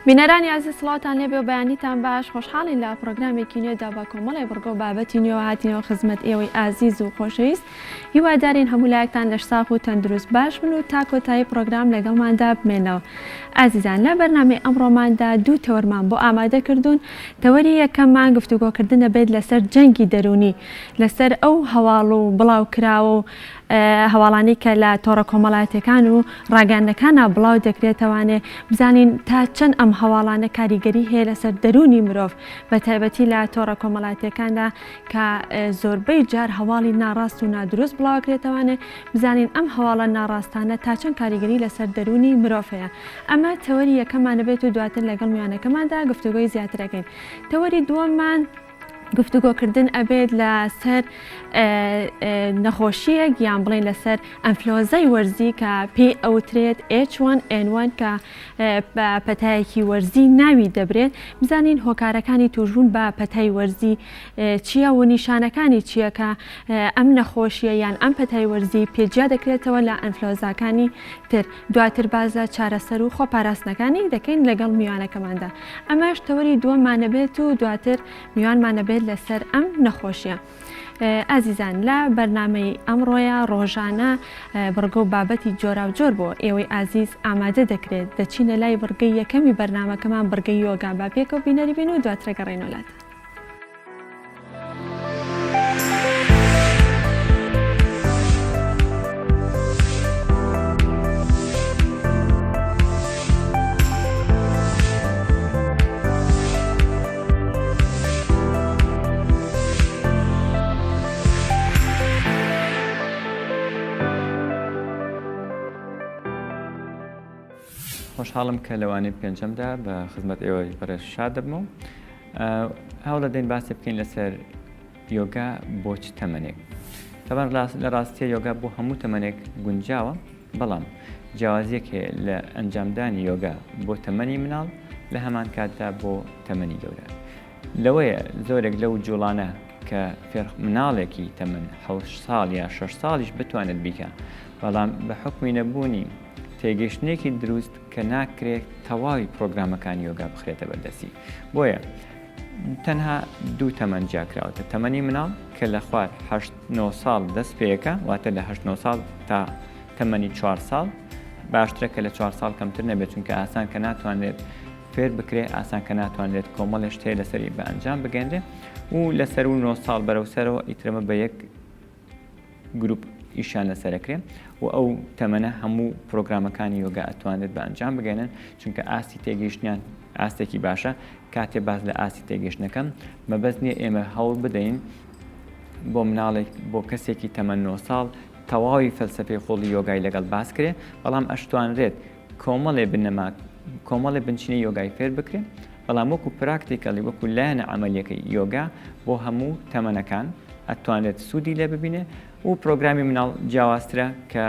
بینەرانی ئازیز سڵاوتان لێبێ و بەیانیتان باش خۆشحاڵین لە پڕۆگرامێکی نوێدا بە کۆمەڵێ بڕگە و بابەتی نوێوە هاتینەوە خزمەت ئێوەی ئازیز و خۆشەویست هیوادارین هەموو لایەکتان لەشساغ و تەندروست باش بن و تا کۆتایی پڕۆگرام لەگەڵماندا بمێنەوە ئازیزان لە بەرنامەی ئەمڕۆماندا دوو تەوەرمان بۆ ئامادە کردوون تەوەری یەکەممان گفتوگۆکردن دەبێت لەسەر جەنگی دەروونی لەسەر ئەو هەواڵ و بڵاوکراوە و هەواڵانەی کە لە تۆڕە کۆمەڵایەتیەکان و ڕاگەیاندنەکانا بڵاو دەکرێتەوانێ بزانین تا چەند ئەم هەواڵانە کاریگەری هەیە لەسەر دەروونی مرۆڤ بە تایبەتی لە تۆڕە کۆمەڵایەتیەکاندا کە زۆربەی جار هەواڵی ناڕاست و نادروست بڵاوکرێتەوانێ بزانین ئەم هەواڵە ناڕاستانە تا چەند کاریگەری لەسەر دەروونی مرۆڤ هەیە ئەمە تەوەری یەکەمانە بێت و دواتر لەگەڵ میوانەکەماندا گفتوگۆی زیاتر ئەکەین تەوەری دووەممان گفتوگۆکردن ئەبێت لەسەر نەخۆشیەک یان بڵێن لەسەر ئەنفلۆزای وەرزی کە پێی ئەوترێت H1N1 کە بە پەتایەکی وەرزی ناوی دەبرێت بزانین هۆکارەکانی توشبوون بە پەتای وەرزی چییە و نیشانەکانی چییە کە ئەم نەخۆشیە یان ئەم پەتای وەرزی پێجیا دەکرێتەوە لە ئەنفلۆزاکانی تر دواتر باس لە چارەسەر و خۆپاراستنەکانی دەکەین لەگەڵ میوانەکەماندا ئەمەش تەوەری دووەمانەبێت و دواتر میوانمانەبێت لەسەر ئەم نەخۆشیە. ئازیزان لە بەرنامەی ئەمڕۆیە ڕۆژانە بڕگە و بابەتی جۆراوجۆر بۆ ئێوەی ئازیز ئامادە دەکرێت دەچینە لای بڕگەی یەکەمی بەرنامەکەمان بڕگەی یۆگا با پێکەوە بینەری بین و دواترە گەڕێینەوە لاتان. خۆشحاڵم کە لە وانەی پێنجەمدا بە خزمەت ئێوەی بەڕێز شاد دەبمەوە هەوڵەدەین باسی بکەین لەسەر یۆگا بۆ چ تەمەنێک تەبان لە ڕاستیە یۆگا بۆ هەموو تەمەنێک گونجاوە بەڵام جیاوازیەک هەیە لە ئەنجامدانی یۆگا بۆ تەمەنی مناڵ لە هەمان کاتدا بۆ تەمەنی گەورە لەوەیە زۆرێک لەو جوڵانە کە فێر مناڵێکی تەمەن حەوت ساڵ یا شەش ساڵیش بتوانێت بیکا بەڵام بە حوکمی نەبوونی تێگەیشتنێکی دروست کە ناکرێت تەواوی پرۆگرامەکانی یۆگا بخرێتە بەردەستی بۆیە تەنها دوو تەمەن جیاکراوەتە تەمەنی مناڵ کە لە خوار هەشت نۆ ساڵ دەست پێیەکە واتە لە هەشت نۆ ساڵ تا تەمەنی چوار ساڵ باشترە کە لە چوار ساڵ کەمتر نەبێت چونکە ئاسان کە ناتوانرێت فێر بکرێ ئاسان کە ناتوانرێت کۆمەڵێ شت هەیە لەسەری بە ئەنجام بگەنرێ و لەسەر و نۆ ساڵ بەرەو سەرەوە ئیترەمە بە یەک گروپ ئیشیان لەسەرەکرێ و ئەو تەمەنە هەموو پرۆگرامەکانی یۆگا ئەتوانرێت بە ئەنجام بگەێنن چونکە ئاستی تێگەیشتیان ئاستێکی باشە کاتێ باس لە ئاستی تێگەشتنەکەم مەبەست نییە ئێمە هەوڵ بدەین بۆ مناڵێک بۆ کەسێکی تەمەن 9 ساڵ تەواوی فەلسەفەی قوڵی یۆگای لەگەڵ باس کرێ بەڵام ئەشتوانرێت کۆمەڵێ بنەما کۆمەڵێ بنچینەی یۆگای فێر بکرێ بەڵام وەکو practically وەکو لایەنە عەمەلیەکەی یۆگا بۆ هەموو تەمەنەکان ئەتوانرێت سوودی لێ ببینێ و پرۆگرامی مناڵ جیاوازترە کە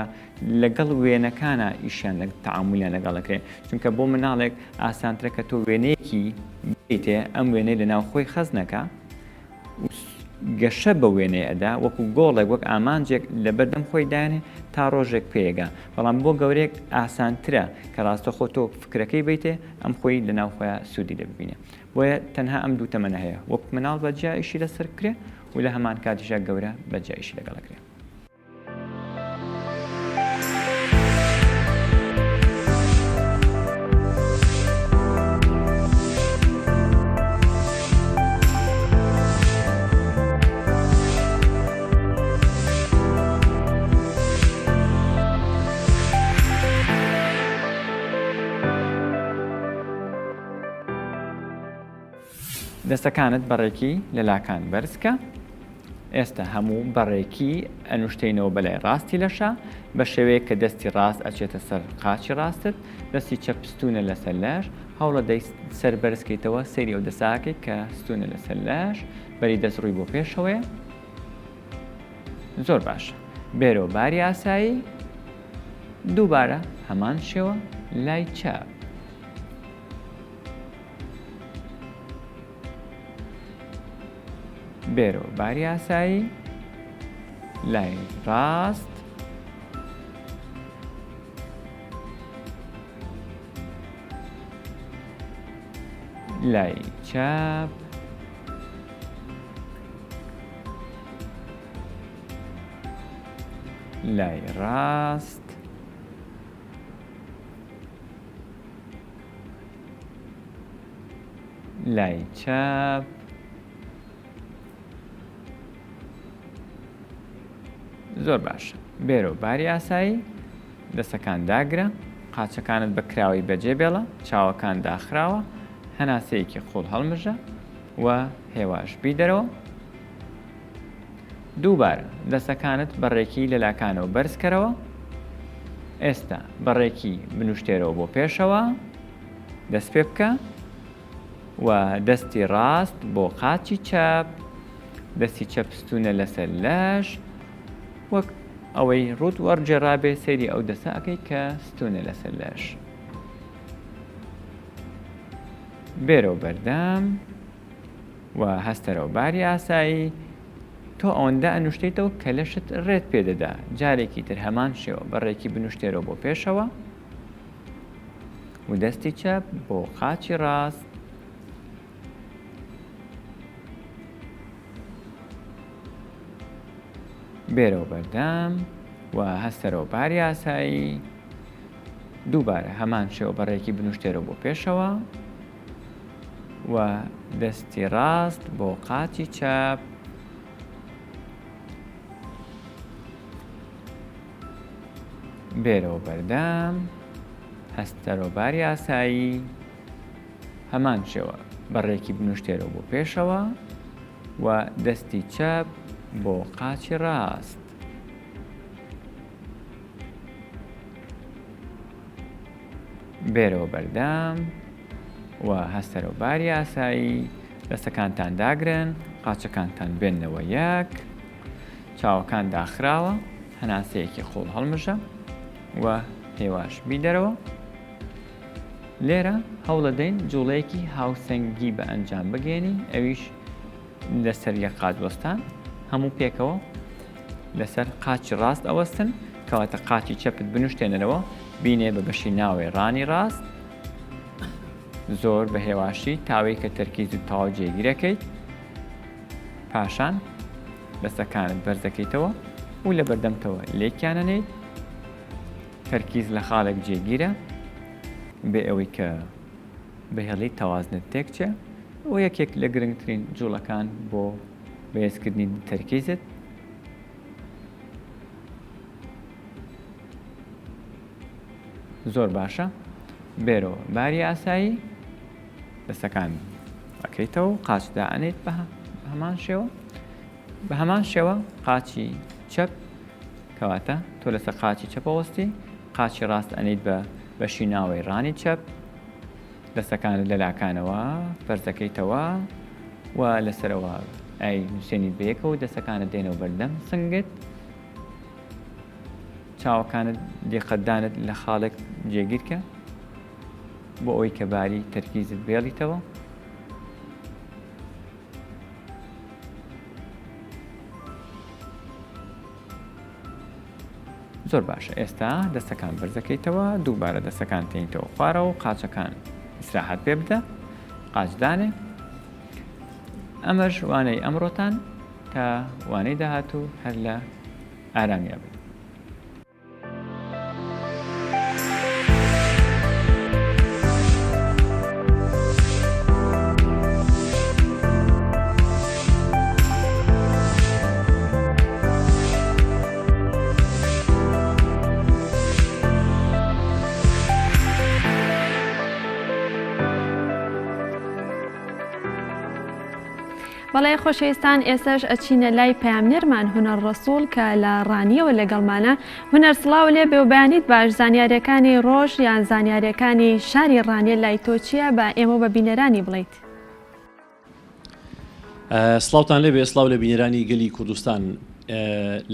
لەگەڵ وێنەکانە ئیشیان لە تەعامولیان لەگەڵ ئەکرێ چونکە بۆ مناڵێک ئاسانترە کە تۆ وێنەیەکی بیتێ ئەم وێنەی لە ناو خۆی خەز نەکا گەشە بە وێنەی ئەدا وەکو گۆڵێک وەک ئامانجێک لەبەردەم خۆی دانێ تا ڕۆژێک پێیەگا بەڵام بۆ گەورەیەک ئاسانترە کە ڕاستەخۆ تۆ فکرەکەی بیتێ ئەم خۆی لە ناو خۆیان سوودی لێ ببینێ بۆیە تەنها ئەم دوو تەمەنە هەیە وەک مناڵ بە جیا ئیشی لەسەر بکرێ و لە هەمان کاتیشا گەورە بە جیا ئیشی لەگەڵ ئەکرێ. دەستەکانت بەڕێکی لە لاکان بەرزکە. ئێستا هەموو بەڕێکی ئەنوشتەینەوە بەلای ڕاستی لەشا بە شێوەیەک کە دەستی ڕاست ئەچێتە سەر قاچی ڕاستت دەستی چەپ ستونە لەسەر لەش هەوڵە دەی سەر بەرزکەیتەوە سەیری ئەو دەساکەی کە ستونە لەسەر لەش بەری دەست ڕووی بۆ پێشەوەیە زۆر باشە بێرەوە باری ئاسایی دووبارە هەمان شێوە لای چەپ بێرەوە باری ئاسایی لای ڕاست لای چەپ. لای ڕاست. لای چەپ. زۆر باشە بێرەوە باری ئاسایی دەسەکان داگرە قاچەکانت بە کراوەی بەجێ بێڵە چاوەکان داخراوە هەناسەیەکی قوڵ هەڵمژە و هێواش بیدەرەوە دووبارە دەسەکانت بە ڕێکی لە لاکانەوە بەرزکەرەوە ئێستا بە ڕێکی بنوشتێرەوە بۆ پێشەوە دەست پێ بکە و دەستی ڕاست بۆ قاچی چەپ، دەستی چەپ ستوونە لەسەر لەش، وەک ئەوەی ڕووت وەڕگێڕابێ سەیری ئەو دەسە ئەکەی کە ستوونە لەسەر لەش. بێرەوە بەردەم و هەستەرەوە باری ئاسایی، تۆ ئەوەندە ئەنوشتیتەوە کە لەشت ڕێت پێ دەدا، جارێکی تر هەمان شێوە بە ڕێکی بنوشتێرەوە بۆ پێشەوە. و دەستی چەپ بۆ قاچی ڕاست بێرەوە بەردەم و هەستەرەوە باری ئاسایی دووبارە هەمان شێوە بەڕێکی بنوشتێرەوە بۆ پێشەوە و دەستی ڕاست بۆ قاچی چەپ بێرەوە بەردەم هەستەرەوە باری ئاسایی هەمان شێوە بە ڕێکی بنوشتێرەوە بۆ پێشەوە و دەستی چەپ بۆ قاچی ڕاست. بێرەوە بەردەم و هەستەرەوە باری ئاسایی دەستەکانتان داگرن قاچەکانتان بێنەوە یەک چاوەکان داخراوە، هەناسەیەکی قوڵ هەڵمژە و هێواش بیدەرەوە. لێرە هەوڵەدەین جوڵەیەکی هاوسەنگی بە ئەنجام بگەێنین ئەویش لەسەر یەک قاچ وەستان هەموو پێکەوە لەسەر قاچی ڕاست ئەوەستن کەواتە قاچی چەپت بنوشتێنەرەوە بینێ بە بەشی ناوەی ڕانی ڕاست زۆر بە هێواشی تاوەی کە تەرکیز و تەواو جێگیرەکەیت پاشان دەستەکانت بەرزەکەیتەوە و لە بەردەمتەوە لێکیانەنێیت تەرکیز لە خاڵێک جێگیرە بێ ئەوەی کە بهێڵی تەوازنت تێکچێ و یەکێک لە گرنگترین جوڵەکان بۆ بەهێزکردنی تەرکیزت زۆر باشە بێرەوە باری ئاسایی دەستەکان ئەکەیتەوە قاچ دائەنێیت بە هەمان شێوە بە هەمان شێوە قاچی چەپ کەواتە تۆ لەسەر قاچی چەپەوەستی قاچی ڕاست ئەنیت بە بەشی ناوەی ڕانی چەپ دەستەکانت لە لاکانەوە بەرزەکەیتەوە و لەسەرەوە ئەی نووسێنیت بەیەکەوە دەستەکانت دێنەوە بەردەم سنگت چاوەکانت دیقەتدانت لە خاڵێک جێگیرکە بۆ ئەوەی کە باری تەرکیزت بێڵیتەوە. زۆر باشە ئێستا دەستەکان بەرزەکەیتەوە دووبارە دەستەکان تێنیتەوە خوارەوە و قاچەکان ئیسراحەت پێ بدە قاچ دانێ ئەمەش وانەی ئەمڕۆتان تا وانەی داهاتوو هەر لە ئارامییا بن. بەڵێ خۆشەویستان ئێستاش ئەچینە لای پەیامنێرمان هونەر ڕەسوڵ کە لە ڕانیەوە لەگەڵمانە هونەر سڵاو لێ بێ و بەیانیت باش زانیاریەکانی ڕۆژ یان زانیاریەکانی شاری ڕانیە لای تۆ چییە با ئێمە و بە بینەرانی بڵێیت. سڵاوتان لێبێ سڵاو لە بینەرانی گەلی کوردستان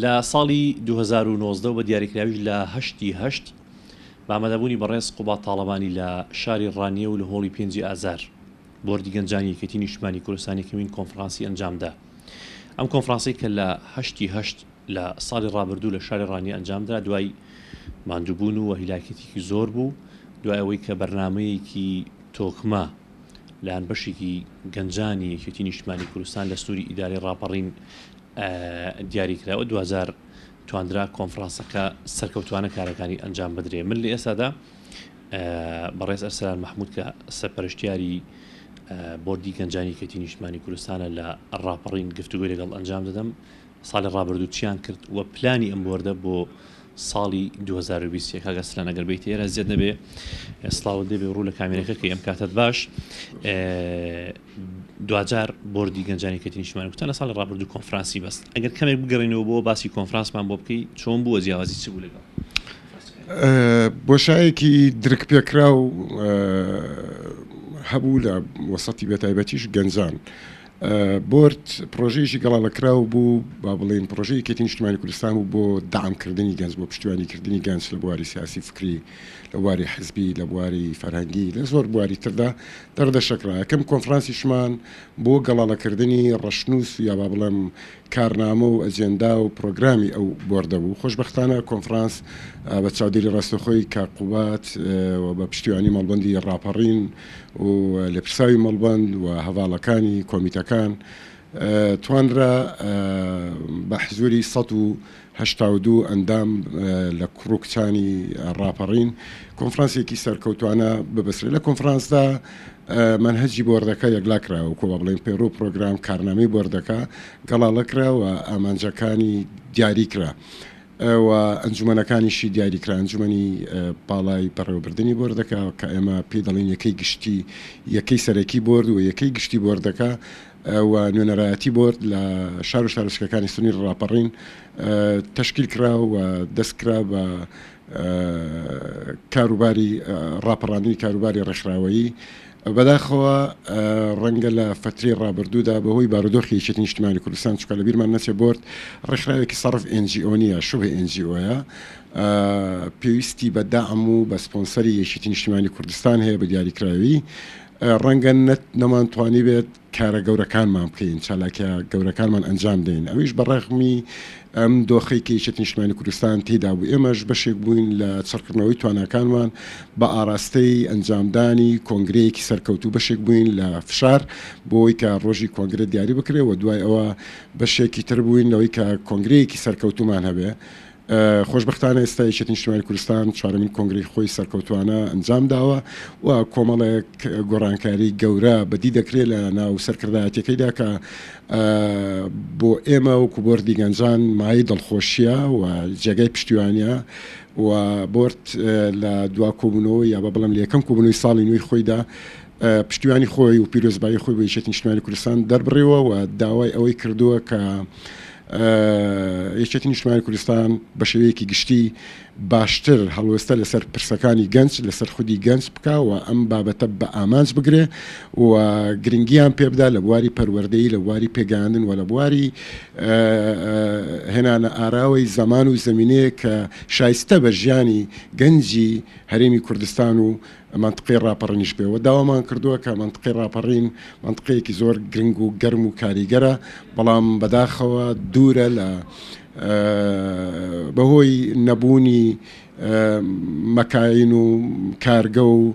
لە ساڵی 2019 بە دیاریکراویش لە هەشتی هەشت بە ئامادەبوونی بەڕێز قوباد تاڵەبانی لە شاری ڕانیە و لە هۆڵی پێنجی ئازار بۆردی گەنجانی یەکێتی نیشتمانی کوردستان یەکەمین کۆنفرانسی ئەنجامدا. ئەم کۆنفرانسەی کە لە هەشتی هەشت لە ساڵی ڕابردوو لە شاری ڕانیە ئەنجامدرا دوای ماندووبوون و هیلاکێتێکی زۆر بوو دوای ئەوەی کە بەرنامەیەکی تۆکمە لایەن بەشێکی گەنجانی یەکێتی نیشتمانی کوردستان لە سنووری ئیدارەی ڕاپەڕین دیاری کرا و دواجار تواندرا کۆنفرانسەکە سەرکەوتوانە کارەکانی ئەنجام بدرێ. من لە ئێستادا بەڕێز ئەرسەلان مەحمود کە سەرپەرشتیاری بۆردی گەنجانی یەکێتی نیشتمانی کوردستانە لە ڕاپەڕین گفتوگۆی لەگەڵ ئەنجام دەدەم. ساڵی ڕابردوو چیان کرد و پلانی ئەم بۆردە بۆ ساڵی 2020 کاک ئەرسلان ئەگەر بیت ئێرە زیاد نەبێ سڵاوت لێبێ ڕوو لە کامێرەکە کەی ئەم کاتت باش دواجار بۆردی گەنجانی یەکێتی نیشتمانی کوردستان لە ساڵی ڕابردوو کۆنفرانسی بەست ئەگەر کەمێک بگەڕێینەوە بۆ باسی کۆنفرانسمان بۆ بکەی چۆن بووە جیاوازی چ بوو لەگەڵ بۆشایەکی درک پێکراو هەبوو لە وەسەتی بەتایبەتیش گەنجان. بۆرد پڕۆژەیەکی گەڵاڵەکراو بوو، با بڵێین پڕۆژەی یەکێتی نیشتمانی کوردستان بوو بۆ دەعمکردنی گەنج، بۆ پشتیوانیکردنی گەنج لە بواری سیاسی فکری، لە بواری حزبی، لە بواری فەرهەنگی، لە زۆر بواری تردا دەردەشەکرا. یەکەم کۆنفرانسیشمان بۆ گەڵاڵەکردنی ڕەشنووس یا با بڵێم کارنامە و ئەجێندا و پڕۆگرامی ئەو بۆردە بوو. خۆشبەختانە کۆنفرانس بە چاودێری ڕاستەوخۆی کاک قوباد و بە پشتیوانی مەڵبەندی ڕاپەڕین و لێپرساوی مەڵبەند و هەڤاڵەکانی کۆمیتەکان توانرا بە حزوری 182 ئەندام لە کوڕ و کچانی ڕاپەڕین کۆنفرانسێکی سەرکەوتوانە ببەسرێت. لە کۆنفرانسدا مەنهەجی بۆردەکە یەکلا کرا و کۆ بڵێن پەیڕو پرۆگرام کارنامەی بۆردەکە گەڵاڵە کرا و ئامانجەکانی دیاری کرا. و ئەنجومەنەکانیشی دیاری کرا، ئەنجومەنی باڵای بەڕێوەبردنی بۆردەکە کە ئێمە پێی دەڵێین یەکەی گشتی، یەکەی سەرەکی بۆرد و یەکەی گشتی بۆردەکە و نوێنەرایەتی بۆرد لە شار و شارۆچکەکانی سنووری ڕاپەڕین تەشکیل کرا و دەست کرا بە کاروباری ڕاپەڕاندنی کاروباری ڕێکخراوەیی. بەداخەوە ڕەنگە لە فەترەی ڕابردوودا بەهۆی بارودۆخی یەکێتی نیشتیمانی کوردستان، چونکە لەبیرمان نەچێت بۆرد ڕێکخراوێکی سەرف NGO نییە، شوبه NGO یە، پێویستی بە دەعم و بە سپۆنسەری یەکێتی نیشتیمانی کوردستان هەیە بە دیاریکراوی، ڕەنگە نەمانتوانیبێت کارە گەورەکانمان بکەین، چالاکیە گەورەکانمان ئەنجام دەین، ئەویش بە ڕەغمی ئەم دۆخەی کە یەکێتی نیشتمانی کوردستان تێیدا بوو، ئێمەش بەشێک بووین لە چڕکردنەوەی تواناکانمان بە ئاراستەی ئەنجامدانی کۆنگرەیەکی سەرکەوتوو، بەشێک بووین لە فشار بۆ ئەوەی کە ڕۆژی کۆنگرە دیاری بکرێ و دوای ئەوە بەشێکی تر بووین لەوەی کە کۆنگرەیەکی سەرکەوتوومان هەبێ. خۆشبەختانە ئێستا یەکێتی نیشتیمانی کوردستان چوارەمین کۆنگرەی خۆی سەرکەوتوانە ئەنجام داوە و کۆمەڵێک گۆڕانکاری گەورە بەدی دەکرێت لە ناو سەرکردایەتیەکەیدا کە بۆ ئێمە وەکو بۆردی گەنجان مایەی دڵخۆشیە و جێگای پشتیوانیە و بۆرد لە دوا کۆبوونەوە یا بە بڵێم لە یەکەم کۆبوونەوەی ساڵی نوێی خۆیدا پشتیوانی خۆی و پیرۆزبایی خۆی بۆ یەکێتی نیشتیمانی کوردستان دەربڕیوە و داوای ئەوەی کردووە کە یەکێتی نیشتمانی کوردستان بە شێوەیەکی گشتی باشتر هەڵوێستە لەسەر پرسەکانی گەنج لەسەر خودی گەنج بکا و ئەم بابەتە بە ئامانج بگرێ و گرنگیان پێ بدا لە بواری پەروەردەیی لە بواری پێگەیاندن و لە بواری هێنانە ئاراوەی زەمان و زەمینەیەک کە شایستە بە ژیانی گەنجی هەرێمی کوردستان و مەنتقەی ڕاپەڕینیش بێ و داوامان کردووە کە مەنتقەی ڕاپەڕین مەنتقەیەکی زۆر گرنگ و گەرم و کاریگەرە بەڵام بەداخەوە دوورە لە بەهۆی نەبوونی مەکاین و کارگە و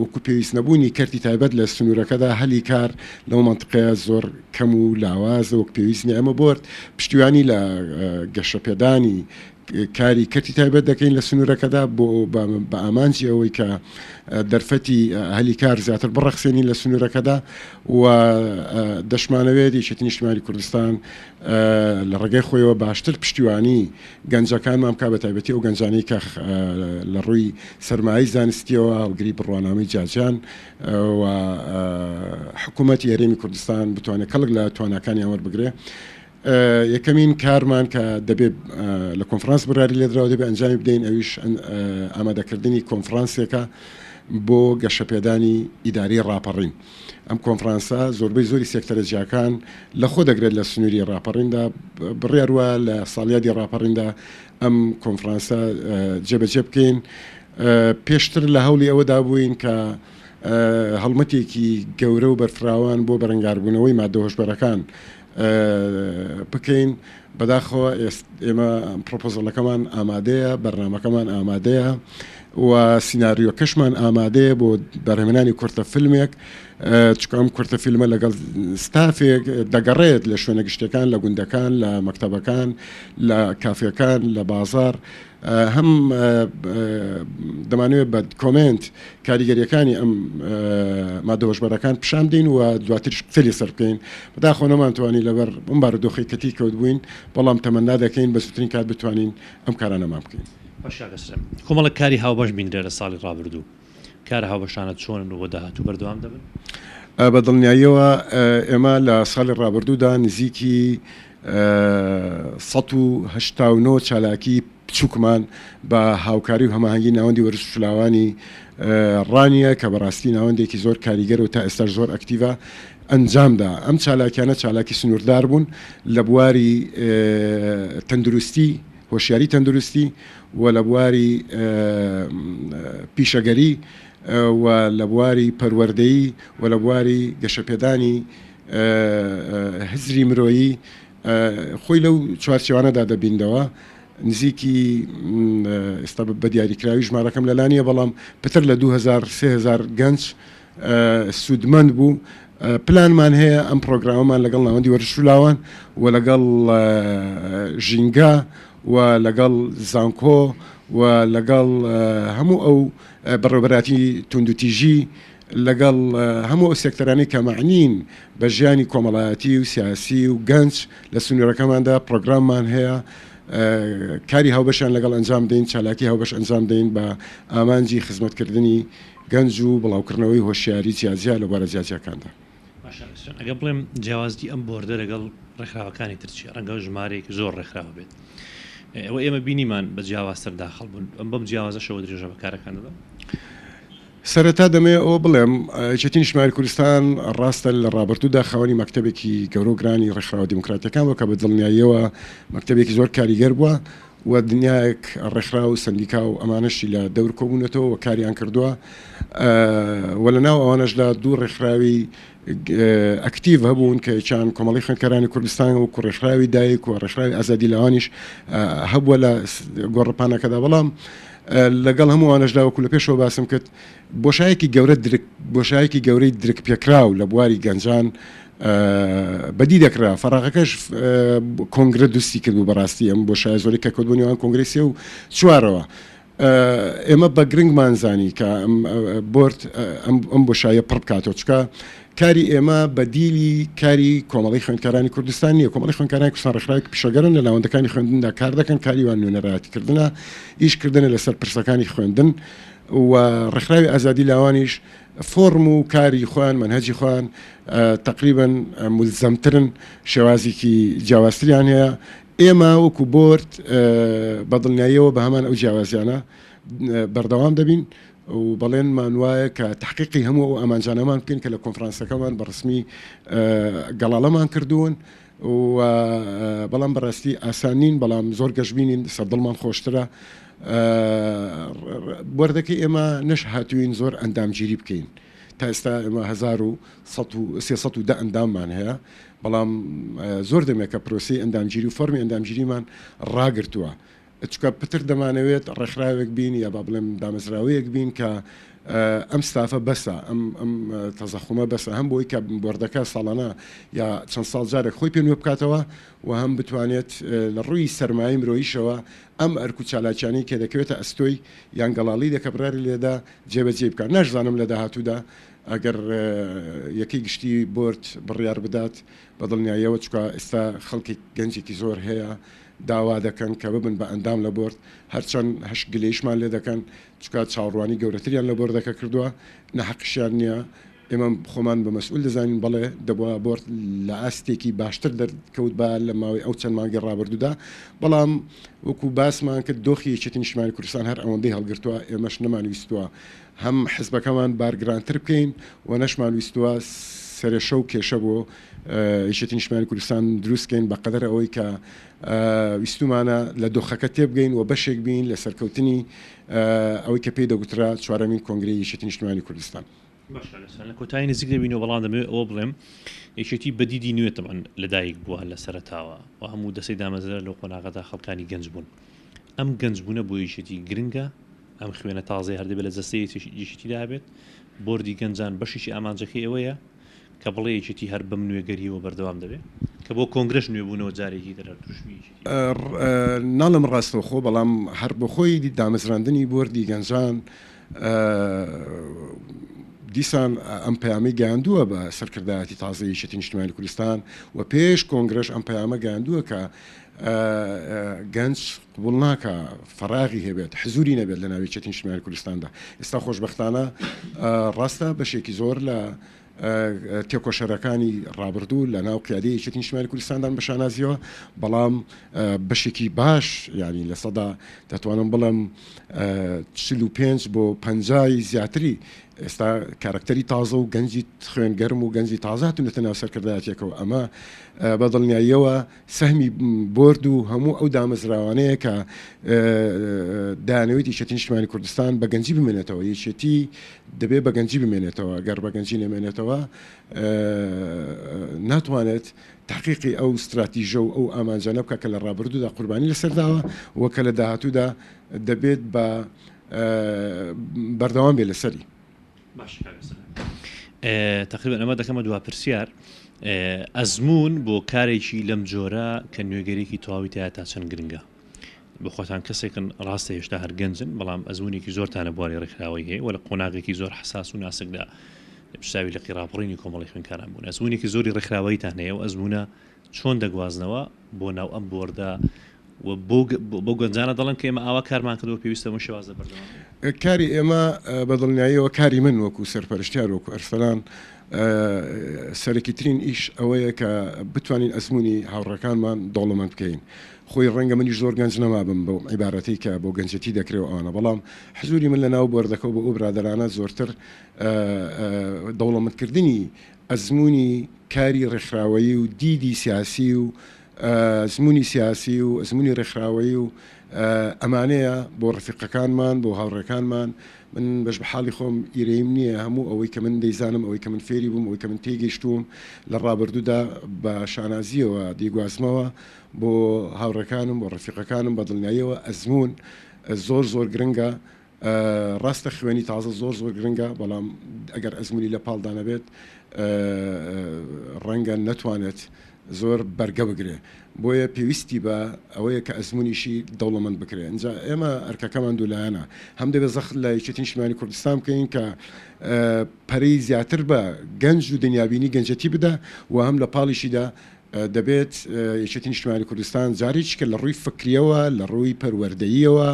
وەکو پێویست نەبوونی کەرتی تایبەت لە سنوورەکەدا هەلی کار لەو مەنتقەیە زۆر کەم و لاوازە وەک پێویست نیە ئەمە بۆرد پشتیوانی لە گەشەپێدانی کاری کەرتی تایبەت دەکەین لە سنوورەکەدا بۆ بە ئامانجی ئەوەی کە دەرفەتی هەلی کار زیاتر بڕەخسێنین لە سنوورەکەدا و دەشمانەوێت یەکێتی نیشتمانی کوردستان لە ڕێگەی خۆیەوە باشتر پشتیوانی گەنجەکانمان بکات بە تایبەتی ئەو گەنجانەی کە لە ڕووی سەرمایەی زانستیەوە هەڵگری بڕوانامەی جیاجیان و حکوومەتی هەرێمی کوردستان بتوانێت کەڵک لە تواناکانیان وەربگرێ. یەکەمین کارمان کە دەبێ لە کۆنفرانس بڕیاری لێدراوە دەبێ ئەنجامی بدەین ئەویش ئامادەکردنی کۆنفرانسێکە بۆ گەشەپێدانی ئیداری ڕاپەڕین. ئەم کۆنفرانسە زۆربەی زۆری سێکتەرە جیاکان لەخۆ دەگرێت لە سنووری ڕاپەڕیندا، بڕیار وایە لە ساڵیادی ڕاپەڕیندا ئەم کۆنفرانسە جێبەجێ بکەین. پێشتر لە هەوڵی ئەوەدا بووین کە هەڵمەتێکی گەورە و بەرفراوان بۆ بەرەنگاربوونەوەی ماددە هۆشبەرەکان بکەین، بەداخەوە ئێمە پرۆپۆزەڵەکەمان ئامادەیە، بەرنامەکەمان ئامادەیە. و سیناریۆکەشمان ئامادەیە بۆ بەرهەمهێنانی کورتە فیلمێک، چونکە ئەم کورتە فیلمە لەگەڵ ستافێک دەگەڕێت لە شوێنە گشتیەکان، لە گوندەکان، لە مەکتەبەکان، لە کافێکان، لە بازاڕ، هەم دەمانەوێت بە کۆمێنت کاریگەریەکانی ئەم مادە هۆشبەرەکان پیشان بدەین و دواتریش قسەی لەسەر بکەین. بەداخەوە نەمانتوانی لەبەر ئەم بارودۆخەی کە تێی کەوتبووین، بەڵام تەمەنا دەکەین بە زووترین کات بتوانین ئەم کارانەمان بکەین. باش کاک ئەسرەم، کۆمەڵێک کاری هاوبەش بینرا لە ساڵی ڕابردوو، کارە هاوبەشانە چۆنن و بۆ داهاتوو بەردەوام دەبن؟ بە دڵنیاییەوە ئێمە لە ساڵی ڕابردوودا نزیکی 189 چالاکی بچووکمان بە هاوکاری و هەماهەنگی ناوەندی وەرزش و لاوانی ڕانیە کە بەڕاستی ناوەندێکی زۆر کاریگەر و تا ئێستاش زۆر ئەکتیڤە ئەنجامدا. ئەم چالاکیانە چالاکی سنووردار بوون لە بواری تەندروستی، هۆشیاری تەندروستی و لە بواری پیشەگەری و لە بواری پەروەردەیی و لە بواری گەشەپێدانی هزری مرۆیی خۆی لەو چوارچێوانەدا دەبیندەوە. نزیکی ئێستا بە دیاریکراوی ژمارەکەم لەلا نییە، بەڵام پتر لە 2000 3000 گەنج سوودمەند بوو. پلانمان هەیە ئەم پڕۆگرامەمان لەگەڵ ناوەندی وەرزش و لاوان و لەگەڵ ژینگە و لەگەڵ زانکۆ و لەگەڵ هەموو ئەو بەڕێوەبەرایەتی توندوتیژی لەگەڵ هەموو ئەو سێکتەرانەی کە مەعنین بە ژیانی کۆمەڵایەتی و سیاسی و گەنج لە سنوورەکەماندا پڕۆگراممان هەیە کاری هاوبەشیان لەگەڵ ئەنجام بدەین، چالاکی هاوبەش ئەنجام بدەین بە ئامانجی خزمەتکردنی گەنج و بڵاوکردنەوەی هۆشیاری جیاجیا لە بوارە جیاجیاکاندا. باشە ئەسرین ئەگەر بڵێم جیاوازی ئەم بۆردە لەگەڵ ڕێکخراوەکانی تر چیە؟ ڕەنگە ژمارەیەکی زۆر ڕێکخراوە بێت ئەوە ئێمە بینیمان بە جیاوازتر داخڵ بوون ئەم بەم جیاوازەشەوە درێژە بە کارەکان دەدەن؟ سەرەتا دەمەوێت ئەوە بڵێم یەکێتی نیشتمانی کوردستان ڕاستە لە ڕابردوودا خاوەنی مەکتەبێکی گەورە و گرانی ڕێکخراوە دیموکراتیەکان بووە کە بە دڵنیاییەوە مەکتەبێکی زۆر کاریگەر بووە و دنیایەک ڕێکخراو و سەندیکا و ئەمانەشی لە دەور کۆبوونەتەوە و کاریان کردووە و لە ناو ئەوانەشدا دوو ڕێکخراوی ئەکتیڤ هەبوون کە یەکیان کۆمەڵی خوێندکارانی کوردستان وەکو ڕێکخراوی دایک و ڕێکخراوی ئازادی لاوانیش هەبووە لە گۆڕەپانەکەدا بەڵام لەگەڵ هەمووانەشدا وەکو لە پێشەوە باسم کرد بۆشایەکی گەورە درک بۆشایەکی گەورەی درک پێکراو لە بواری گەنجان بەدی دەکرا فەراغەکەش کۆنگرە دروستی کردبوو بەڕاستی ئەم بۆشایە زۆری کە کەوت بۆ نێوان کۆنگرەی سێ و چوارەوە ئێمە بە گرنگمان زانی کە ئەم بۆرد ئەم بۆشایە پڕ بکاتەوە چکە کاری ئێمە بەدیلی کاری کۆمەڵی خوێندکارانی کوردستان نییە کۆمەڵی خوێندکارانی کوردستان ڕێکخراوێکی پیشەگەرن لە ناوەندەکانی خوێندندا کار دەکەن کاری وان نوێنەرایەتیکردنە ئیشکردنە لەسەر پرسەکانی خوێندن و ڕێکخراوی ئازادی لاوانیش فۆڕم و کاری خۆیان مەنهەجی خۆیان تەقریبەن مولزەمترن شێوازێکی جیاوازتریان هەیە ئێمە وەکو بۆرد بە دڵنیاییەوە بە هەمان ئەو جیاوازیانە بەردەوام دەبین و بەڵێنمان وایە کە تحقیقی هەموو ئەو ئامانجانەمان بکەین کە لە کۆنفرانسەکەمان بە ڕسمی گەڵاڵەمان کردوون و بەڵام بەڕاستی ئاسان نین بەڵام زۆر گەشببینین سەردڵمان خۆشترە بۆردەکەی ئێمە نەش هاتوین زۆر ئەندامگیری بکەین تا ئێستا ئێمە 1310 ئەنداممان هەیە بەڵام زۆر دەمێکە پرۆسی ئەندامگیری و فەرمی ئەندامگیریمان ڕاگرتووە چونکە پتر دەمانەوێت ڕێکخراوێک بین یا با بڵێم دامەزراوەیەک بین کە ئەم ستافە بەسە ئەم ئەم تەزەخومە بەسە هەم بۆی کە بۆردەکە ساڵانە یا چەند ساڵ جارێک خۆی پێ نوێ بکاتەوە و هەم بتوانێت لە ڕووی سەرمایەی مرۆییشەوە ئەم ئەرک و چالاکیانەی کە دەکەوێتە ئەستۆی یان گەڵاڵی دەکە بڕیاری لێدا جێبەجێی بکات ناشزانم لە داهاتوودا ئەگەر یەکەی گشتی بۆرد بڕیار بدات بە دڵنیاییەوە چونکە ئێستا خەڵکێک گەنجێکی زۆر هەیە داوا دەکەن کە ببن بە ئەندام لە بۆرد، هەرچەند هەشت گلەیشمان لێ دەکەن، چونکە چاوەڕوانی گەورەتریان لە بۆردەکە کردووە، ناحەقیشیان نییە، ئێمە خۆمان بە مەسئول دەزانین، بەڵێ دەبوا بۆرد لە ئاستێکی باشتر دەرکەوتبا لە ماوەی ئەو چەند مانگەی ڕابردوودا، بەڵام وەکو باسمان کرد دۆخی یەکێتی نیشتمانی کوردستان هەر ئەوەندەی هەڵگرتووە، ئێمەش نەمانویستووە هەم حزبەکەمان بارگرانتر بکەین و نەشمانویستووە سەرێشە و کێشە بۆ یەکێتی نیشتمانی کوردستان دروست کەین بە قەدەر ئەوەی کە ویستومانە لە دۆخەکە تێبگەین و بەشێک بین لە سەرکەوتنی ئەوەی کە پێی دەگوترا چوارەمین کۆنگرەی یەکێتی نیشتمانی کوردستان. باشە لە کۆتایی نزیک دەبینەوە بەڵام دەمەوێت ئەوە بڵێم یەکێتی بە دیدی نوێ تەبعەن لەدایک بووە لە سەرەتاوە و هەموو دەسەی دامەزرا لەو قۆناغەدا خەڵکانی گەنج بوون ئەم گەنج بوونە بۆ یەکێتی گرنگە؟ ئەم خوێنە تازەیە هەر دەبێت لە جەستەی یەکێتیدا هەبێت. بۆردی گەنجان بەشێکی ئامانجەکەی ئەوەیە کە بڵێ یەکێتی هەر بەم نوێگەرییەوە بەردەوام دەبێت، کە بۆ کۆنگرەش نوێبوونەوە جارێکی تر هەر دروشمی یەکێتی بێت. ناڵێم ڕاستەوخۆ، بەڵام هەر بۆخۆی دامەزراندنی بۆردی گەنجان دیسان ئەم پەیامەی گەیاندووە بە سەرکردایەتی تازەی یەکێتی نیشتمانی کوردستان و پێش کۆنگرەش ئەم پەیامە گەیاندووە کە گەنج قبوڵ ناکا فەراغی هەبێت، حزوری نەبێت لە ناو یەکێتی نیشتمانی کوردستاندا. ئێستا خۆشبەختانە ڕاستە بەشێکی زۆر لە تێکۆشەرەکانی ڕابردوو لە ناو قیادەی یەکێتی نیشتمانی کوردستاندان بە شانازیەوە، بەڵام بەشێکی باش یانی لە سەدا دەتوانم بڵێم 45 بۆ پەنجای زیاتری ئێستا کارەکتەری تازە و گەنجی خوێن گەرم و گەنجی تازە هاتوونەتە ناو سەرکردایەتیەکەوە ئەمە بە دڵنیاییەوە سەهمی بۆرد و هەموو ئەو دامەزراوانەیە کە دەیانەوێت یەکێتی نیشتمانی کوردستان بە گەنجی بمێنێتەوە. یەکێتی دەبێت بە گەنجی بمێنێتەوە، گەر بە گەنجی نەمێنێتەوە ناتوانێت تەحقیقی ئەو ستراتیژە و ئەو ئامانجانە بکات کە لە ڕابردوودا قوربانی لەسەر داوە و کە لە داهاتوودا دەبێت بە بەردەوام بێت لەسەری. باشە کاک ئەرسەلان تەقریبەن ئەمە دەکەمە دوا پرسیار ئەزموون بۆ کارێکی لەم جۆرە کە نوێگەرێکی تەواوی تیا تا چەند گرنگە بۆ خۆتان کەسێکن ڕاستە هێشتا هەر گەنجن بەڵام ئەزمونێکی زۆرتانە بواری ڕێکخراوەی هەیە و لە قۆناغێکی زۆر حساس و ناسکدا پشتاوی لقی ڕاپەڕینی کۆمەڵی خوێندکاران بوون ئەزمونێکی زۆری ڕێکخراوەیتان هەیە و ئەزمونە چۆن دەگوازنەوە بۆ ناو ئەم بۆردە و بەو گەنجانە دەڵێن کە ئێمە ئاوا کارمان کردووە پێویستە بەم شێوازە بەردەوام بین؟ کاری ئێمە بە دڵنیاییەوە کاری من وەکو سەرپەرشتیار وەکو ئەرسەلان سەرەکیترین ئیش ئەوەیە کە بتوانین ئەزموونی هاوڕێکانمان دەوڵەمەند بکەین. خۆی ڕەنگە منیش زۆر گەنج نەمابم بەو عیبارەتەی کە بۆ گەنجێتی دەکرێ و ئەوانە بەڵام حزوری من لە ناو بۆردەکە و بۆ ئەو برادەرانە زۆرتر دەوڵەمەندکردنی ئەزموونی کاری ڕێکخراوەیی و دیدی سیاسی و ئەزموونی سیاسی و ئەزموونی ڕێکخراوەیی و ئەمانەیە بۆ ڕەفیقەکانمان، بۆ هاوڕێکانمان. من بەش بە حاڵی خۆم ئیرەییم نییە، هەموو ئەوەی کە من دەیزانم، ئەوەی کە من فێری بووم، ئەوەی کە من تێیگەیشتووم لە ڕابردوودا بە شانازییەوە دەیگوازمەوە بۆ هاوڕێکانم، بۆ ڕەفیقەکانم. بە دڵنیاییەوە ئەزموون زۆر زۆر گرنگە. ڕاستە خوێنی تازە زۆر زۆر گرنگە، بەڵام ئەگەر ئەزموونی لە پاڵدا نەبێت ڕەنگە نەتوانێت زۆر بەرگە بگرێ، بۆیە پێویستی بە ئەوەیە کە ئەزموونیشی دەوڵەمەند بکرێ. ئینجا ئێمە ئەرکەکەمان دوولایەنە، هەم دەبێت زەخت لە یەکێتی نیشتمانی کوردستان بکەین کە پەرەی زیاتر بە گەنج و دنیابینی گەنجێتی بدا و هەم لە پاڵیشیدا دەبێت یەکێتی نیشتمانی کوردستان جارێکی کە لە ڕووی فکریەوە، لە ڕووی پەروەردەییەوە،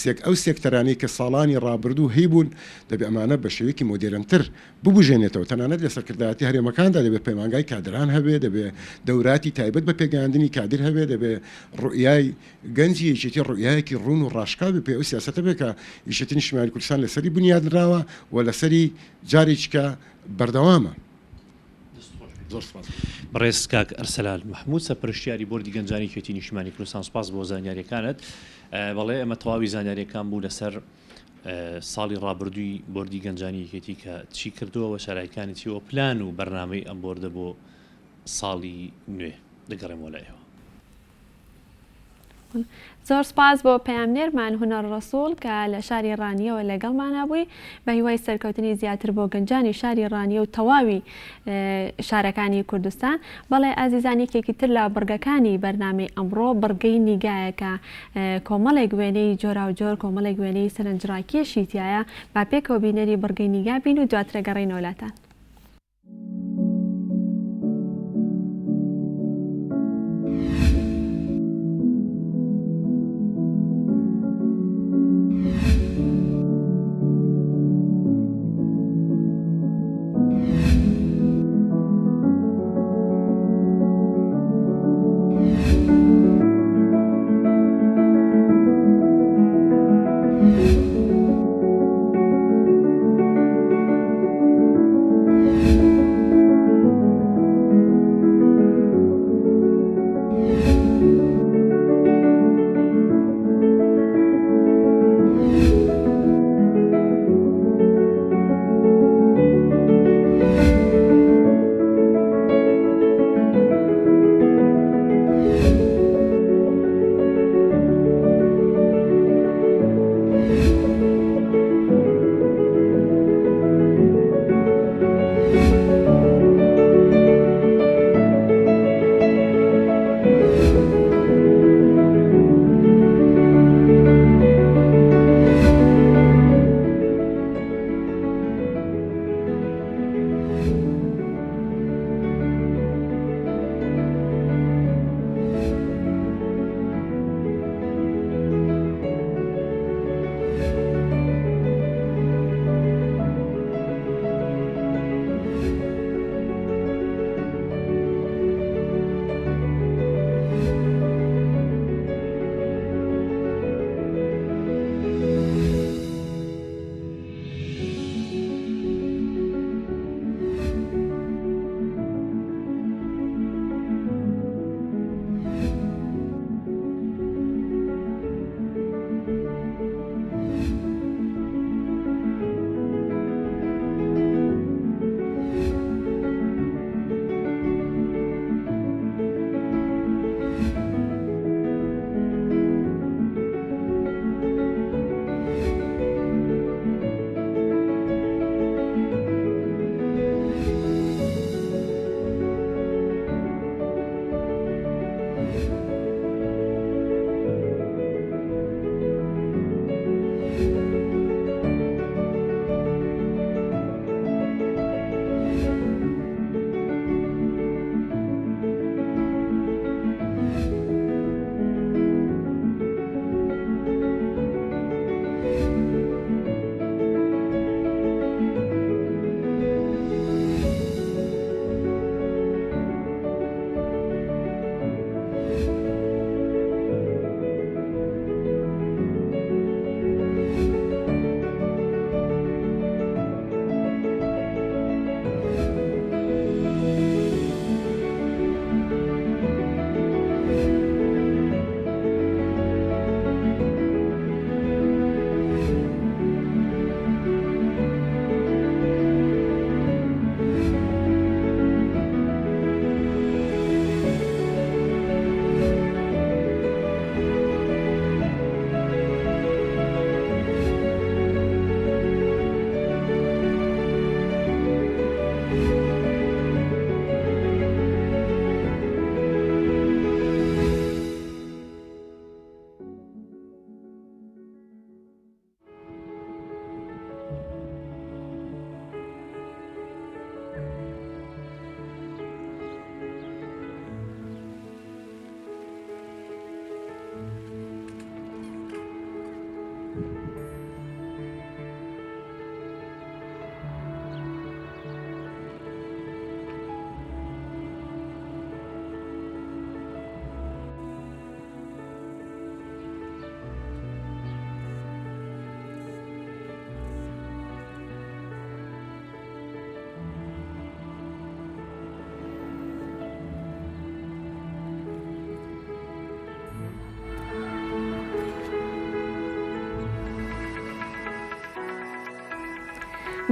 سێک ئەو سێکتەرانەی کە ساڵانی ڕابردوو هەیبوون، دەبێت ئەمانە بە شێوەیەکی مۆدێرنتر ببوژێنێتەوە، تەنانەت لە سەرکردایەتی هەرێمەکاندا دەبێت پەیمانگای کادران هەبێت، دەبێت دەوراتی تایبەت بە پێگەیاندنی کادر هەبێت، دەبێت ڕوئیای گەنجی یەکێتی ڕوئیایەکی ڕوون و ڕاشکاو بێت، پێی ئەو سیاسەتە بێت کە یەکێتی نیشتمانی کوردستان لەسەری بنیادنراوە و لەسەری جارێکی کە بەردەوامە. زۆر سپاس. بەڕێز کاک ئەرسەلان مەحمود سەرپەرشتیاری بۆردی گەنجانی یەکێتی نیشتیمانی کوردستان سپاس بۆ زانیاریەکانت. بەڵێ ئەمە تەواوی زانیاریەکان بوو لەسەر ساڵی ڕابردووی بۆردی گەنجانی یەکێتی کە چی کردووە و چالاکیەکانی چی و پلان و بەرنامەی ئەم بۆردە بۆ ساڵی نوێ. دەگەڕێمەوە لای ئێوە. زۆر سپاس بۆ پەیامنێرمان هونەر ڕەسوڵ کە لە شاری ڕانیەوە لەگەڵمانا بووی، بە هیوای سەرکەوتنی زیاتر بۆ گەنجانی شاری ڕانیە و تەواوی شارەکانی کوردستان. بەڵێ ئازیزان یەکێکی تر لە بڕگەکانی بەرنامەی ئەمڕۆ بڕگەی نیگایە کە کۆمەڵێک وێنەی جۆراوجۆر کۆمەڵێک وێنەی سەرنجڕاکێشی تیایە، با پێکەوە بینەری بڕگەی نیگا بین و دواتر ئەگەڕێینەوە لاتان.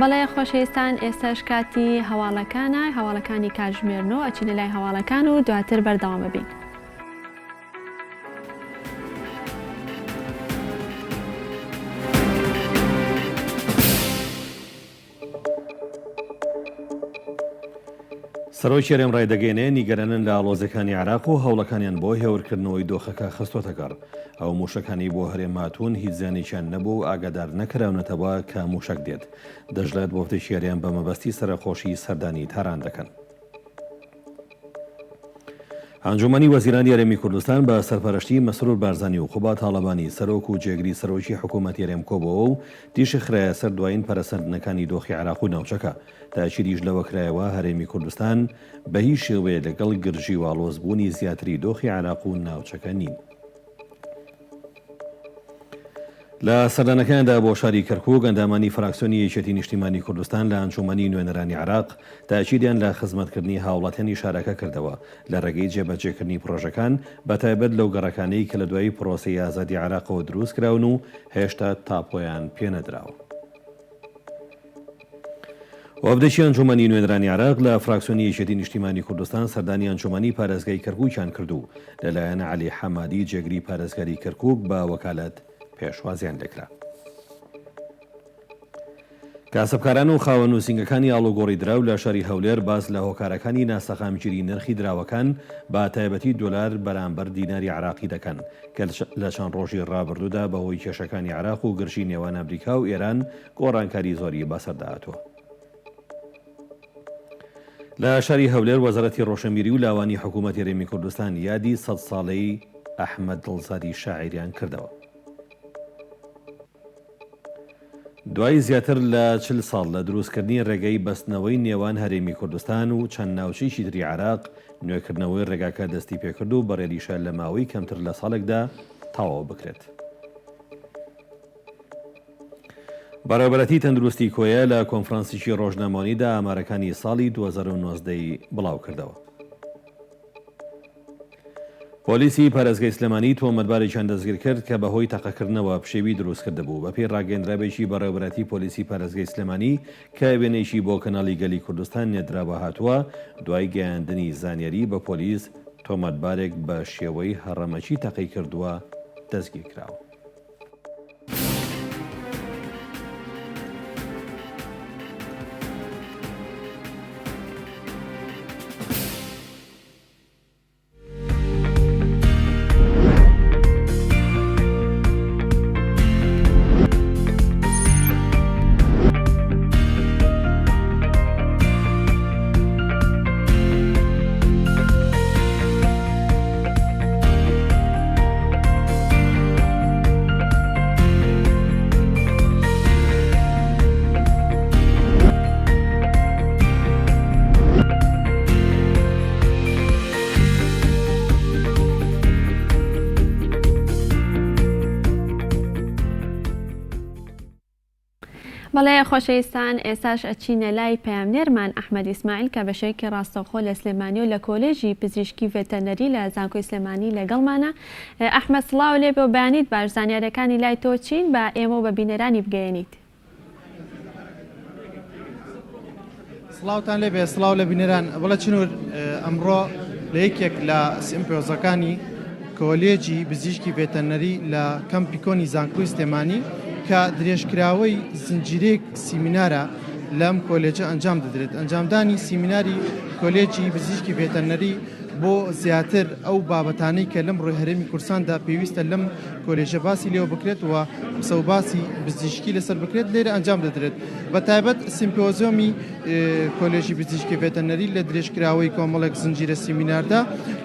بەڵێ خۆشەویستان ئێستاش کاتی هەواڵەکانە هەواڵەکانی کاتژمێر نۆ ئەچینە لای هەواڵەکان و دواتر بەردەوام ئەبین. سەرۆکی هەرێم ڕایدەگەیەنێ، نیگەرانن لە ئاڵۆزیەکانی عێراق و هەوڵەکانیان بۆ هێورکردنەوەی دۆخەکە خستۆتەگەڕ. ئەو موشەکانەی بۆ هەرێم هاتوون هیچ زیانێکیان نەبووە و ئاگادار نەکراونەتەوە کە موشەک دێت. دەشڵێت وەفدێکی هەرێم بە مەبەستی سەرەخۆشی سەردانی تاران دەکەن. ئەنجوومەنی وەزیرانی هەرێمی کوردستان بە سەرپەرشتی مەسرور بارزانی و قوباد تاڵەبانی سەرۆک و جێگری سەرۆکی حکوومەتی هەرێم کۆبووەوە و تیشک خرایە سەر دوایین پەرەسەندنەکانی دۆخی عێراق و ناوچەکە. تاکیدیش لەوە کرایەوە هەرێمی کوردستان بە هیچ شێوەیەک لەگەڵ گرژی و ئاڵۆزبوونی زیاتری دۆخی عێراق و ناوچەکە نین. لە سەردانەکەیاندا بۆ شاری کەرکوک، ئەندامانی فراکسیۆنی یەکێتی نیشتیمانی کوردستان لە ئەنجوومەنی نوێنەرانی عێراق تاکیدیان لە خزمەتکردنی هاوڵاتیانی شارەکە کردەوە لە ڕێگەی جێبەجێکردنی پڕۆژەکان بەتایبەت لەو گەڕەکانەی کە لە دوای پڕۆسەی ئازادی عێراقەوە دروستکراون و هێشتا تاپۆیان پێنەدراوە. وەفدێکی ئەنجومەنی نوێنەرانی عێراق لە فراکسیۆنی یەکێتی نیشتیمانی کوردستان سەردانی ئەنجومەنی پارێزگای کەرکوکیان کرد و لەلایەن عەلی حەمادی جێگری پارێزگاری کەرکوک بە وەکالەت پێشوازیان لێکرا. کاسبکاران و خاوەن نووسینگەکانی ئاڵوگۆڕی دراو لە شاری هەولێر باس لە هۆکارەکانی ناسەقامگیری نرخی دراوەکان بە تایبەتی دۆلار بەرامبەر دیناری عێراقی دەکەن کە لە چەند ڕۆژی ڕابردوودا بەهۆی کێشەکانی عێراق و گرژی نێوان ئەمریکا و ئێران گۆڕانکاری زۆری بەسەردا هاتووە. لە شاری هەولێر وەزارەتی ڕۆشنبیری و لاوانی حکوومەتی هەرێمی کوردستان یادی سەد ساڵەی ئەحمەد دڵزادی شاعیریان کردەوە. دوای زیاتر لە چل ساڵ لە دروستکردنی ڕێگەی بەستنەوەی نێوان هەرێمی کوردستان و چەند ناوچەیەکی تری عێراق، نوێکردنەوەی ڕێگاکە دەستیپێکرد و بڕیاریشە لە ماوەی کەمتر لە ساڵێکدا تەواو بکرێت. بەڕێوەبەرایەتی تەندروستی کۆیە لە کۆنفرانسێکی ڕۆژنامەوانیدا ئامارەکانی ساڵی 2019 ی بڵاوکردەوە. پۆلیسی پارێزگای سلێمانی تۆمەتبارێکیان دەستگیرکرد کە بەهۆی تەقەکردنەوە پشێوی دروستکردبوو. بەپێی ڕاگەیەندراوێکی بەڕێوەبەرایەتی پۆلیسی پارێزگای سلێمانی کە وێنەیەکی بۆ کەناڵی گەلی کوردستان نێردراوە هاتووە، دوای گەیاندنی زانیاری بە پۆلیس تۆمەتبارێک بە شێوەی هەڕەمەکی تەقەی کردووە دەستگیرکراوە. بەڵێ خۆشەویستان ئێستاش ئەچینە لای پەیامنێرمان ئەحمەد ئیسماعیل کە بە شێوەیەکی ڕاستەوخۆ لە سلێمانی و لە کۆلێژی پزیشکی ڤێتەرنەری لە زانکۆی سلێمانی لەگەڵمانە ئەحمەد سڵاو لێبێ و بەیانیت باش زانیاریەکانی لای تۆ چین با ئێمە و بە بینەرانی بگەیەنیت. سڵاوتان لێبێ سڵاو لە بینەران بڵێ چنور ئەمڕۆ لە یەکێک لە سیمپۆزەکانی کۆلێجی بزیشکی ڤێتەرنەری لە کەمپی کۆنی زانکۆی سلێمانی کە درێژکراوەی زنجیرەیەک سیمینارە لەم کۆلێجە ئەنجام دەدرێت ئەنجامدانی سیمیناری کۆلێجی بزیشکی ڤێتەرنەری بۆ زیاتر ئەو بابەتانەی کە لەم ڕۆی هەرێمی کوردستاندا پێویستە لەم کۆلێژە باسی لێوە بکرێت و قسە و باسی بزیشکی لەسەر بکرێت لێرە ئەنجام دەدرێت بە تایبەت سیمپۆزیۆمی کۆلێژی پزیشکی ڤێتەرنەری لە درێژکراوەی کۆمەڵێک زنجیرە سیمیناردا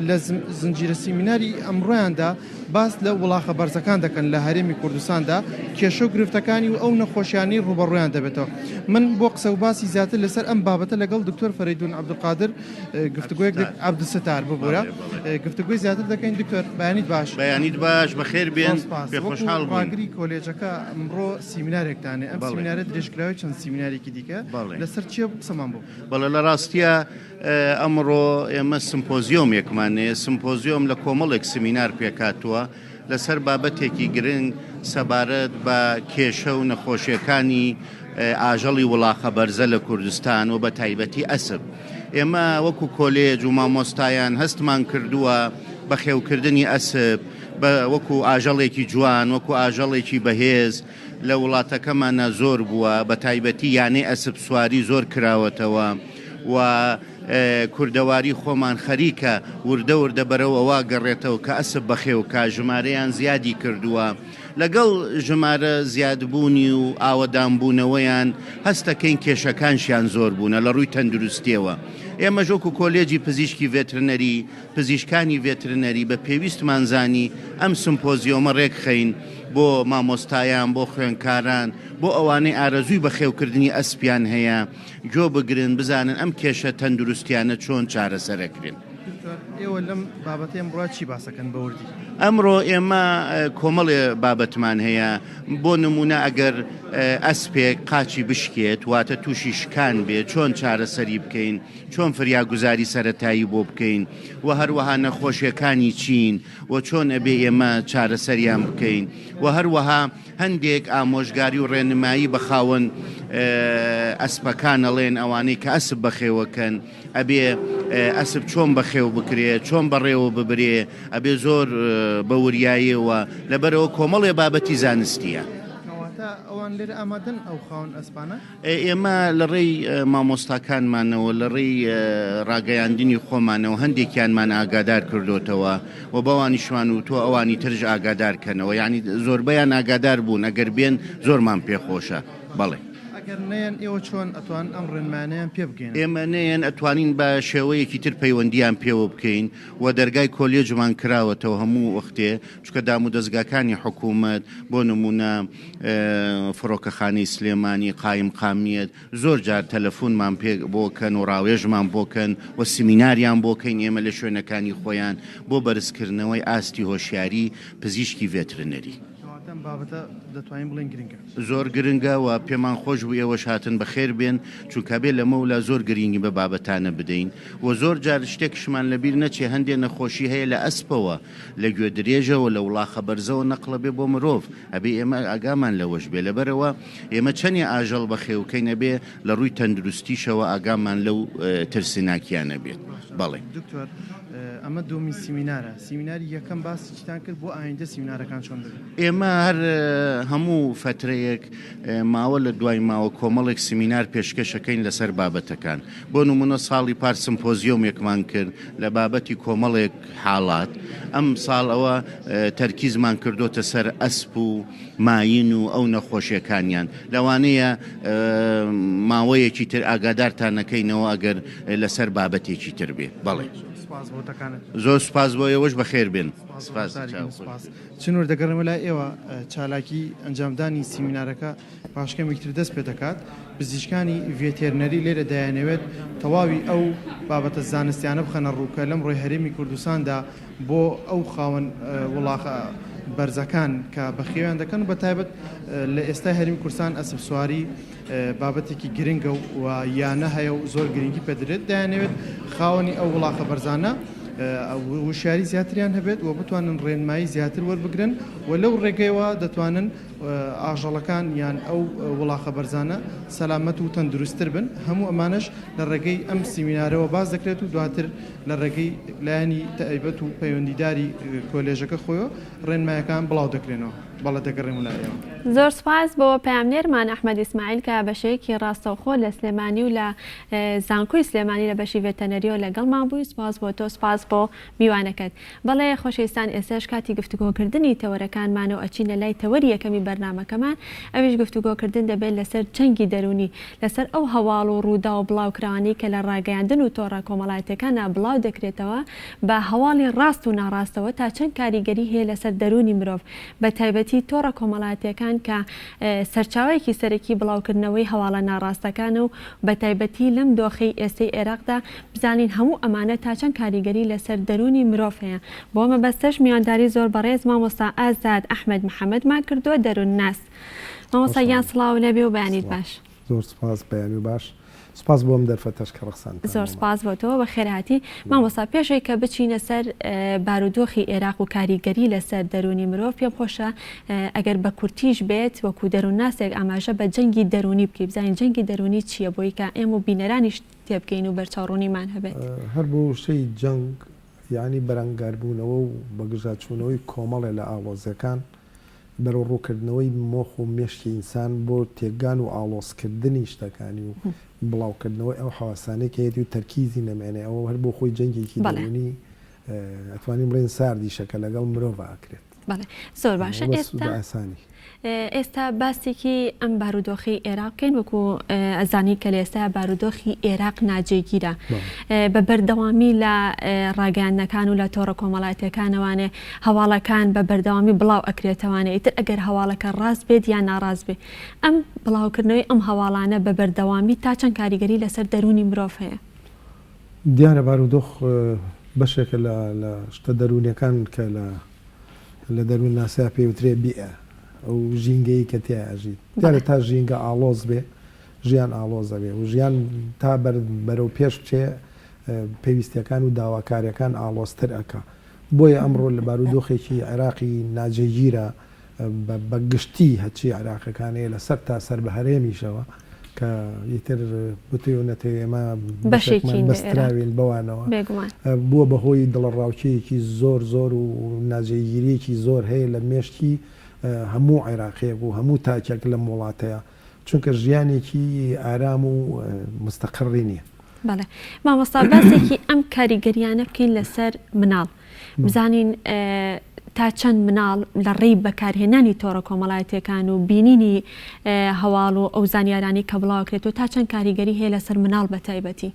لە زنجیرە سیمیناری ئەمڕۆیاندا باس لە وڵاخە بەرزەکان دەکەن لە هەرێمی کوردستاندا کێشە و گرفتەکانی و ئەو نەخۆشیانەی ڕووبەڕوویان دەبێتەوە من بۆ قسە و باسی زیاتر لەسەر ئەم بابەتە لەگەڵ دکتۆر فەرەیدون عەبدولقادر گفتوگۆیەک عەبدولستار ببورە گفتوگۆی زیاتر دەکەین دکتۆر بەیانیت باش بەیانیت باش بەخێر بێن پێ خۆشحاڵ بووین ڕاگری کۆلێجەکە ئەمڕۆ سیمینارێکتانێ ئەم سیمینارە درێژکراوی چەند سیمینارێکی دیکە لەسەر چیە قسەمان بۆ بەڵێ لە ڕاستیە ئەمڕۆ ئێمە سمپۆزیۆمێکمان هەیە سمپۆزیۆم لە کۆمەڵێک سمینار پێکهاتووە لەسەر بابەتێکی گرنگ سەبارەت بە کێشە و نەخۆشیەکانی. ئاژەڵی وڵاخە بەرزە لە کوردستان و بە تایبەتی ئەسپ. ئێمە وەکو کۆلێج و مامۆستایان هەستمان کردووە بەخێوکردنی ئەسپ بە وەکو ئاژەڵێکی جوان، وەکو ئاژەڵێکی بەهێز لە وڵاتەکەمانا زۆر بووە، بە تایبەتی یانەی ئەسپ سواری زۆر کراوەتەوە و کوردەواری خۆمان خەریکە وردە وردە بەرەو ئەوە گەڕێتەوە کە ئەسپ بەخێو کا، ژمارەیان زیادی کردووە. لەگەڵ ژمارە زیادبوونی و ئاوەدانبوونەوەیان هەستەکەین کێشەکانشیان زۆر بوونە لە ڕووی تەندروستیەوە. ئێمەش وەکو کۆلێجی پزیشکی ڤێترنەری، پزیشکانی ڤێترنەری بە پێویستمان زانی ئەم سمپۆزیۆمە ڕێکخەین بۆ مامۆستایان، بۆ خوێندکاران، بۆ ئەوانەی ئارەزووی بەخێوکردنی ئەسپیان هەیە گۆ بگرن بزانن ئەم کێشە تەندروستیانە چۆن چارەسەرەکرێن. دکتۆر ئێوە لەم بابەتەی ئەمڕۆ چی باسەکەن بە وردی؟ ئەمڕۆ ئێمە کۆمەڵێ بابەتمان هەیە، بۆ نموونە ئەگەر ئەسپێک قاچی بشکێت واتە تووشی شکان بێت چۆن چارەسەری بکەین، چۆن فریاگوزاری سەرەتایی بۆ بکەین و هەروەها نەخۆشیەکانی چین و چۆن ئەبێ ئێمە چارەسەریان بکەین و هەروەها هەندێک ئامۆژگاری و ڕێنمایی بە خاوەن ئەسپەکان ئەڵێن ئەوانەی کە ئەسپ بەخێوەکەن ئەبێ ئەسپ چۆن بەخێو بکرێ چۆن بەڕێوە ببرێ ئەبێ زۆر بە وریاییەوە لەبەرئەوە کۆمەڵێ بابەتی زانستیە. کەواتە ئەوان لێرە ئامادەن ئەو خاوەن ئەسپانە؟ ئێمە لە ڕێی مامۆستاکانمانەوە، لە ڕێی ڕاگەیاندنی خۆمانەوە هەندێکیانمان ئاگادار کردۆتەوە و بەوانیشمان وتووە ئەوانی ترش ئاگادار کەنەوە، یانی زۆربەیان ئاگادار بوون، ئەگەر بێن زۆرمان پێ خۆشە. بەڵێ. ئەگەر نەیەن ئێوە چۆن ئەتوانن ئەم ڕێنمایانەیان پێ بگەیەنن؟ ئێمە نەیەن ئەتوانین بە شێوەیەکی تر پەیوەندییان پێوە بکەین و دەرگای کۆلێجمان کراوەتەوە هەموو وەختێ، چونکە دامودەزگاکانی حکوومەت بۆ نموونە فڕۆکەخانەی سلێمانی، قایمقامیەت، زۆر جار تەلەفونمان پێ بۆ کەن و ڕاوێژمان بۆ کەن و سمیناریان بۆ کەین ئێمە لە شوێنەکانی خۆیان بۆ بەرزکردنەوەی ئاستی هۆشیاری پزیشکی ڤێترنەری. کەواتە ئەم بابەتە دەتوانین بڵێین گرنگە. زۆر گرنگە و پێمان خۆش بوو ئێوەش هاتن بەخێر بێن، چونکە بێ لەمەولا زۆر گرینگی بە بابەتانە بدەین و زۆر جار شتێکشمان لەبیر نەچێ هەندێ نەخۆشی هەیە لە ئەسپەوە لە گوێ درێژەوە لە وڵاخە بەرزەوە نەقڵە بێ بۆ مرۆڤ ئەبێ ئێمە ئاگامان لەوەش بێ لەبەرئەوە ئێمە چەنێ ئاژەڵ بەخێوکەین ئەبێ لە ڕووی تەندروستیشەوە ئاگامان لەو ترسناکیانە بێت بەڵێ. دکتۆر ئەمە دووەمین سیمینارە سیمیناری یەکەم باسی چیتان کرد بۆ ئایندە سیمینارەکان چۆن دەبن؟ ئێمە هەر هەموو فەترەیەک ماوە لە دوای ماوە کۆمەڵێک سمینار پێشکەشەکەین لەسەر بابەتەکان بۆ نمونە ساڵی پار سمپۆزیۆمێکمان کرد لە بابەتی کۆمەڵێک حاڵات ئەم ساڵ ئەوە تەرکیزمان کردۆتە سەر ئەسپ و ماین و ئەو نەخۆشیەکانیان لەوانەیە ماوەیەکی تر ئاگادارتان نەکەینەوە ئەگەر لەسەر بابەتێکی تر بێ بەڵێ. سپاس بۆ تەکانت. زۆر سپاس بۆ ئێوەش بەخێر بێن. سپاس سپاس. چنور دەگەڕێمە لای ئێوە چالاکی ئەنجامدانی سیمینارەکە پاش کەمێکی تر دەست پێدەکات، پزیشکانی ڤێتێرنەری لێرە دەیانەوێت تەواوی ئەو بابەتە زانستیانە بخەنە ڕوو کە لەمڕۆی هەرێمی کوردستاندا بۆ ئەو خاوەن وڵاخە بەرزەکان کە بەخێویان دەکەن و بەتایبەت لە ئێستای هەرێمی کوردستان ئەسپسواری بابەتێکی گرنگە و یانە هەیە و زۆر گرنگی پێدرێت دەیانەوێت خاوەنی ئەو وڵاخە بەرزانە وشیاری زیاتریان هەبێت و بتوانن ڕێنمایی زیاتر وەربگرن و لەو ڕێگەیەوە دەتوانن ئاژەڵەکان یان ئەو وڵاخە بەرزانە سەلامەت و تەندروستتر بن، هەموو ئەمانەش لە ڕێگەی ئەم سیمینارەوە باس دەکرێت و دواتر لە ڕێگەی لایەنی تایبەت و پەیوەندیداری کۆلێژەکە خۆیەوە ڕێنمایەکان بڵاو دەکرێنەوە. بەڵێ دەگەڕێمەوە لای ئێوە. زۆر سوپاس بۆ پەیامنێرمان ئەحمەد ئیسماعیل کە بە شێوەیەکی ڕاستەوخۆ لە سلێمانی و لە زانکۆی سلێمانی لە بەشی ڤێتەنەریەوە لەگەڵمان بووی سوپاس بۆ تۆ سوپاس بۆ میوانەکەت. بەڵێ خۆشەویستان ئێستاش کاتی گفتوگۆکردنی تەوەرەکانمانە و ئەچینە لای تەوەری یەکەمی بەرنامەکەمان ئەویش گفتوگۆکردن دەبێت لەسەر جەنگی دەروونی لەسەر ئەو هەواڵ و ڕووداو و بڵاوکراوانەی کە لە ڕاگەیاندن و تۆڕە کۆمەڵایەتیەکانا بڵاو دەکرێتەوە بە هەواڵی ڕاست و ناڕاستەوە تا چەند کاریگەری هەیە لەسەر دەروونی مرۆڤ بە تایبەتی تۆڕە کۆمەڵایەتیەکان کە سەرچاوەیەکی سەرەکی بڵاوکردنەوەی هەواڵە ناڕاستەکانە و بە تایبەتی لەم دۆخەی ئێستەی ئێراقدا بزانین هەموو ئەمانە تا چەند کاریگەری لەسەر دەروونی مرۆڤ هەیە بۆ مەبەستەش میوانداری زۆر بەڕێز مامۆستا ئازاد ئەحمەد محەمەدمان کردووە دەروونناس مامۆستا گیان سڵاو لێبێ و بەیانیت باش. زۆر سوپاس بەیانی باش سوپاس بۆ ئەم دەرفەتەش کە ڕەخساندتان زۆر بۆمان. سوپاس بۆ تۆ بەخێرهاتی. مامۆستا پێشەوەی کە بچینە سەر بارودۆخی ئێراق و کاریگەری لەسەر دەروونی مرۆڤ پێم خۆشە ئەگەر بە کورتیش بێت وەکو دەروونناسێک ئاماژە بە جەنگی دەروونی بکەی بزانین جەنگی دەروونی چییە بۆی کە ئێمە و بینەرانیش تێبگەین و بەرچاوڕوونیمان هەبێت. هەر بۆ وشەی جەنگ یانی بەرەنگاربوونەوە و بەگژاچوونەوەی کۆمەڵێ لە ئاڵۆزیەکان، بەرەو ڕووکردنەوەی مۆخ و مێشکی ئینسان بۆ تێکگان و ئاڵۆزکردنی شتەکانی و بڵاوکردنەوەی ئەو حەواسانەی کە هەیەتی و تەرکیزی نەمێنێ ئەوە هەر بۆ خۆی جەنگێکی دەروونی ئەتوانین بڵێین ساردیشە کە لەگەڵ مرۆڤ ئەکرێت. بەڵێ زۆر باشە ئێستا ئێستا باسێکی ئەم بارودۆخی ئێراق بکەین وەکو ئەزانی کە لە ئێستا بارودۆخی ئێراق ناجێگیرە بە بەردەوامی لە ڕاگەیاندنەکان و لە تۆڕە کۆمەڵایەتەکانەوانێ هەواڵەکان بە بەردەوامی بڵاو ئەکرێتەوانێ ئیتر ئەگەر هەواڵەکە ڕاست بێت یان ناڕاست بێ ئەم بڵاوکردنەوەی ئەم هەواڵانە بە بەردەوامی تا چەند کاریگەری لەسەر دەروونی مرۆڤ هەیە؟ دیارە بارودۆخ بەشێکە لە لە شتە دەروونیەکان کە لە لە دەروونناسیا پێی وترێ بیئە، ئەو ژینگەی کە تیایا ئەژیت. دیارە تا ژینگە ئاڵۆز بێ ژیان ئاڵۆز ئەبێ و ژیان تا بەرەو پێش بچێ پێویستیەکان و داواکاریەکان ئاڵۆزتر ئەکا. بۆیە ئەمڕۆ لە بارودۆخێکی عێراقی ناجێگیرا بە گشتی هەرچی عێراقەکان هەیە لە سەر تا سەر بە هەرێمیشەوە کە ئیتر بتەوێ و نەتەوێ ئێمە بەشێکمان بەستراوین بەوانەوە بووە بە هۆی دڵەڕاوکێیەکی زۆر زۆر و ناجێگیرییەکی زۆر هەیە لە مێشکی هەموو عێراقییەک و هەموو تاکێک لەم وڵاتەیە چونکە ژیانێکی ئارام و مستەقڕی نییە. بەڵێ مامۆستا باسێکی ئەم کاریگەریانە بکەین لەسەر مناڵ بزانین تا چەند مناڵ لە ڕێی بەکارهێنانی تۆڕە کۆمەڵایەتیەکان و بینینی هەواڵ و ئەو زانیارانەی کە بڵاوکرێتەوە تا چەند کاریگەری هەیە لەسەر مناڵ بە تایبەتی؟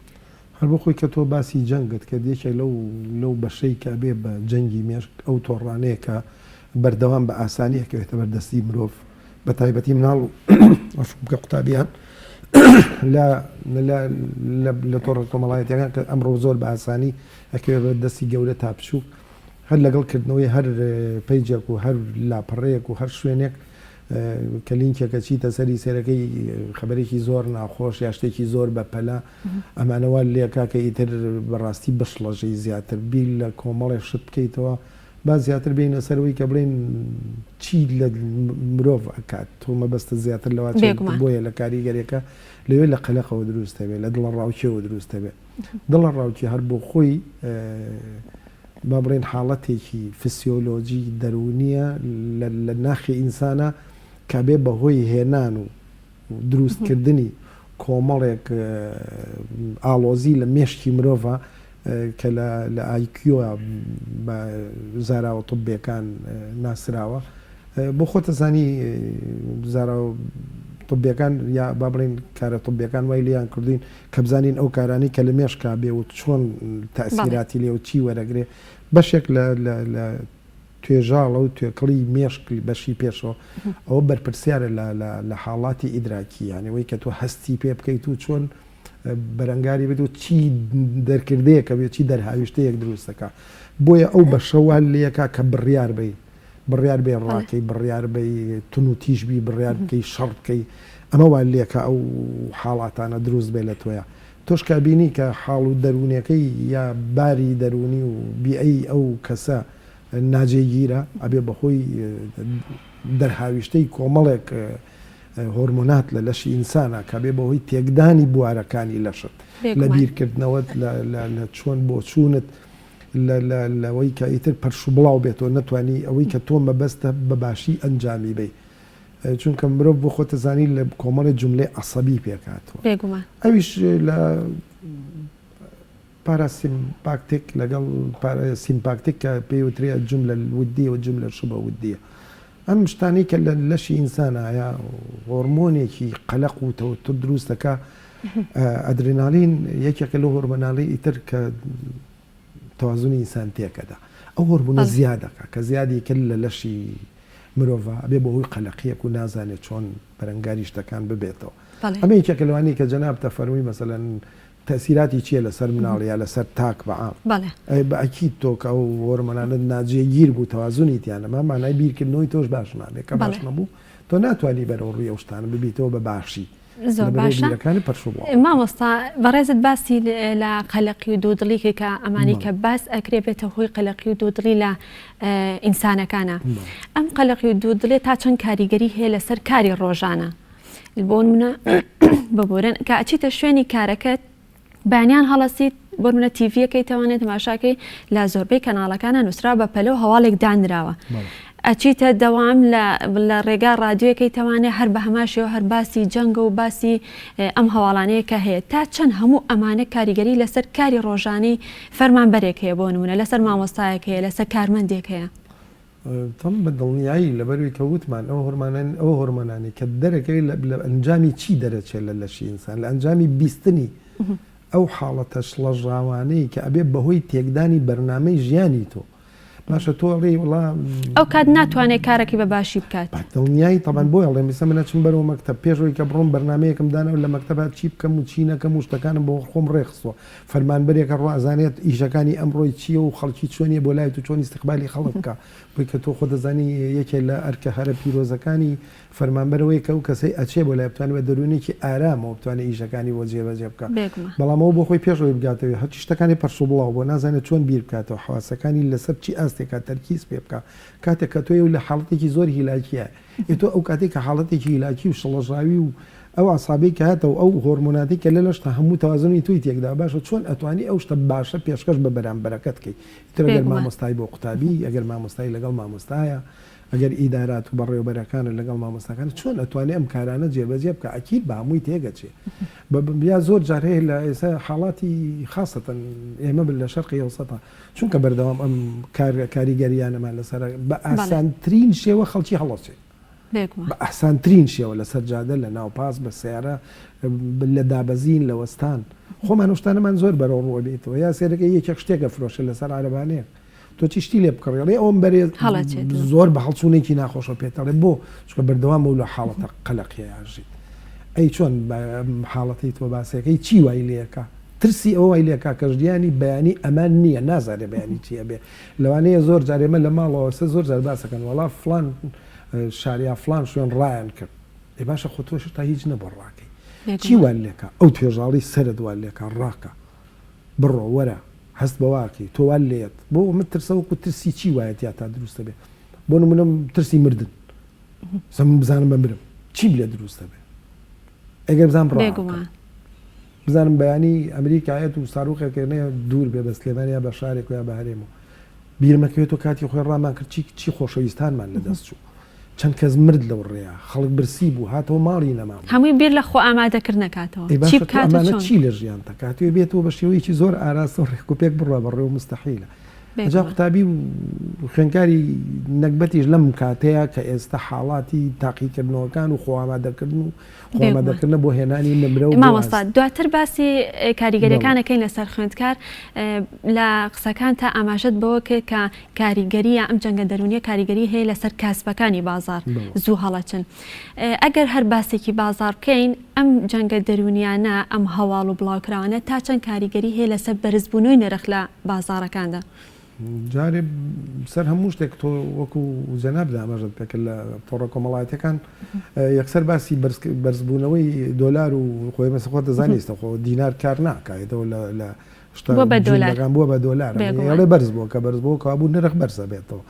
هەر بۆ خۆی کە تۆ باسی جەنگت کرد یەکێک لەو لەو بەشەی کە ئەبێ بە جەنگی مێشک ئەو تۆڕانەیە کە بەردەوام بە ئاسانی ئەکەوێتە بەر دەستی مرۆڤ بە تایبەتی مناڵ و بکە قوتابیان لە لە لە تۆڕە کۆمەڵایەتیەکان کە ئەمڕۆ زۆر بە ئاسانی ئەکەوێت بە دەستی گەورە تا بچووک هەر لەگەڵ کردنەوەی هەر پەیجێک و هەر لاپەڕەیەک و هەر شوێنێک کە لینکێکە چیتە سەری سەرەکەی خەبەرێکی زۆر ناخۆش یا شتێکی زۆر بەپەلە ئەمانە وا لێکا کە ئیتر بەڕاستی بشڵەژەی زیاتر بیر لە کۆمەڵێ شت بکەیتەوە با زیاتر بێینە سەر ئەوەی کە بڵێین چی لە مرۆڤ ئەکات تۆ مەبەستت زیاتر لەوە چیە بێگومان. بۆیە لە کاریگەریەکە لەوێ لە قەلەقەوە دروست ئەبێ لە دڵەڕاوکێوە دروست ئەبێ دڵەڕاوکێ هەر بۆ خۆی با بڵێین حاڵەتێکی فسیۆلۆجی دەروونیە لە ناخی ئینسانا کە ئەبێ بە هۆی هێنان و دروستکردنی کۆمەڵێک ئاڵۆزی لە مێشکی مرۆڤە کە لە IQ بە زاراوە طبیەکان ناسراوە بۆ خۆتە زانی زاراوە طبیەکان یا با بڵێین کارە طبیەکان وای لێیان کردوین کە بزانین ئەو کارانەی کە لە مێشکا بێ و چۆن تەئسیراتی لێ و چی وەرەگرێ بەشێک لە لە توێژاڵە و توێکڵی مێشک بەشی پێشەوە ئەوە بەرپرسیارە لە لە لە حاڵاتی ئیدراکی یانی ئەوەی کە تۆ هەستی پێ بکەیت و چۆن بەرەنگاری بێت و چی دەرکردەیەکە بێ چی دەرهاویشتەیەک دروست دەکا بۆیە ئەو بەشە وا لێکا کە بڕیار بی بڕیار بێ ڕاکەی بڕیار بی تون و تیژ بی بڕیار بکەی شەڕ بکەی ئەمە وا لێکا ئەو حاڵاتانە دروست بێ لە تۆیا تۆش کە بینی کە حاڵ و دەروونیەکەی یا باری دەروونی و بیئەی ئەو کەسە ناجێگیرە ئەبێ بەهۆی دەرهاویشتەی کۆمەڵێک هۆرمۆنات لە لەشی ئینسانا کە بێ بەهۆی تێکدانی بوارەکانی لەشت لە بیرکردنەوەت لە چۆن بۆچوونت لەوەی کە ئیتر پەرش و بڵاو بێتەوە نەتوانی ئەوەی کە تۆ مەبەستە بە باشی ئەنجامی بەی چونکە مرۆڤ بۆ خۆتە زانی لە کۆمەڵی جوملەی عەسەبی پێکهاتووە بێگومان ئەویش لە پاراسیمپاکتیک لەگەڵ سیمپاکتیک کە پێی وترێ الجملە الودیە و الجملە الشبه ودیە ئەم شتانەی کە لە لەشی ئینسانا هەیە هۆرمۆنێکی قەلەق و تەوتر دروست دەکا ئەدرینالین یەکێکە لەو هۆرمۆنانەی ئیتر کە تەوازنی ئینسان تێکەدا ئەو هۆرمۆنە زیاد دەکا کە زیادی کرد لە لەشی مرۆڤ ئەبێ بەهۆی قەلەقیەک و نازانێت چۆن بەرەنگاری شتەکان ببێتەوە ئەمە یەکێکە لەوانەی کە جەنابتە فەرمووی مەسەلەن تەئسیراتی چیە لەسەر مناڵ یا لەسەر تاک بە عام؟ بەڵێ. ئەی بە ئەکید تۆ کە ئەو هۆرمۆنانەت ناجێگیر بوو تەوازنی تیا نەما مانای بیرکردنەوەی تۆش باش نابێ کە باش بەڵێ. نەبوو تۆ ناتوانی بەرەو ڕووی ئەو شتانە ببیتەوە بە باشی. زۆر باشە مامۆستا بەڕێزت باسی لە قەلەقی و دوودڵی کرد کە ئەمانی کە باس ئەکرێ بێتە هۆی قەلەقی و دوودڵی لە ئینسانەکانە ئەم قەلەقی و دوودڵێ تا چەند کاریگەری هەیە لەسەر کاری ڕۆژانە بۆ نمونە ببورن کە ئەچیتە شوێنی کارەکەت بەیانیان هەڵەسیت بۆ نمونە تیڤیەکەی تەوانێت تەماشاکەی لە زۆربەی کەناڵەکانە نووسرا بە پەلە و هەواڵێک دانراوە ئەچیتە دەوام لە ڕێگا ڕادیۆیەکەی تەوانێ هەر بە هەمان شێوە هەر باسی جەنگە و باسی ئەم هەواڵانەیە کە هەیە تا چەند هەموو ئەمانە کاریگەری لەسەر کاری ڕۆژانەی فەرمانبەرێک هەیە بۆ نمونە لەسەر مامۆستایەک هەیە لەسەر کارمەندێک هەیە؟ تەم بە دڵنیایی لەبەروی کە وتمان ئەو هۆرمانان ئەو هۆرمۆنانەی کە دەرەکەوێت لە ئەنجامی چی دەرەچێت لە لەشی ئینسان لە ئەنجامی بیستنی ئەو حاڵەتە شڵەژاوانەی کە ئەبێ بەهۆی تێکدانی بەرنامەی ژیانی تۆ باشە تۆ ئەڵێی وەڵا. ئەو کات ناتوانێت کارەکەی بە باشی بکات. بە دڵنیایی تەبعەن بۆیە ئەڵێم ئیستا من ئەچم بەرەوە مەکتەب پێش ئەوەی کە بڕۆم بەرنامەیەکم داناوە لە مەکتەبا چی بکەم و چی نەکەم و شتەکانم بۆ خۆم ڕێکخستووە فەرمانبەرێک ئەڕوا ئەزانێت ئیشەکانی ئەمڕۆی چییە و خەڵکی چۆنیە بۆ لایت و چۆن ئیستیقبالی خەڵک بکا بۆی کە تۆ خۆت ئەزانی یەکێ لە ئەرکە هەرە پیرۆزەکانی فەرمانبەر ئەوەیە کە ئەو کەسەی ئەچێ بۆ لای بتوانێ بە دەروونێکی ئارامەوە بتوانێ ئیشەکانی بۆ جێبەجێ بکا. بێگومان. بەڵام ئەو بۆ خۆی پێش ئەوەی بگاتەوێ هەرچی شتەکانی پەرشوبڵاو بووە نازانێ چۆن بیر بکاتەوە حەواسەکانی لەسەر چی ئاستێکا تەرکیز پێ بکا کاتێک کە تۆی لە حاڵەتێکی زۆر هیلاکیایە ئێ تۆ ئەو کاتەی کە حاڵەتێکی هیلاکی و شڵەژاوی و ئەو عەسابەی کە هەتە و ئەو هۆرمۆناتەی کە لە لەشتا هەموو تەوازنی تۆی تێکداوە باشە چۆن ئەتوانی ئەو شتە باشە پێشکەش بە بەرامبەرەکەت کەی ئیتر ئەگەر بێگومان. مامۆستای بۆ قوتابی ئەگەر مامۆستای لەگەڵ مامۆستایە ئەگەر ئیدارات و بەڕێوەبەرەکانە لەگەڵ مامۆستاکانە چۆن ئەتوانێ ئەم کارانە جێبەجێ بکا ئەکید بە هەمووی تێگەچێ یا زۆر جار هەیە لە ئێستا حاڵاتی خاسەتەن ئێمە لە شەرقی ئەوسەتا چونکە بەردەوام ئەم کار کاریگەریانەمان لەسەر بە ئاسانترین شێوە خەڵکی هەڵەچێ بە ئاسانترین شێوە لەسەر جادە لە ناو پاس بە سیارە لە دابەزین لە وەستان خۆمان شتانەمان زۆر بەرەو ڕووە بێتەوە یا سێرەکە یەکێک شتێکە فرۆشە لەسەر عەرەبانەیەک تۆ چی شتی لێ بکڕی ئەڵێ ئەوم بەرێ زۆر بە هەڵچوونێکی ناخۆشە پێت ئەڵێ بۆ چونکە بەردەوام و لە حاڵەتە قەلەقیە ئەژیت ئەی چۆن حاڵەتەی تۆ باسەکەی چی وای لێکا ترسی ئەوە وای لێکا کە ژیانی بەیانی ئەمان نییە نازانێ بەیانی چی ئەبێ لەوانەیە زۆر جار ئێمە لە ماڵەوە سە زۆر جار باسەکەن وەڵا فڵان شار یا فڵان شوێن ڕایان کرد ئێ باشە خۆ تۆش تا هیچ نەبوو ڕاکەی چی وان لێکا ئەو توێژاڵی سەرت وان لێکا ڕاکە بڕۆ وەرە هەست بەوە ئەکەی تۆ وات لێیەت بۆ من ترسە وەکو ترسی چی وایە تیا تا دروست دەبێ بۆ نمونە ترسی مردن سە من بزانم بەمرم چیم لێ دروست دەبێ ئەگەر بزانم ڕا بێگومان بزانم بەیانی ئەمریکایەت و ساروخێک نێ دوور بێ بە سلێمانی یا بە شارێک و یا بە هەرێم و بیرمەکەوێتەوە کاتی خۆی ڕامان کرد چی چی خۆشەویستانمان لەدەست چوو چەند کەس مرد لەو ڕێیە خەڵک برسی بوو هاتەوە ماڵی نەمابوو. هەمووی بیر لە خۆ ئامادەکردن ئەکاتەوە ئەی چی باشە تۆ بکات و ئەمانە چۆن. چی لە ژیانتا کاتێ بێتەوە بە شێوەیەکی زۆر ئاراستە و ڕێکوپێک بڕوا بە ڕێوە موستەحیلە ئەجا بێگومان. قوتابی و خوێندکاری نەگبەتیش لەم کاتەیا کە ئێستا حاڵاتی تاقیکردنەوەکان و خۆ ئامادەکردن و خۆ بێگومان. ئامادەکردنە بۆ هێنانی نمرە و بۆ مامۆستا ئاست دواتر باسی بەڵێ. کاریگەریەکان ئەکەین لەسەر خوێندکار لە قسەکانتا ئاماژەت بەوە کرد کە کاریگەری یا ئەم جەنگە دەروونیە کاریگەری هەیە لەسەر کاسبەکانی بازاڕ زوو هەڵەچن ئەگەر هەر باسێکی بازاڕ بکەین ئەم جەنگە دەروونیانە ئەم هەواڵ و بڵاوکراوانە تا چەند کاریگەری هەیە لەسەر بەرزبوونەوەی نرخ لە بازاڕەکاندا؟ جارێ سەر هەموو شتێک تۆ وەکو جەنابت ئاماژەت پێکرد لە تۆڕە کۆمەڵایەتیەکان یەکسەر باسی بەرزبوونەوەی دۆلار و خۆی مەسە خۆت دەزانی ئێستا خۆ دینار کار ناکاتەوە لە شتە بووە بە دۆلار. جوملەکان بووە بە دۆلار بێگومان. ئەڵێ بەرز بووە کە بەرز بووە کەوابوو نرخ بەرز ئەبێتەوە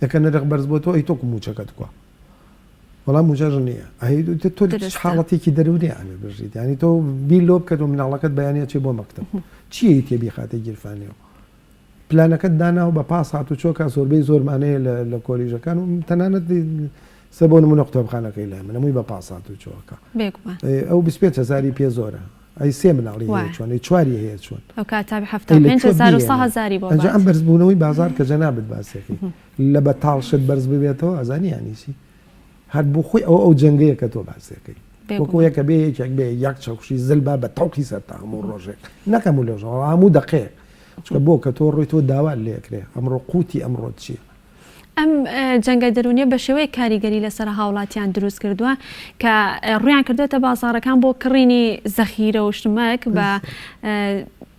یەکە نرخ بەرز بۆتەوە ئەی تۆ کو مووچەکەت کوا وەڵام مووچەش نییە ئەی تۆ چ درستە. حاڵەتێکی دەروونی ئەبێ بژیت یانی تۆ بیر لەوە بکەرەوە مناڵەکەت بەیانی ئەچێ بۆ مەکتەب چی ئەیتێ بیخاتە گیرفانیەوە پلانەکەت داناوە بە پاس هاتوچۆکە زۆربەی زۆرمان هەیە لە لە کۆلیژەکان و تەنانەت سە بۆ نمونە قوتابخانەکەی لای من هەمووی بە پاس هاتوچۆکە بێگومان. ئەو 25 هەزاری پێ زۆرە ئەی سێ مناڵی هەیە وایە. چۆن ئەی چواری هەیە چۆن ئەو کاتە حەفتا ئەی و لە پێنج کوێ هەزار و سە بیهێنێ هەزاری بۆ ئەنجا بات. ئەم بەرزبوونەوەی بازاڕ کە جەنابت باسیەکەی لە بەتاڵ شت بەرز ببێتەوە ئەزانی یانی چی هەر بۆ خۆی ئەوە ئەو جەنگەیە کە تۆ باسیەکەی وەکو بێگومان. یەکە بێ یەکێک بێ یەک چەکوشی زل با بە تەوقی سەرتا هەموو ڕۆژێک نەک هەموو لەژ هەموو دەقەیەک چونکە بۆ کە تۆ ڕۆی تۆ داوات لێکرێ ئەمڕۆ قوتی ئەمڕۆت چییە؟ ئەم جەنگە دەروونیە بە شێوەیەک کاریگەری لەسەر هاوڵاتیان دروست کردووە کە ڕوویان کردوێتە بازاڕەکان بۆ کڕینی زەخیرە و شتمەک بە.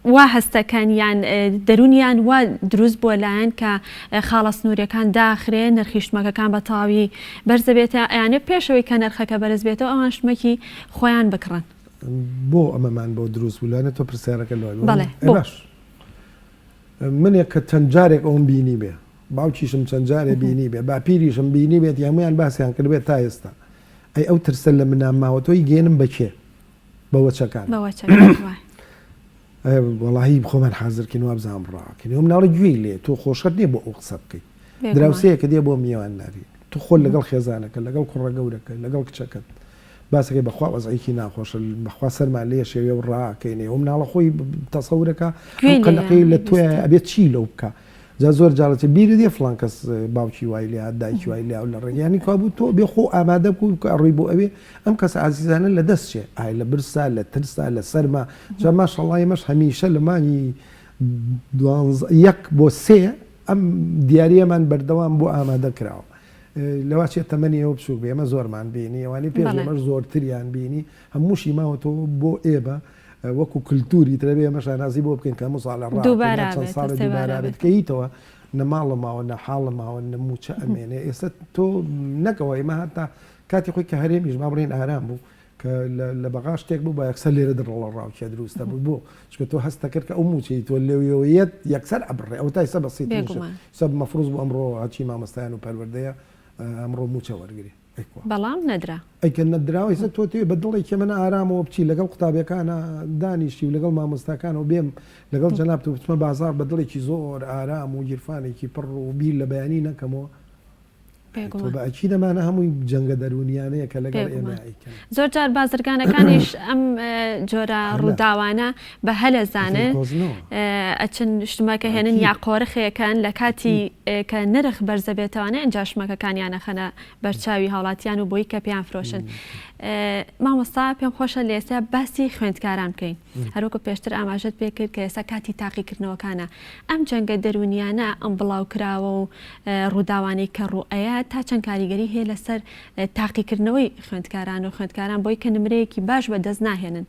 وا هەستەکەن یان دەروونیان وا دروست بووە لایەن کە خاڵە سنووریەکان داخرێ نرخی شتمەکەکان بە تەواوی بەرزەبێتە ئەیانێ پێشەوەی کە نرخەکە بەرز بێتەوە ئەوان شتمەکی خۆیان بکڕن. بۆ ئەمەمان بۆ دروست بوو لەوانەیە تۆ پرسیارەکە لەوە بێ بەڵێ ئێ بۆ؟ باش منێک کە چەند جارێک ئەوم بینیبێ باوکیشم چەند جارێ بینیبێ باپیریشم بینیبێتی هەموویان باسیان کردبێت تا ئێستا ئەی ئەو ترسە لە منا ماوە تۆ ئیگەیەنم بە کێ؟ بە وەچەکان. بە وەچەکان وایە. وەڵاهی خۆمان حازر کەین وابزانم ڕاکەین ئەو مناڵە گوێی لێ تۆ خۆشت نییە بۆ ئەو قسە بکەیت دراوسەیەکە دێ بۆ میوان ناری تۆ خۆت لەگەڵ خێزانەکە لەگەڵ کوڕە گەورەکە لەگەڵ کچەکەت باسەکەی بەخوا وەزعێکی ناخۆشە بەخوا سەرمان لێ شێوێ و ڕاکەینێ ئەو مناڵە خۆی تەسەورەکە قەلەقی لە تۆیە ئەبێت چی لەو بکە جا زۆر جارەچێ بیرت دێ فڵان کەس باوکی وای لێ هات دایکی وای لێ لە ڕێگە یانی کوا بوو تۆ بێ خۆ ئامادە بکو کە ئەڕۆی بۆ ئەوێ ئەم کەسە ئازیزانە لە دەست چێ ئای لە برسا لە ترسا لە سەرما جا ماشەڵڵا ئێمەش هەمیشە لە مانگی دوانزە یەک بۆ سێ ئەم دیارییەمان بەردەوام بۆ ئامادە کراوە لەوا چێ تەمەنی ئێوە بچووک بێ ئێمە زۆرمان بینی ئەوانەی پێش ئێمەش زۆرتریان بینی هەمووشی ماوەتەوە بۆ ئێمە وەکو کلتوری ترە بێ ئێمە شانازی بۆ بکەین کە هەموو ساڵێ ڕاکەین دووبارە چەند ئەبێتەوە ساڵێ سێبارە دووبارە ئەبێت ئەبێتەوە. کە هیتەوە نە ماڵە ماوە نە حاڵە ماوە نە مووچە ئەمێنێ ئێستا تۆ نەکەوە ئێمە هەتا کاتی خۆی کە هەرێمیش با بڵێین ئارام بوو کە لە بەغا شتێک بوو با یەکسەر لێرە دڕەڵەڕاوکێ دروستە بوو بۆ چونکە تۆ هەست دەکرد کە ئەو مووچەی تۆ لەوێوە یەت یەکسەر ئەبڕێ ئەوە تا ئێستا بەسیترین شت بێگومان. ئێستا مەفروز بوو ئەمڕۆ هەرچی مامۆستایان و پەروەردەیە ئەمڕۆ مووچە وەرگرێ. ئەی کوا؟ بەڵام نەدرا. ئەی کە نەدراوە ئیستا تۆ ئەتەوێ بە دڵێکی من ئارامەوە بچی لەگەڵ قوتابیەکانا دانیشی و لەگەڵ مامۆستاکانەوە بێم لەگەڵ جەنابتەوە بچمە بازاڕ بە دڵێکی زۆر ئارام و گیرفانێکی پڕ و بیر لە بەیانی نەکەمەوە؟ ئەی تۆ بێگومان. بە ئەکید ئەمانە هەمووی جەنگە دەروونیانەیە کە لەگەڵ ئێمە بێگومان. ئەیکەن. زۆر جار بازرگانەکانیش ئەم جۆرە هەلە. ڕووداوانە بە هەلە ئیتر زانن قۆزنەوە. ئەچن شتمەکە هێنن ئەکید. یا قۆرخێکەن لە کاتی ئەکید. کە نرخ بەرزەبێتەوانێ ئینجا شمەکەکانیان ئەخەنە بەرچاوی هاوڵاتیان و بۆی کە پێیان فرۆشن. مامۆستا پێم خۆشە لە ئێستا باسی خوێندکاران بکەین. هەروەکو پێشتر ئاماژەت پێ کرد کە ئێستا کاتی تاقیکردنەوەکانە. ئەم جەنگە دەروونیانە، ئەم بڵاوکراوە و ڕووداوانەی کە ڕووئەیات تا چەند کاریگەری هەیە لەسەر تاقیکردنەوەی خوێندکاران و خوێندکاران بۆی کە نمرەیەکی باش بەدەست ناهێنن؟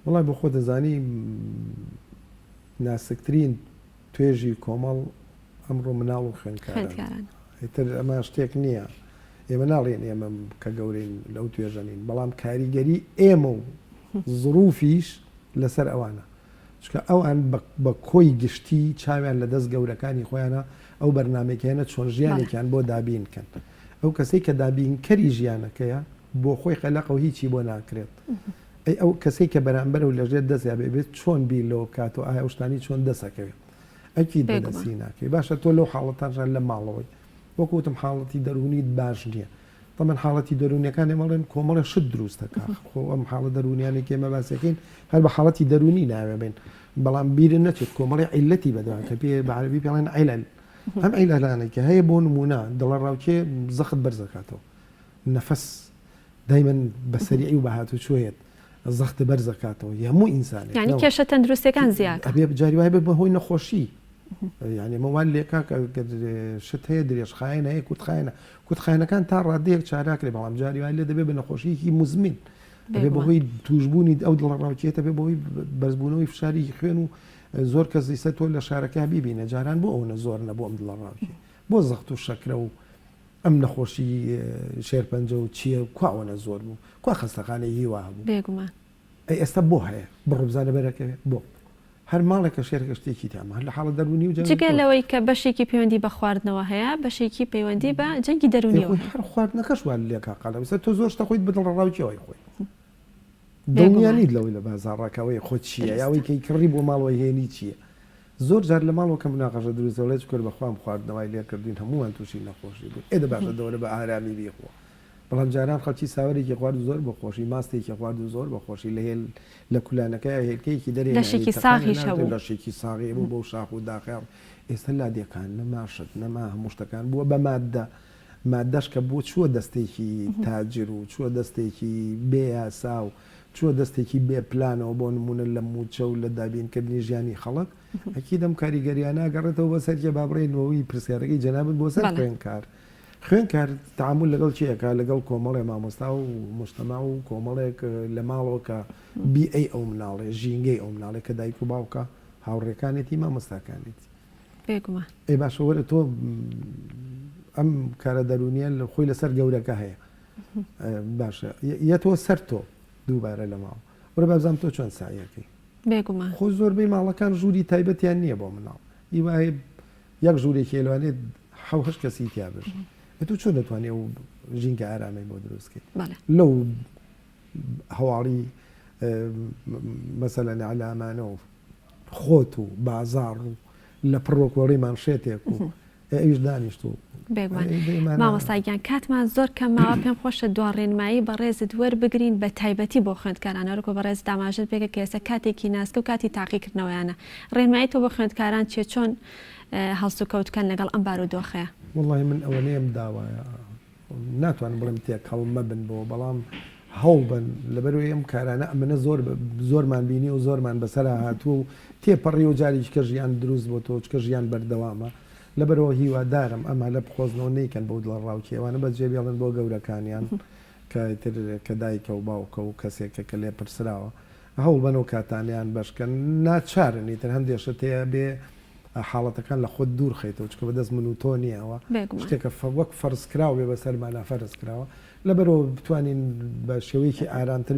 وەڵای بۆ خۆت دەزانی ناسکترین توێژی کۆمەڵ ئەمڕۆ مناڵ و خوێندکاران. ئیتر ئەمە شتێک نییە ئێمە ناڵێن ئێمە کە گەورەین لەو توێژە نین، بەڵام کاریگەری ئێمە و زروفیش لەسەر ئەوانە. چونکە ئەوان بە کۆی گشتی چاویان لە دەست گەورەکانی خۆیانە ئەو بەرنامەی کە هێنە چۆن ژیانێکیان بۆ دابین کەن. ئەو کەسەی کە دابینکەری ژیانەکەیە بۆ خۆی قەلەقە و هیچی بۆ ناکرێت. ئەی ئەو کەسەی کە بەرامبەرە و لەژێر دەستیا بێ ئەبێت چۆن بیر لەوە بکاتەوە ئایا ئەو شتانەی چۆن دەست ئەکەوێت؟ ئەکید بە دەستی ناکەوێت. باشە تۆ لەو حاڵەتانەشا لە ماڵەوەی وەکو وتم حاڵەتی دەروونیت باش نییە. تەمەن حاڵەتی دەروونیەکان ئێمە ئەڵێن کۆمەڵێ شت دروست دەکا خۆ ئەم حاڵە دەروونیانەی کە ئێمە باسیەکەین هەر بە حاڵەتی دەروونی ناوێ بین بەڵام بیرت نەچێت کۆمەڵی عیلەتی بەدوان کە پێ بە عەرەبی پێڵێن علل ئەم عیلەلانەی کە هەیە بۆ نموونە دڵەڕاوکێ زەخت بەرزەکاتەوە نەفەس دایمەن بە سەریعی و بە هاتوچۆیەت زەخت بەرزەکاتەوە هەموو ئینسانێک یانی کێشە تەندروستیەکان زیاکە ئەبێ جاری وای بە هۆی نەخۆشی یانی ئەمە وان لێکا کە شت هەیە درێژخایەن هەیە کورتخایەنە کورتخایەنەکان تا ڕادەیەک چاراکرێ بەڵام جاری وای لێ دەبێ بە نەخۆشیەکی موزمین ئەبێ بەهۆی توشبوونی ئەو دڵەڕاوکێتە بێ بەهۆی بەرزبوونەوەی فشاری خوێن و زۆر کەس ئیستا تۆ لە شارەکە بیبینە جاران بۆ ئەوەنە زۆر نەبوو ئەم دڵەڕاوکێ بۆ زەخت و شەکرە و ئەم نەخۆشی شێرپەنجە و چییە کوا ئەوەنە زۆر بوو کوا خەستەخانەی هیوا هەبوو بێگومان ئەی ئێستا بۆ هەیە؟ بڕۆ بزانە بەرەکەوێ بۆ؟ هەر ماڵێک کە شێرەکە شتێکی تامە هەر لە حاڵە دەروونی و جەنگی جگە خۆی. لەوەی کە بەشێکی پەیوەندی بە خواردنەوە هەیە، بەشێکی پەیوەندی بە جەنگی ئەی دەروونیەوە خۆی هەیە. هەر خواردنەکەش وا لێکا قەڵەو ئێستا تۆ زۆر شتە خۆیت بە دڵەڕاوکێ وای خۆی دڵنیا بێگومان. نیت لەوەی لە بازاڕا کە ئەوەی خۆ چییە یا دروستە. ئەوەی کە کڕی بۆ ماڵەوە هێنی چییە زۆر جار لە ماڵەوە کە مناقەشە دروست دەڵێ چکۆل بەخوا ئەم خواردنە وای لێ کردوین هەموومان تووشی نەخۆشی بووین ئێ دە باشە دەوەرە بە ئارامی بیخۆ بەڵام جاران خەڵکی ساوەرێکی خوارد و زۆر بە خۆشی، ماستێکی خوارد و زۆر بە خۆشی لە هێل لە کولانەکەیا هێلکەیەکی دەرهێنانی لەشێکی تەقانە ساغیش ناردو هەبوو. لەشێکی ساغی هەبوو بەو شاخ و داخەیا ئێستا لادێکان نەما شت نەما هەموو شتەکان بووە بە ماددە ماددەش کە بووە چووە دەستێکی تاجر و چووە دەستێکی بێ یاسا و چووە دەستێکی بێ پلانەوە بۆ نموونە لە مووچە و لە دابینکردنی ژیانی خەڵک ئەکید ئەم کاریگەریانە ئەگەڕێتەوە بۆ سەر کێ با بڕێینەوە پرسیارەکەی جەنابت بۆ سەر بەڵێ. خوێندکار. خوێندکار تەعامول لەگەڵ کێ ئەکا؟ لەگەڵ کۆمەڵێ مامۆستا و موجتەمەع و کۆمەڵێک لە ماڵەوە کە بیئەی ئەو مناڵەیە، ژینگەی ئەو مناڵەیە کە دایک و باوکە، هاوڕێکانێتی، مامۆستاکانێتی. بێگومان. ئەی باشە وەرە تۆ ئەم کارە دەروونیە خۆی لەسەر گەورەکە هەیە باشە یەتەوە سەر تۆ دووبارە لە ماڵ وەرە بابزانم تۆ چۆن سەعیەکەی. بێگومان. خۆ زۆربەی ماڵەکان ژووری تایبەتیان نییە بۆ مناڵ ئی وایە یەک ژوورێکی لەوانەیە حەو هەشت کەسی تیا بژی ئەتۆ چۆن دەتوانی ئەو ژینگە ئارامەی بۆ دروست کەیت لەو هەواڵی مەسەلەن ئیعلامانە و خۆت و بازاڕ و لە پڕ وەک وەڵی مانشێتێک و ئەویش دانیشت و بێگومان مامۆستا گیان کاتمان زۆر کەم ماوە پێم خۆشە دوا ڕێنمایی بەڕێزت وەربگرین بە تایبەتی بۆ خوێندکاران هەروەکو بەڕێزت ئاماژەت پێکرد کە ئێستا کاتێکی ناسکە و کاتی تاقیکردنەوەیانە ڕێنمایی تۆ بۆ خوێندکاران چیە چۆن هەڵسوکەوت بکەن لەگەڵ ئەم بارودۆخەیا؟ وەڵاهی من ئەوەنەیەم داوایە ناتوانم بڵێم تێکەڵ مەبن بۆ بەڵام هەوڵبەن لەبەرئەوەی ئەم کارانە ئەمنە زۆر زۆرمان بینیوە و زۆرمان بەسەرا هاتووە و تێپەڕیوە و جارێکی کە ژیان دروست بۆتەوە چکە ژیان بەردەوامە لەبەرئەوە هیوادارم ئەم هەلە بقۆزنەوە نەیکەن بەو دڵەڕاوکێ ئەوانە بەجێ بێڵن بۆ گەورەکانیان کە ئیتر کە دایکە و باوکە و کەسێکە کە لێپرسراوە هەوڵبەن ئەو کاتانەیان بەش کەن ناچارن ئیتر هەندێ شت هەیە بێ حاڵەتەکان لە خۆت دوور خەیتەوە چونکە بەدەست من و تۆ نییە ئەوە شتێکە وەک فەرز کراو بێ بەسەرمانا فەرز کراوە لەبەرئەوە بتوانین بە شێوەیەکی ئارامتر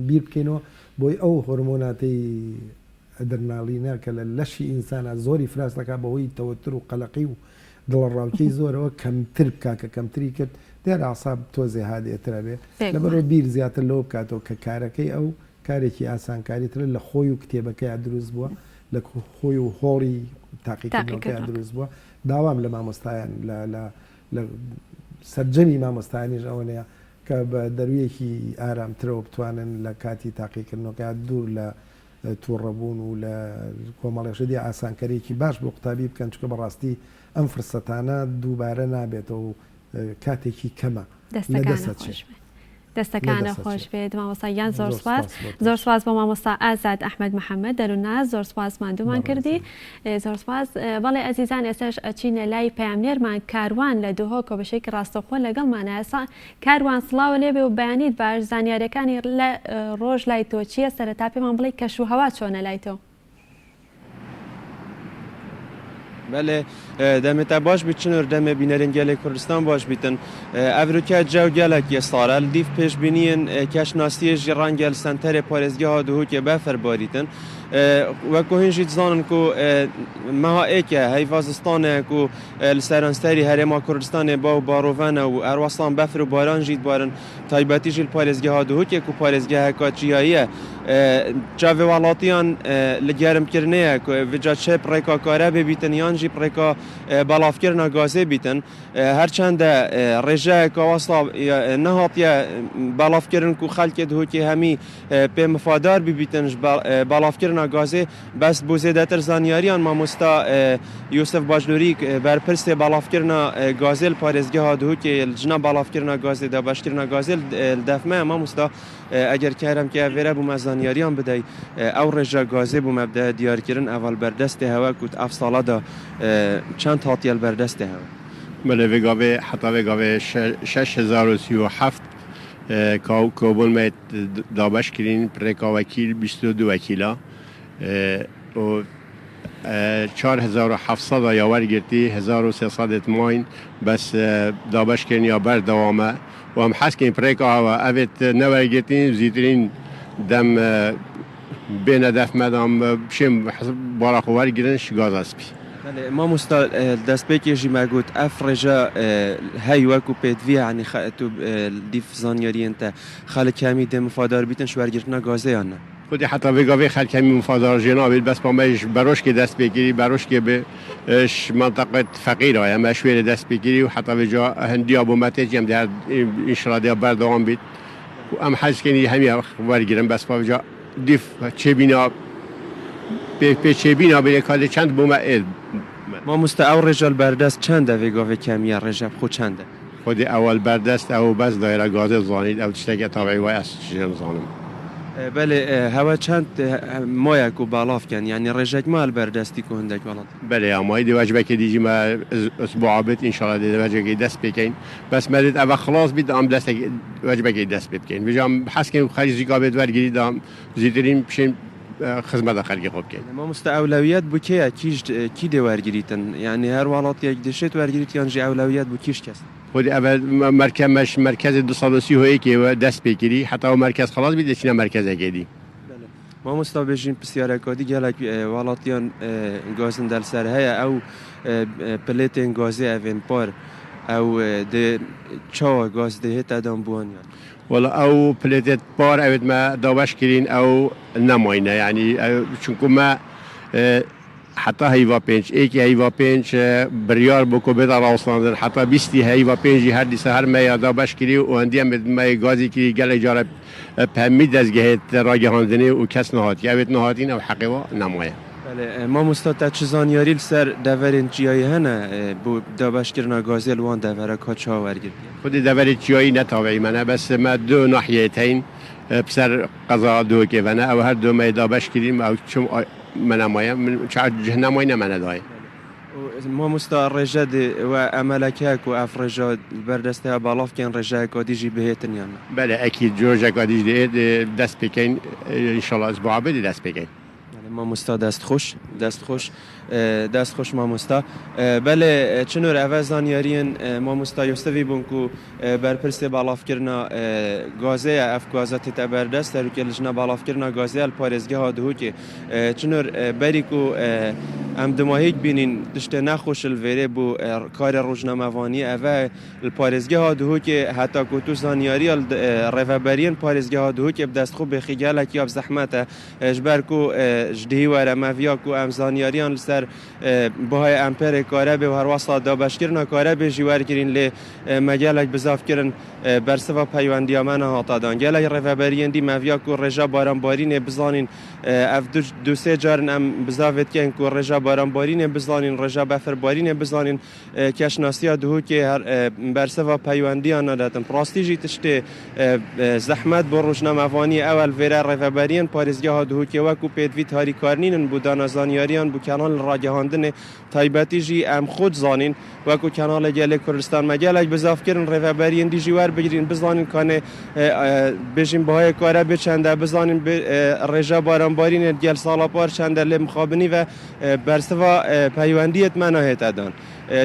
بیر بکەینەوە بۆی ئەو هۆرمۆناتەی ئەدرنالینە کە لە لەشی ئینسانا زۆری فراز دەکات بەهۆی تەوەتر و قەلەقی و دڵەڕاوکێی زۆرەوە کەمتر بکا کە کەمتری کرد دیارە ئەعساب تۆزێ هادئتر ئەبێ لەبەرئەوە بیر زیاتر لەوە بکاتەوە کە کارەکەی ئەو کارێکی ئاسانکاریترە لە خۆی و کتێبەکەیا دروست بووە لە خۆی و هۆڵی تاقیکردنەوەکەیا دروست بووە داوام لە مامۆستایان لە لە لە سەرجەمی مامۆستایانیش ئەوەنەیە کە بە دەروویەکی ئارامترەوە بتوانن لە کاتی تاقیکردنەوەکەیا دوور لە توڕەبوون و لە کۆمەڵێ شتی ئاسانکەریی باش بۆ قوتابی بکەن چونکە بەڕاستی ئەم فرسەتانە دووبارە نابێتەوە و کاتێکی کەمە لە دەست ئەچێ. دەستەکانە خۆش بێت مامۆستا گیان زۆر سپاس زۆر سپاس بۆ مامۆستا ئازاد ئەحمەد محەممەد دەروونناس زۆر سپاس ماندوومان کردی زۆر سپاس بەڵێ ئەزیزان ئێستاش ئەچینە لای پەیامنێرمان کاروان لە دهۆک و بەشێکی ڕاستەوخۆ لەگەڵمانە ئێستا کاروان سڵاوە لێبێ و بەیانیت باش زانیاریەکانی لە ڕۆژ لای تۆ چیە سەرەتا پێمان بڵێ کەش و هەوا چۆنە لای تۆ؟ بەلێ دەمێ تە باش بیت چنور دەمێ بینەرێن گەلێ کوردستان باش بیتن ئەڤروکە جەو گەلەک سارە دیف پێشبینیێن کەشناسیێ ژی ڕەنگە li سەنتەرێ پارێزگەها دهۆکێ بەفر باریتن وەکو هین ژی دزانن کو مەها ئێکە هەیڤا زستانە کو li سەرانسەری هەرێما کوردستانێ با و باڕۆڤەنە و ئەروەسان بەفر و باران ژی دبارن تایبەتی ژی li پارێزگەها دهۆکێ کو پارێزگەهەکا چیاییە چاڤێ وەڵاتیان li گەرمکردنێە کو ڤجا چ پڕێکا کارەبێ بیتن یان ژی پڕێکا بەڵافکردنا گازێ بیتن هەرچەندە ڕێژەیەکا وەسا نەهاتیە بەڵافکردن کو خەلکێ دهۆکێ هەمی پێ مفادار ببیتن بەڵافکردنا گازێ بەس بۆ زێدەتر زانیاریان مامۆستا یوسف باجلوری بەرپرسێ بەڵافکردنا گازێ li پارێزگەها دهۆکێ لجنا بەڵافکردنا گازێ دابەشکردنا گازێ li دەفمەیە مامۆستا ئەگەر کەرەم کە ڤێرە بوومە زانیاریان بدەی ئەو ڕێژە گازێ بوومە بدە دیارکردن ئەڤال بەردەستێ هەوە کوت ئەف ساڵەدا چەند هاتیە li بەردەستێ هەوە. بەلێ ڤێ گاڤێ حەتا ڤێ گاڤێ 6037 کۆبۆن مە دابەش کرین پرێکا وەکیل 22 وەکیلا و 4700 یا وەرگرتی 1300 ماین بەس دابەش کرین یا بەردەوامە و ئەم حەز کەین پرێکا ئەوە ئەڤێت نەوەرگرتین زیترین دەم بێنە دەف مەدام بشێم بارا خۆ وەرگرن گازا سپی. بەلێ مامۆستا دەستپێکێ ژی مە گوت ئەف ڕێژە هەی وەکو پێدڤیە یەعنی تو دیف زانیاریێن تە خەلک کەمی دێ مفادار بیتن ش وەرگرتنا گازێ یان نە؟ خودی حەتا ڤێ گاڤێ خەلک کەمی مفادار ژێ نابێت بەس پامەیش بەرۆشکێ دەست پێ کری بەرۆشکێ بێ ش مەنتەقەت فەقیرایە مە شوێرێ دەست پێ کری و حەتا ڤێ جا هەندیا بۆ مە تێچ ئەم دێ هەر ئینشەڵا دێ بەردەوام بیت و ئەم حەز کەین هەمیە وەرگرن بەس پا ڤێ جا دیف چێبینا پێ پێ چێبینا بێ کالێ چەند بۆ مە ئێ. مامۆستا ئەو ڕێژە بەردەست چەندە ڤێ گاڤێ کەمیە ڕێژە بخۆ چەندە؟ خودی ئەوەل بەردەست ئەو بەس دایرە گازێ زانیت ئەو تشتەکە تابعی وای ئەس ژێ نزانم. بەلێ هەوە چەند مایە کو باڵاف کەن یانی ڕێژەک مال بەر دەستی کو هندەک وەڵاتی. بەلێ یا مای دێ وەجبەکێ دیجی مە ئسبوعا بێت ئینشاڵا دێ وەجبەکێ دەست پێ کەین بەس مە دێت ئەڤە خڵاس بیت دام دەستەک وەجبەکێ دەست پێ بکەین بجام حەز کەین خەرج زیکا بێت وەرگری دام زیترین بشێن خزمەتە خەلکی خۆ بکەین. مامۆستا ئەولەویەت بو کێیە کیش کی دێ وەرگریتن یانی هەر وەڵاتیەک دشێت وەرگریت یان ژی ئەولەویەت بو کیش کەس؟ خودی ئەڤە مەرکە مەش مەرکەزێ 230 کێ وە دەست پێ کری حەتا ئەو مەرکەز خەڵاس بی دەچینە مەرکەزەکێ دی. بەلێ مامۆستا بێژین پسیارەکا دی گەلەک وەڵاتیان گازندە لسەر هەیە ئەو پلێتێن گازێ ئەڤێن پار ئەو دێ چاوە گاز دێ هێتە دان بوان یان. وەڵا ئەو پلێتێت پار ئەوێت مە دابەش کرین ئەو نەماینە یانی چونکو مە حەتا هەیڤا پێنج ئێکی هەیڤا پێنج بریار بۆ کو بێتە ڕاوستاندن حەتا بیستی هەیڤا پێنجی هەر دیسا هەر مەیا دابەش کری و هەندی ئەم مەی گازی کری گەلێک جارە پەمی دەزگەهێت ڕاگەهاندنێ و کەس نەهاتی ئەوێت نەهاتین ئەو حەقێ وا نەمایە. بەلێ مامۆستا تا چ زانیاری لسەر دەڤەرێن چیایی هەنە بۆ دابەش کرنا گازێ لە وان دەڤەرە کا چا وەرگرتیە؟ خودی دەڤەرێ چیایی نەتاوەی مەنە بەس مە دو ناحیەێت هەین پسەر قەزا دهۆکێ ڤەنە ئەو هەر دو مەی دابەش کریم ئەو چم مەنا مایە من چا جه نەمای نەمەنە دایە. مامۆستا ڕێژە دێ وە ئەمەلەکە کو ئەف ڕێژە بەر دەستەیا باڵاف کەن ڕێژەیەکا دیژی بهێتن یان نا؟ بەلێ ئەکید رۆژەکا دیژ دێ دەست پێکەین ئینشەڵا ئسبوعا بێ دێ دەست پێکەین. بەلێ مامۆستا دەست خۆش دەست خۆش دەست خۆش مامۆستا بەلێ چنور ئەڤە زانیاریێن مامۆستا یوسفی بوون کو بەرپرسێ باڵافکردنا گازەیە ئەف گازە تێتە بەردەست سەروکێ لجنە باڵافکردنا گازەیە لە پارێزگەها دهۆکێ چنور بەری کو ئەم دماهیک بینین تشتێ نەخۆش لڤێرێ بوو کارێ ڕۆژنامەڤانیە ئەڤە لە پارێزگەها دهۆکێ هەتا کو تو زانیاریە ڕێڤەبەریێن پارێزگەها دهۆکێ بدەست خو بێخی گەلەک یاب زەحمەتە ژبەر کو ژ دهی وەرە مەڤیا کو ئەم زانیاریان لەسەر بەهای ئەمپێرێ کارەبێ و هەروەسا دابەشکردنا کارەبێ ژی وەرگرین لێ مە گەلەک بزاف کرن بەرسڤا پەیوەندیا مە نەهاتە دان. گەلەک ڕێڤەبەریێن دی مەڤیا کو ڕێژا بارانبارینێ بزانین ئەڤ دو دو سێ جارن ئەم بزاڤێ دکەین کو ڕێژا بارانبارینێ بزانین ڕێژا بەفربارینێ بزانین کەشناسیا دهۆکێ هەر بەرسڤا پەیوەندیان نادەتن. ڕاستی ژی تشتێ زەحمەت بۆ ڕۆژنامەڤانیێ ئەوە لڤێرە ڕێڤەبەریێن پارێزگەها دهۆکێ وەکوو پێدڤیت هاریکار نینن بۆ دانا زانیاریان بۆ کەناڵ ڕاگەهاندنێ تایبەتی ژی ئەم خۆت زانین وەکوو کەناڵێ گەلێ کوردستان مە گەلەک بزاف کرن ڕێڤەبەریێن دی ژی وەربگرین بزانین کانێ بێژین بەهای کارەبێ چەندە بزانین ڕێژە بارانبارینێ گەل ساڵا پار چەندە لێ مخابنی ڤە بەرسڤا پەیوەندیێت مە ناهێتە دان.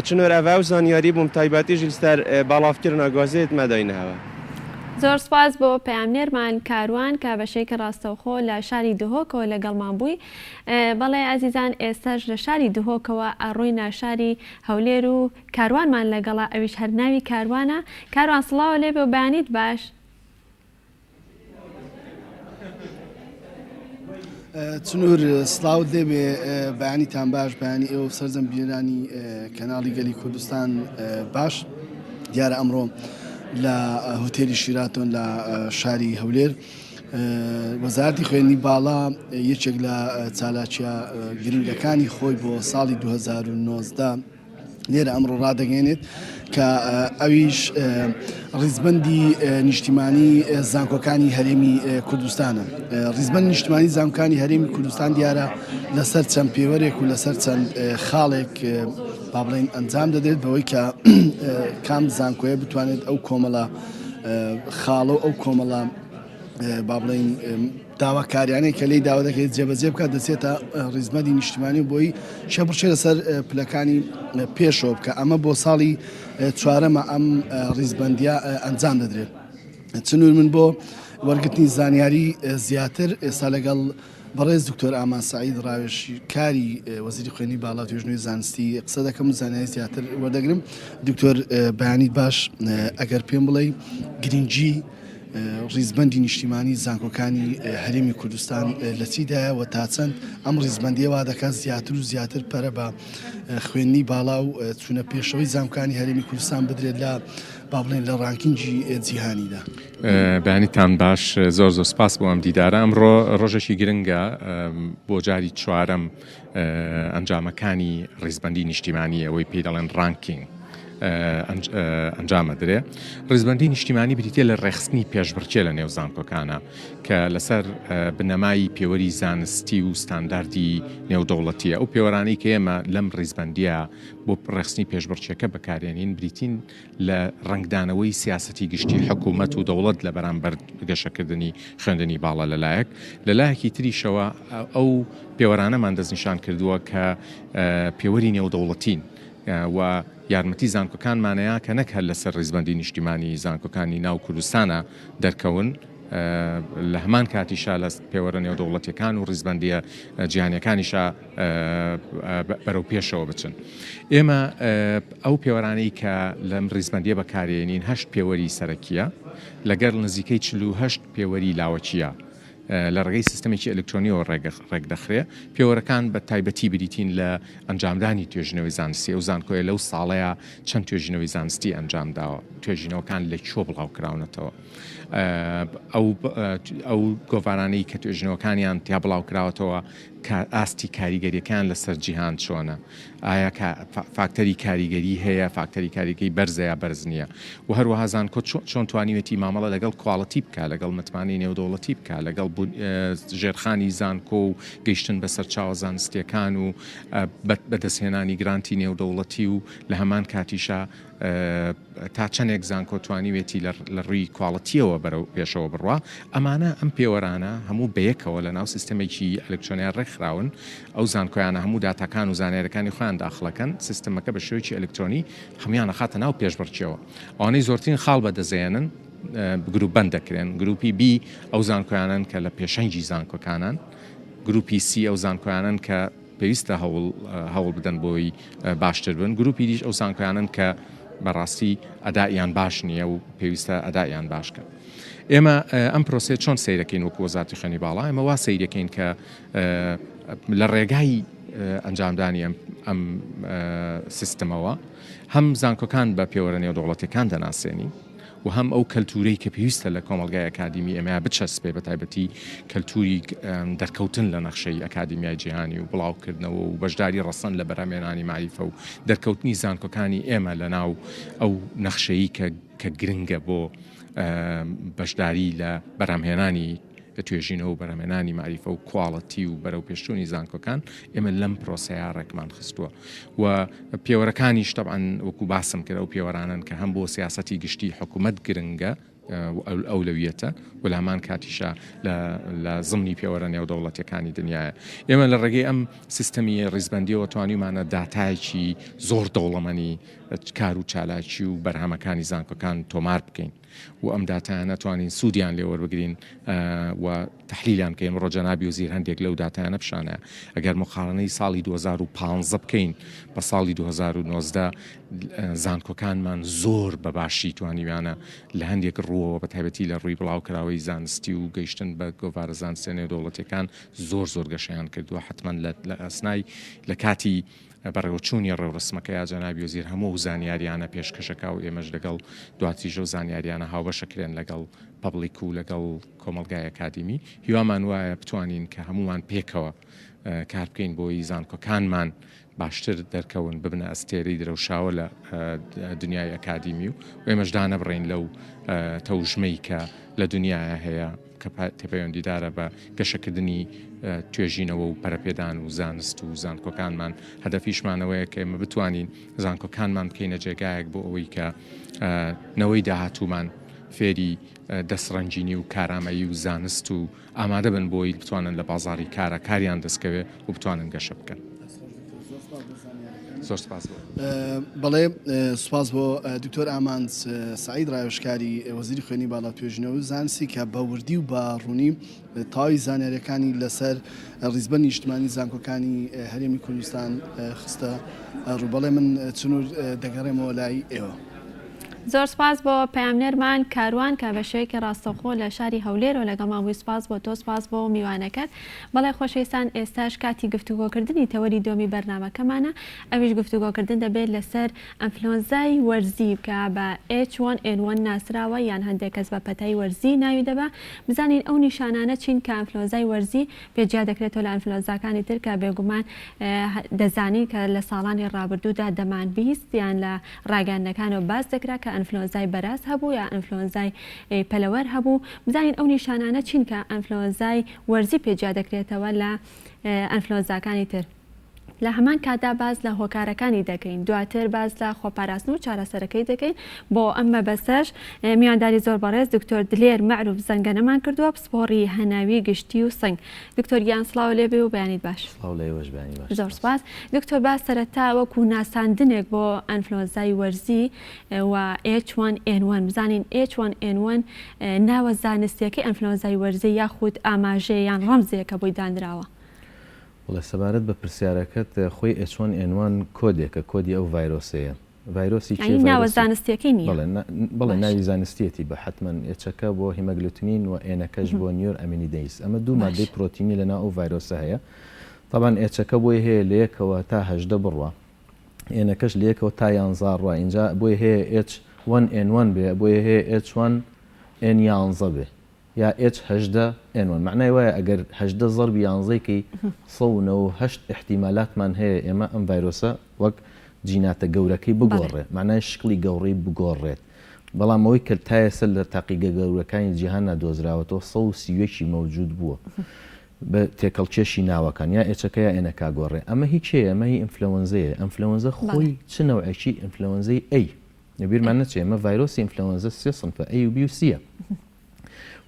چنور ئەڤ ئەو زانیاری بووم تایبەتیش لەسەر بەڵاڤکردنا گازێت مە داینەوە. زۆر سوپاس بۆ پەیامنێرمان کاروان کە بە شێکی ڕاستەوخۆ لە شاری دهۆکەوە لەگەڵمان بووی. بەڵێ ئازیزان ئێستاش لە شاری دهۆکەوە ئەڕۆینە شاری هەولێر و کاروانمان لەگەڵە ئەویش هەر ناوی کاروانە. کاروان سڵاوە لێبێ و بەیانیت باش. چنور سڵاوت لێبێ بەیانیتان باش بەیانی ئێوە و سەرجەم بینەرانی کەناڵی گەلی کوردستان باش دیارە ئەمڕۆ لە هوتێلی شیراتۆن لە شاری هەولێر وەزارەتی خوێندنی باڵا یەکێک لە چالاکیە گرنگەکانی خۆی بۆ ساڵی 2019 لێرە ئەمڕۆ ڕادەگەێنێت کە ئەویش ڕیزبندی نیشتیمانی زانکۆکانی هەرێمی کوردستانە ڕیزبند نیشتمانی زانکانی هەرێمی کوردستان دیارە لەسەر چەند پێوەرێک و لەسەر چەند خاڵێک با بڵێین ئەنجام دەدرێت بەوەی کە کام زانکۆیە بتوانێت ئەو کۆمەڵە خاڵە و ئەو کۆمەڵە با بڵێین داواکاریانەی کە لێی داوا دەکرێت جێبەجێ بکات دەچێتە ڕیزبەندی نیشتیمانی و بۆی شێبڕکێ لەسەر پلەکانی پێشەوە بکە ئەمە بۆ ساڵی چوارەمە ئەم ڕیزبەندیە ئەنجام دەدرێت چنور من بۆ وەرگرتنی زانیاری زیاتر ئێستا لەگەڵ بەڕێز دکتۆر ئامان سەعید ڕاوێژکاری وەزیری خوێندنی باڵا و توێژینەوەی زانستی قسە دەکەم و زانیاری زیاتر وەردەگرم دکتۆر بەیانیت باش ئەگەر پێم بڵێ گرنگی ڕیزبەندی نیشتیمانی زانکۆکانی هەرێمی کوردستان لە چیدایە و تا چەند ئەم ڕیزبەندیە وا دەکات زیاتر و زیاتر پەرە بە خوێندنی باڵا و چوونە پێشەوەی زانکانی هەرێمی کوردستان بدرێت لە با بڵێن لە ڕانکینگی جیهانیدا. بەیانیتان باش زۆر زۆر سپاس بۆ ئەم دیدارە ئەمڕۆ ڕۆژێکی گرنگە بۆ جاری چوارەم ئەنجامەکانی ڕیزبەندی نیشتیمانی ئەوەی پێی دەڵێن ranking. ئەنجام ئەدرێ. ڕیزبەندی نیشتیمانی بریتیە لە ڕێکخستنی پێشبڕکێ لە نێو زانکۆکانە کە لەسەر بنەمای پێوەری زانستی و ستانداردی نێودەوڵەتیە. ئەو پێوەرانەی کە ئێمە لەم ڕیزبەندیە بۆ ڕێکخستنی پێشبڕکێکە بەکارێنین بریتین لە ڕەنگدانەوەی سیاسەتی گشتی حکوومەت و دەوڵەت لە بەرامبەر گەشەکردنی خوێندنی باڵا لە لایەک، لە لایەکی تریشەوە ئەو پێوەرانەمان دەستنیشان کردووە کە پێوەری نێودەوڵەتین و یارمەتی زانکۆکانمانەیە کە نەک هەر لەسەر ڕیزبەندی نیشتیمانی زانکۆکانی ناو کوردستانە دەرکەون، لە هەمان کاتیشا لە پێوەرە نێودەوڵەتیەکان و ڕیزبەندیە جیهانیەکانیشا بەرەو پێشەوە بچن. ئێمە ئەو پێوەرانەی کە لەم ڕیزبەندیە بەکارێنین هەشت پێوەری سەرەکیە لەگەڵ نزیکەی 48 پێوەری لاوەکیە لە ڕێگەی سیستەمێکی ئەلکترۆنیەوە ڕێکدەخرێ. پێوەرەکان بە تایبەتی بریتین لە ئەنجامدانی توێژینەوەی زانستی، ئەو زانکۆیە لەو ساڵەیا چەند توێژینەوەی زانستی ئەنجام داوە، توێژینەوەکان لە کوێ بڵاوکراونەتەوە، ئەو گۆڤارانەی کە توێژینەوەکانیان تیا بڵاوکراوەتەوە ئاستی کاریگەریەکان لەسەر جیهان چۆنە، ئایا فاکتەری کاریگەری هەیە، فاکتەری کاریگەی بەرزە یا بەرز نییە و هەروەها زانکۆ چۆن توانیوێتی مامەڵە لەگەڵ quality بکا، لەگەڵ متمانەی نێودەوڵەتی بکا، لەگەڵ ژێرخانی زانکۆ و گەیشتن بە سەرچاوە زانستییەکان و بەدەستهێنانی گرانتی نێودەوڵەتی و لە هەمان کاتیشا تا چەندێک زانکۆ توانیوێتی لە ڕووی quality یەوە بەرەو پێشەوە بڕوا، ئەمانە ئەم پێوەرانە هەموو بەیەکەوە لە ناو سیستەمێکی ئەلکترۆنیا ڕێکخراون، ئەو زانکۆیانە هەموو داتاکان و زانیاریەکانی خۆیان داخڵەکەن، سیستەمەکە بە شێوەیەکی ئەلکترۆنی هەموویان ئەخاتە ناو پێشبڕکێوە. ئەوانەی زۆرترین خاڵ بەدەستدەهێنن گروپ بەند دەکرێن، گروپی بی ئەو زانکۆیانەن کە لە پێشەنگی زانکۆکانن، گروپی سی ئەو زانکۆیانەن کە پێویستە هەوڵ هەوڵ بدەن بۆی باشتر بن، گروپی دیش ئەو زانکۆیانەن کە بەڕاستی ئەدائیان باش نییە و پێویستە ئەدائیان باش کەن. ئێمە ئەم پرۆسەیە چۆن سەیرەکەین وەکو وەزارەتی خوێندنی باڵا؟ ئێمە وا سەیرەکەین کە لە ڕێگای ئەنجامدانی ئەم ئەم سیستمەوە هەم زانکۆکان بە پێوەرە نێودەوڵەتیەکان دەناسێنین، و هەم ئەو کەلتوورەی کە پێویستە لە کۆمەڵگای ئەکادیمی ئێمەیا بچەسپێ بە تایبەتی کەلتووری دەرکەوتن لە نەخشەی ئەکادیمیای جیهانی و بڵاوکردنەوە و بەشداری ڕەسەن لە بەرهەمهێنانی مەعریفە و دەرکەوتنی زانکۆکانی ئێمە لە ناو ئەو نەخشەی کە کە گرنگە بۆ بەشداری لە بەرهەمهێنانی توێژینەوە و بەرهەمهێنانی مەعریفە و quality و بەرەوپێشچوونی زانکۆکان ئێمە لەم پرۆسەیە ڕێکمان خستووە و پێوەرەکانیش تەبعەن وەکو باسم کرد ئەو پێوەرانەن کە هەم بۆ سیاسەتی گشتی حکوومەت گرنگە ئەولەویەتە و لە هەمان کاتیشا لە زمنی پێوەرە نێودەوڵەتیەکانی دنیاە ئێمە لە ڕێگەی ئەم سیستەمی ڕیزبندیەوە توانیمانە داتایەکی زۆر دەوڵەمەنی کار و چالاکی و بەرهەمەکانی زانکۆکان تۆمار بکەین. و ئەم داتایانە توانین سوودیان لێ وەربگرین و تەحلیلیان بکەین ئەمڕۆ جەنابی وەزیر هەندێک لەو داتایانە پیشانە ئەگەر مقارنەی ساڵی 2015 بکەین بە ساڵی 2019 زانکۆکانمان زۆر بە باشی توانیویانە لە هەندێک ڕووەوە بە تایبەتی لە ڕووی بڵاوکراوەی زانستی و گەیشتن بە گۆڤارە زانستیە نێودەوڵەتیەکان زۆر زۆر گەشەیان کردووە حتمما لە ئەسنای لە کاتی بەڕێوەچوونی ڕێوڕەسمەکە یا جەنابی وەزیر هەموو ئەو زانیاریانە پێشکەشەکا و ئێمەش لەگەڵ دواتریش ئەو زانیاریانە هاوبەشەکرێن لەگەڵ public و لەگەڵ کۆمەڵگای ئەکادیمی هیوامان وایە بتوانین کە هەموومان پێکەوە کار بکەین بۆی زانکۆکانمان باشتر دەرکەون ببنە ئەستێرەی درەوشاوە لە دنیای ئەکادیمی و ئێمەش دانەبڕین لەو تەوژمەی کە لە دنیاە هەیە کە پەیوەندیدارە بە گەشەکردنی توێژینەوە و پەرەپێدان و زانست و زانکۆکانمان، هەدەفیشمان ئەوەیە کە ئێمە بتوانین زانکۆکانمان بکەینە جێگایەک بۆ ئەوەی کە نەوەی داهاتوومان فێری دەستڕەنگینی و کارامەیی و زانست و ئامادە بن بۆی بتوانن لە بازاڕی کارا کاریان دەستکەوێ و بتوانن گەشە بکەن. زۆر سپاس بۆ. بەڵێ سوپاس بۆ دکتۆر ئامانج سەعید ڕاوێژکاری وەزیری خوێندنی باڵا توێژینەوە و زانستی کە بە وردی و بە ڕوونی تەواوی زانیاریەکانی لەسەر ڕیزبەندی نیشتمانی زانکۆکانی هەرێمی کوردستان خستە ڕوو. بەڵێ من چنور دەگەڕێمەوە لای ئێوە. زۆر سپاس بۆ پەیامنێرمان کاروان کە بە شێوەیەکی ڕاستەوخۆ لە شاری هەولێرەوە لەگەڵمان بووی سپاس بۆ تۆ سپاس بۆ میوانەکەت بەڵێ خۆشەویستان ئێستاش کاتی گفتوگۆکردنی تەوەری دووەمی بەرنامەکەمانە ئەویش گفتوگۆکردن دەبێت لەسەر ئەنفلۆنزای وەرزی کە بە H1N1 ناسراوە یان هەندێک کەس بە پەتای وەرزی ناوی دەبا بزانین ئەو نیشانانە چین کە ئەنفلۆنزای وەرزی پێ جیا دەکرێتەوە لە ئەنفلۆنزاکانی تر کە بێگومان دەزانین کە لە ساڵانی ڕابردوودا دەمانبیست یان لە ڕاگەیاندنەکانەوە باس دەکرا کە ئەنفلۆنزای بەراز هەبوو یا ئەنفلۆنزای پەلەوەر هەبوو بزانین ئەو نیشانانە چین کە ئەنفلۆنزای وەرزی پێ جیا دەکرێتەوە لە ئەنفلۆنزاکانی تر. لە هەمان کاتدا باس لە هۆکارەکانی دەکەین دواتر باس لە خۆپاراستن و چارەسەرەکەی دەکەین بۆ ئەم مەبەستەش میوانداری زۆر بەڕێز دکتۆر دلێر مەعروف زەنگەنەمان کردووە پسپۆڕی هەناوی گشتی و سنگ دکتۆر گیان سڵاو لێ بێ و بەیانیت باش. سڵاو لە ئێوەش بەیانی باش. زۆر سوپاس دکتۆر با سەرەتا وەکو ناساندنێک بۆ ئەنفلۆنزای وەرزی و H1N1 بزانین H1N1 ناوە زانستیەکەی ئەنفلۆنزای وەرزی یاخود ئاماژەیە یان ڕەمزێکە بۆی دانراوە؟ بەڵێ سەبارەت بە پرسیارەکەت خۆی ئێچ وەن ئێن وەن کۆدێکە کۆدی ئەو ڤایرۆسەیە ڤایرۆسی کێ یانی ناوە زانستیەکەی نییە؟ بەڵێ بەڵێ ناوی زانستیەتی بە حەتمەن ئێچەکە بۆ هیمەگلوتنین و ئێنەکەش بۆ نیۆر ئەمینیدەیس ئەمە دوو مادەی پرۆتینی لەناو ئەو ڤایرۆسە هەیە تەبعەن ئێچەکە بۆی هەیە لە یەکەوە تا 18 بڕوا ئێنەکەش لە یەکەوە تا یانزا ڕوا ئینجا بۆی هەیە ئێچ وەن ئێن وەن بێ بۆی هەیە ئێچ وەن ئێن یانزە بێ یا ئێچ 18 ئێن وەن مەعنای وایە ئەگەر 18 زەربی یانزەی کەی 198 ئیحتیمالاتمان هەیە ئێمە ئەم ڤایرۆسە وەک جیناتە گەورەکەی بگۆڕێ مەعنای شکڵی گەوڕەی بگۆڕێت بەڵام ئەوەی کە تا ئێستا لە تاقیگە گەورەکانی جیهاندا دۆزراوەتەوە 131 ی مەوجود بووە بە تێکەڵکێشی ناوەکان یا ئێچەکە یا ئێنەکە گۆڕێ ئەمە هی کێیە ئەمە هی ئینفلەوەنزەیە ئەنفلەوەنزە خۆی چ نەوعێکی ئینفلەوەنزەی ئەی لە بیرمان نەچێ ئێمە ڤایرۆسی ئینفلەوەنزە سێ سنفە ئەی و بی و سیە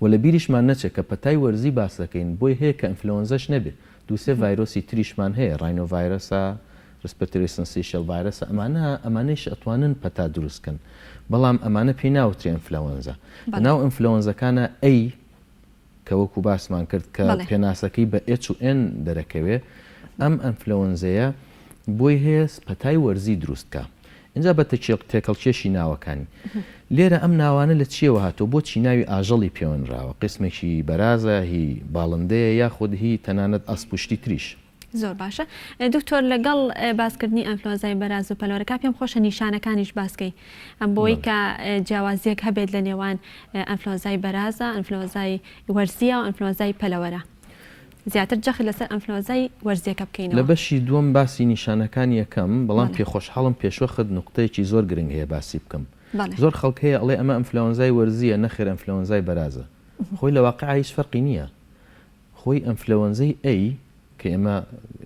و لە بیریشمان نەچێ کە پەتای وەرزی باس دەکەین بۆی هەیە کە ئینفلەوەنزەش نەبێ دوو سێ ڤایرۆسی تریشمان هەیە ڕاینۆ ڤایرۆسە respiratory syncytial virus ە ئەمانە ئەمانەیش ئەتوانن پەتا دروست کەن بەڵام ئەمانە پێی ناوترێ ئینفلەوەنزا لەناو ئینفلەوەنزەکانە A کە وەکو باسمان کرد کە پێناسەکەی بە ئێچ و ئێن دەرەکەوێ ئەم ئەنفلەوەنزەیە بۆی هەیە پەتای وەرزی دروست کا ئینجا بە تێکەڵکێشی ناوەکانی لێرە ئەم ناوانە لە چیەوە هاتووە بۆچی ناوی ئاژەڵی پێوەنراوە قیسمێکی بەرازە هی باڵندەیە یاخود هی تەنانەت ئەسپ و شتی تریش. زۆر باشە دکتۆر لەگەڵ باسکردنی ئەنفلۆنزای بەراز و پەلۆرەکە پێم خۆشە نیشانەکانیش باسکەی ئەم بۆی کە جیاوازیەک هەبێت لە نێوان ئەنفلۆنزای بەرازە ئەنفلۆنزای وەرزیە و ئەنفلۆنزای پەلەوەرە زیاتر جەخت لەسەر ئەنفلۆنزای وەرزیەکە بکەینەوە. لە بەشی دووەم باسی نیشانەکانی ئەکەم بەڵام پێخۆشحاڵم پێشوەخت نوقتەیەکی زۆر گرنگ هەیە باسی بکەم زۆر خەڵک هەیە ئەڵێ ئەمە ئەنفلەوەنزای وەرزیە نەخێر ئەنفلەوەنزای بەرازە خۆی لە واقعا هیچ فەرقی نییە خۆی ئەنفلەوەنزەی A کە ئێمە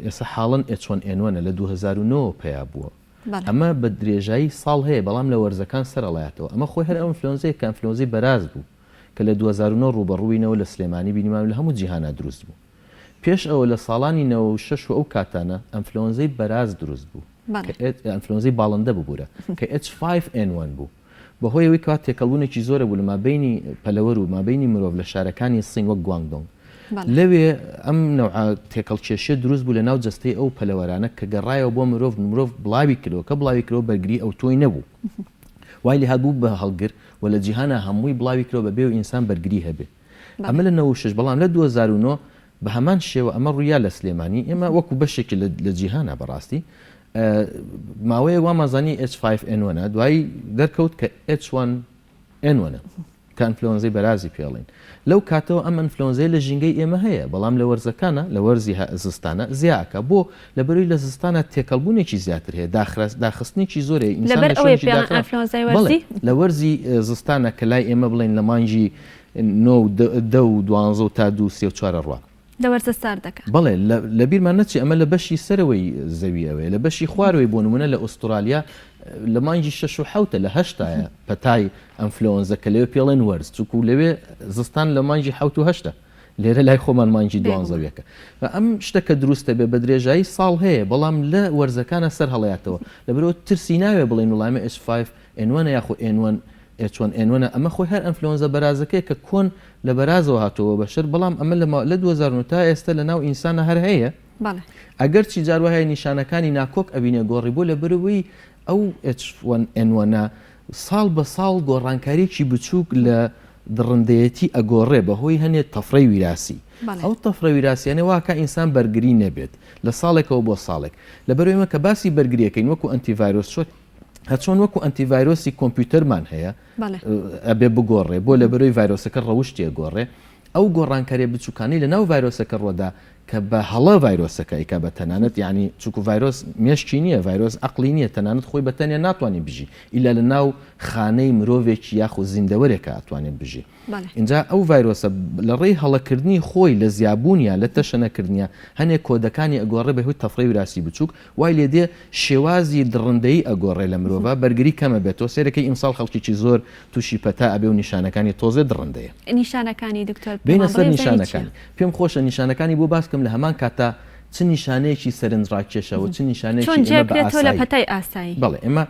ئێستا حاڵەن ئێچ وەن ئێن وەنە لە 2009 وە پەیا بووە ئەمە بە درێژایی ساڵ هەیە بەڵام لە وەرزەکان سەرەڵایەتەوە ئەمە خۆی هەر ئەو ئەنفلەوەنزەیە کە ئەنفلەوەنزەی بەراز بوو کە لە 2009 ڕووبەڕووینەوە لە سلێمانی بینیمان و لە هەموو جیهانا دروست بوو پێش ئەوە لە ساڵانی 96 و ئەو کاتانە ئەنفلەوەنزەی بەراز دروست بوو کە ئەنفلەوەنزەی باڵندە ببورە کە H5N1 بوو بەهۆی ئەوەی کەوا تێکەڵبوونێکی زۆرە بوو لە مابەینی پەلەوەر و مابەینی مرۆڤ لە شارەکانی سین وەک گوانگدۆنگ. لەوێ ئەم نەوعە تێکەڵکێشیە دروست بوو لە ناو جەستەی ئەو پەلەوەرانە کە گەڕایەوە بۆ مرۆڤ، مرۆڤ بڵاوی کردەوە، کە بڵاوی کردەوە بەرگری ئەوتۆی نەبوو. وای لێهات بوو بە هەڵگر و لە جیهانا هەمووی بڵاوی کردەوە بەبێ ئەوەی ئینسان بەرگری هەبێ. ئەمە لە 96 بەڵام لە 2009 بە هەمان شێوە ئەمە ڕوویا لە سلێمانی، ئێمە وەکو بەشێکی لە جیهانا بەڕاستی ماوەیەک وامان زانی H5N1 ە دوایی دەرکەوت کە H1N1 ە کە ئەنفلۆنزەی بەرازی پێڵین لەو کاتەوە ئەم ئەنفلۆنزەی لە ژینگەی ئێمە هەیە بەڵام لە وەرزەکانە لە وەرزی زستانە زیاکە بۆ لەبەروی لە زستانە تێکەڵبوونێکی زیاتر هەیە داخستنێکی زۆرێ لەبەر ئەوەی پێڵێن ئەنفلۆنزای وەرزی لە وەرزی زستانە کە لای ئێمە بڵێن لە مانگی نۆ و دە و دوانزە و تا دوو سێ و چوارە ڕوا. لە وەرزە ساردەکە. بەڵێ، لە بیرمان نەچێ ئەمە لە بەشی سەرەوەی زەوی ئەوەیە، لە بەشی خوارەوەی بۆ نموونە لە ئوسترالیا لە مانگی شەش و حەوتە لە هەشتایە پەتای ئەنفلۆنزە کە لەوێ پێڵێن وەرز چونکوو لەوێ زستان لە مانگی حەوت و هەشتە لێرە لای خۆمان مانگی دوانزە و یەکە. ئەم شتە کە دروست دەبێ بە درێژایی ساڵ هەیە بەڵام لە وەرزەکانا سەر هەڵەیاتەوە لەبەرئەوە ترسی ناوێ بڵێین وڵا ئەمە ئێچ فایڤ ئێن وەنە یاخۆ ئێن وەن ئێچ وەن ئێن وەنە ئەمە خۆی هەر ئەنفلۆنزا بەرازەکەیە کە کۆن لە بەرازەوە هاتووە بۆ بەشەر بەڵام ئەمە لە لە 2009 تا ئێستا لە ناو ئینسانا هەر هەیە بەڵێ. ئەگەرچی جار وایە نیشانەکانی ناکۆک ئەبینێ گۆڕی بۆ لەبەرئەوەی ئەو ئێچ وەن ئێن وەنە. ساڵ بە ساڵ گۆڕانکاریەکی بچووک لە دڕندەیەتی ئەگۆڕێ بە هۆی هەنێ تەفرەی ویراسی. ئەو تەفرە ویراسیانە وا ئەکا ئینسان بەرگری نەبێت لە ساڵێکەوە بۆ ساڵێک. لەبەرئەوەی ئێمە کە باسی بەرگری ئەکەین وەکو ئەنتی ڤایرۆس چۆن هەرچۆن وەکو ئەنتی ڤایرۆسی کۆمپیوتەرمان هەیە ئەبێ بگۆڕێ بۆ لەبەرەوەی ڤایرۆسەکە ڕەوشتی ئەگۆڕێ ئەو گۆڕانکاریە بچوکانەی لەناو ڤایرۆسەکە ڕۆدا کە بە هەڵە ڤایرۆسەکە ئەیکا بە تەنانەت یانی چونکو ڤایرۆس مێشکی نییە ڤایرۆس عەقڵی نییە تەنانەت خۆی بە تەنیا ناتوانێ بژی ئیلا لە ناو خانەی مرۆڤێکی یاخود زیندەوەرێکا ئەتوانێ بژی ئینجا ئەو ڤایرۆسە لە ڕێی هەڵەکردنی خۆی لە زیابوونیا لە تەشەنەکردنیا هەنێ کۆدەکانی ئەگۆڕێ بە هۆی تەفرەی وراسی بچووک وای لێ دێ شێوازی دڕندەیی ئەگۆڕێ لە مرۆڤا بەرگری کەم ئەبێتەوە سەیرەکەی ئیمساڵ خەڵکێکی زۆر تووشی پەتا ئەبێ و نیشانەکانی تۆزێ دڕندەیە. نیشانەکانی دکتۆر بێینە پێمان سەر بڵێ بزانین چیە؟ نیشانەکانی پێم خۆشە نیشانەکانی بۆ باس کەم لە هەمان کاتا چ نیشانەیەکی سەرنجڕاکێشە و چ چۆن نیشانەیەکی جیا ئێمە بە بکرێتەوە لە ئاسایی پەتای ئاسایی؟ بەڵێ ئێمە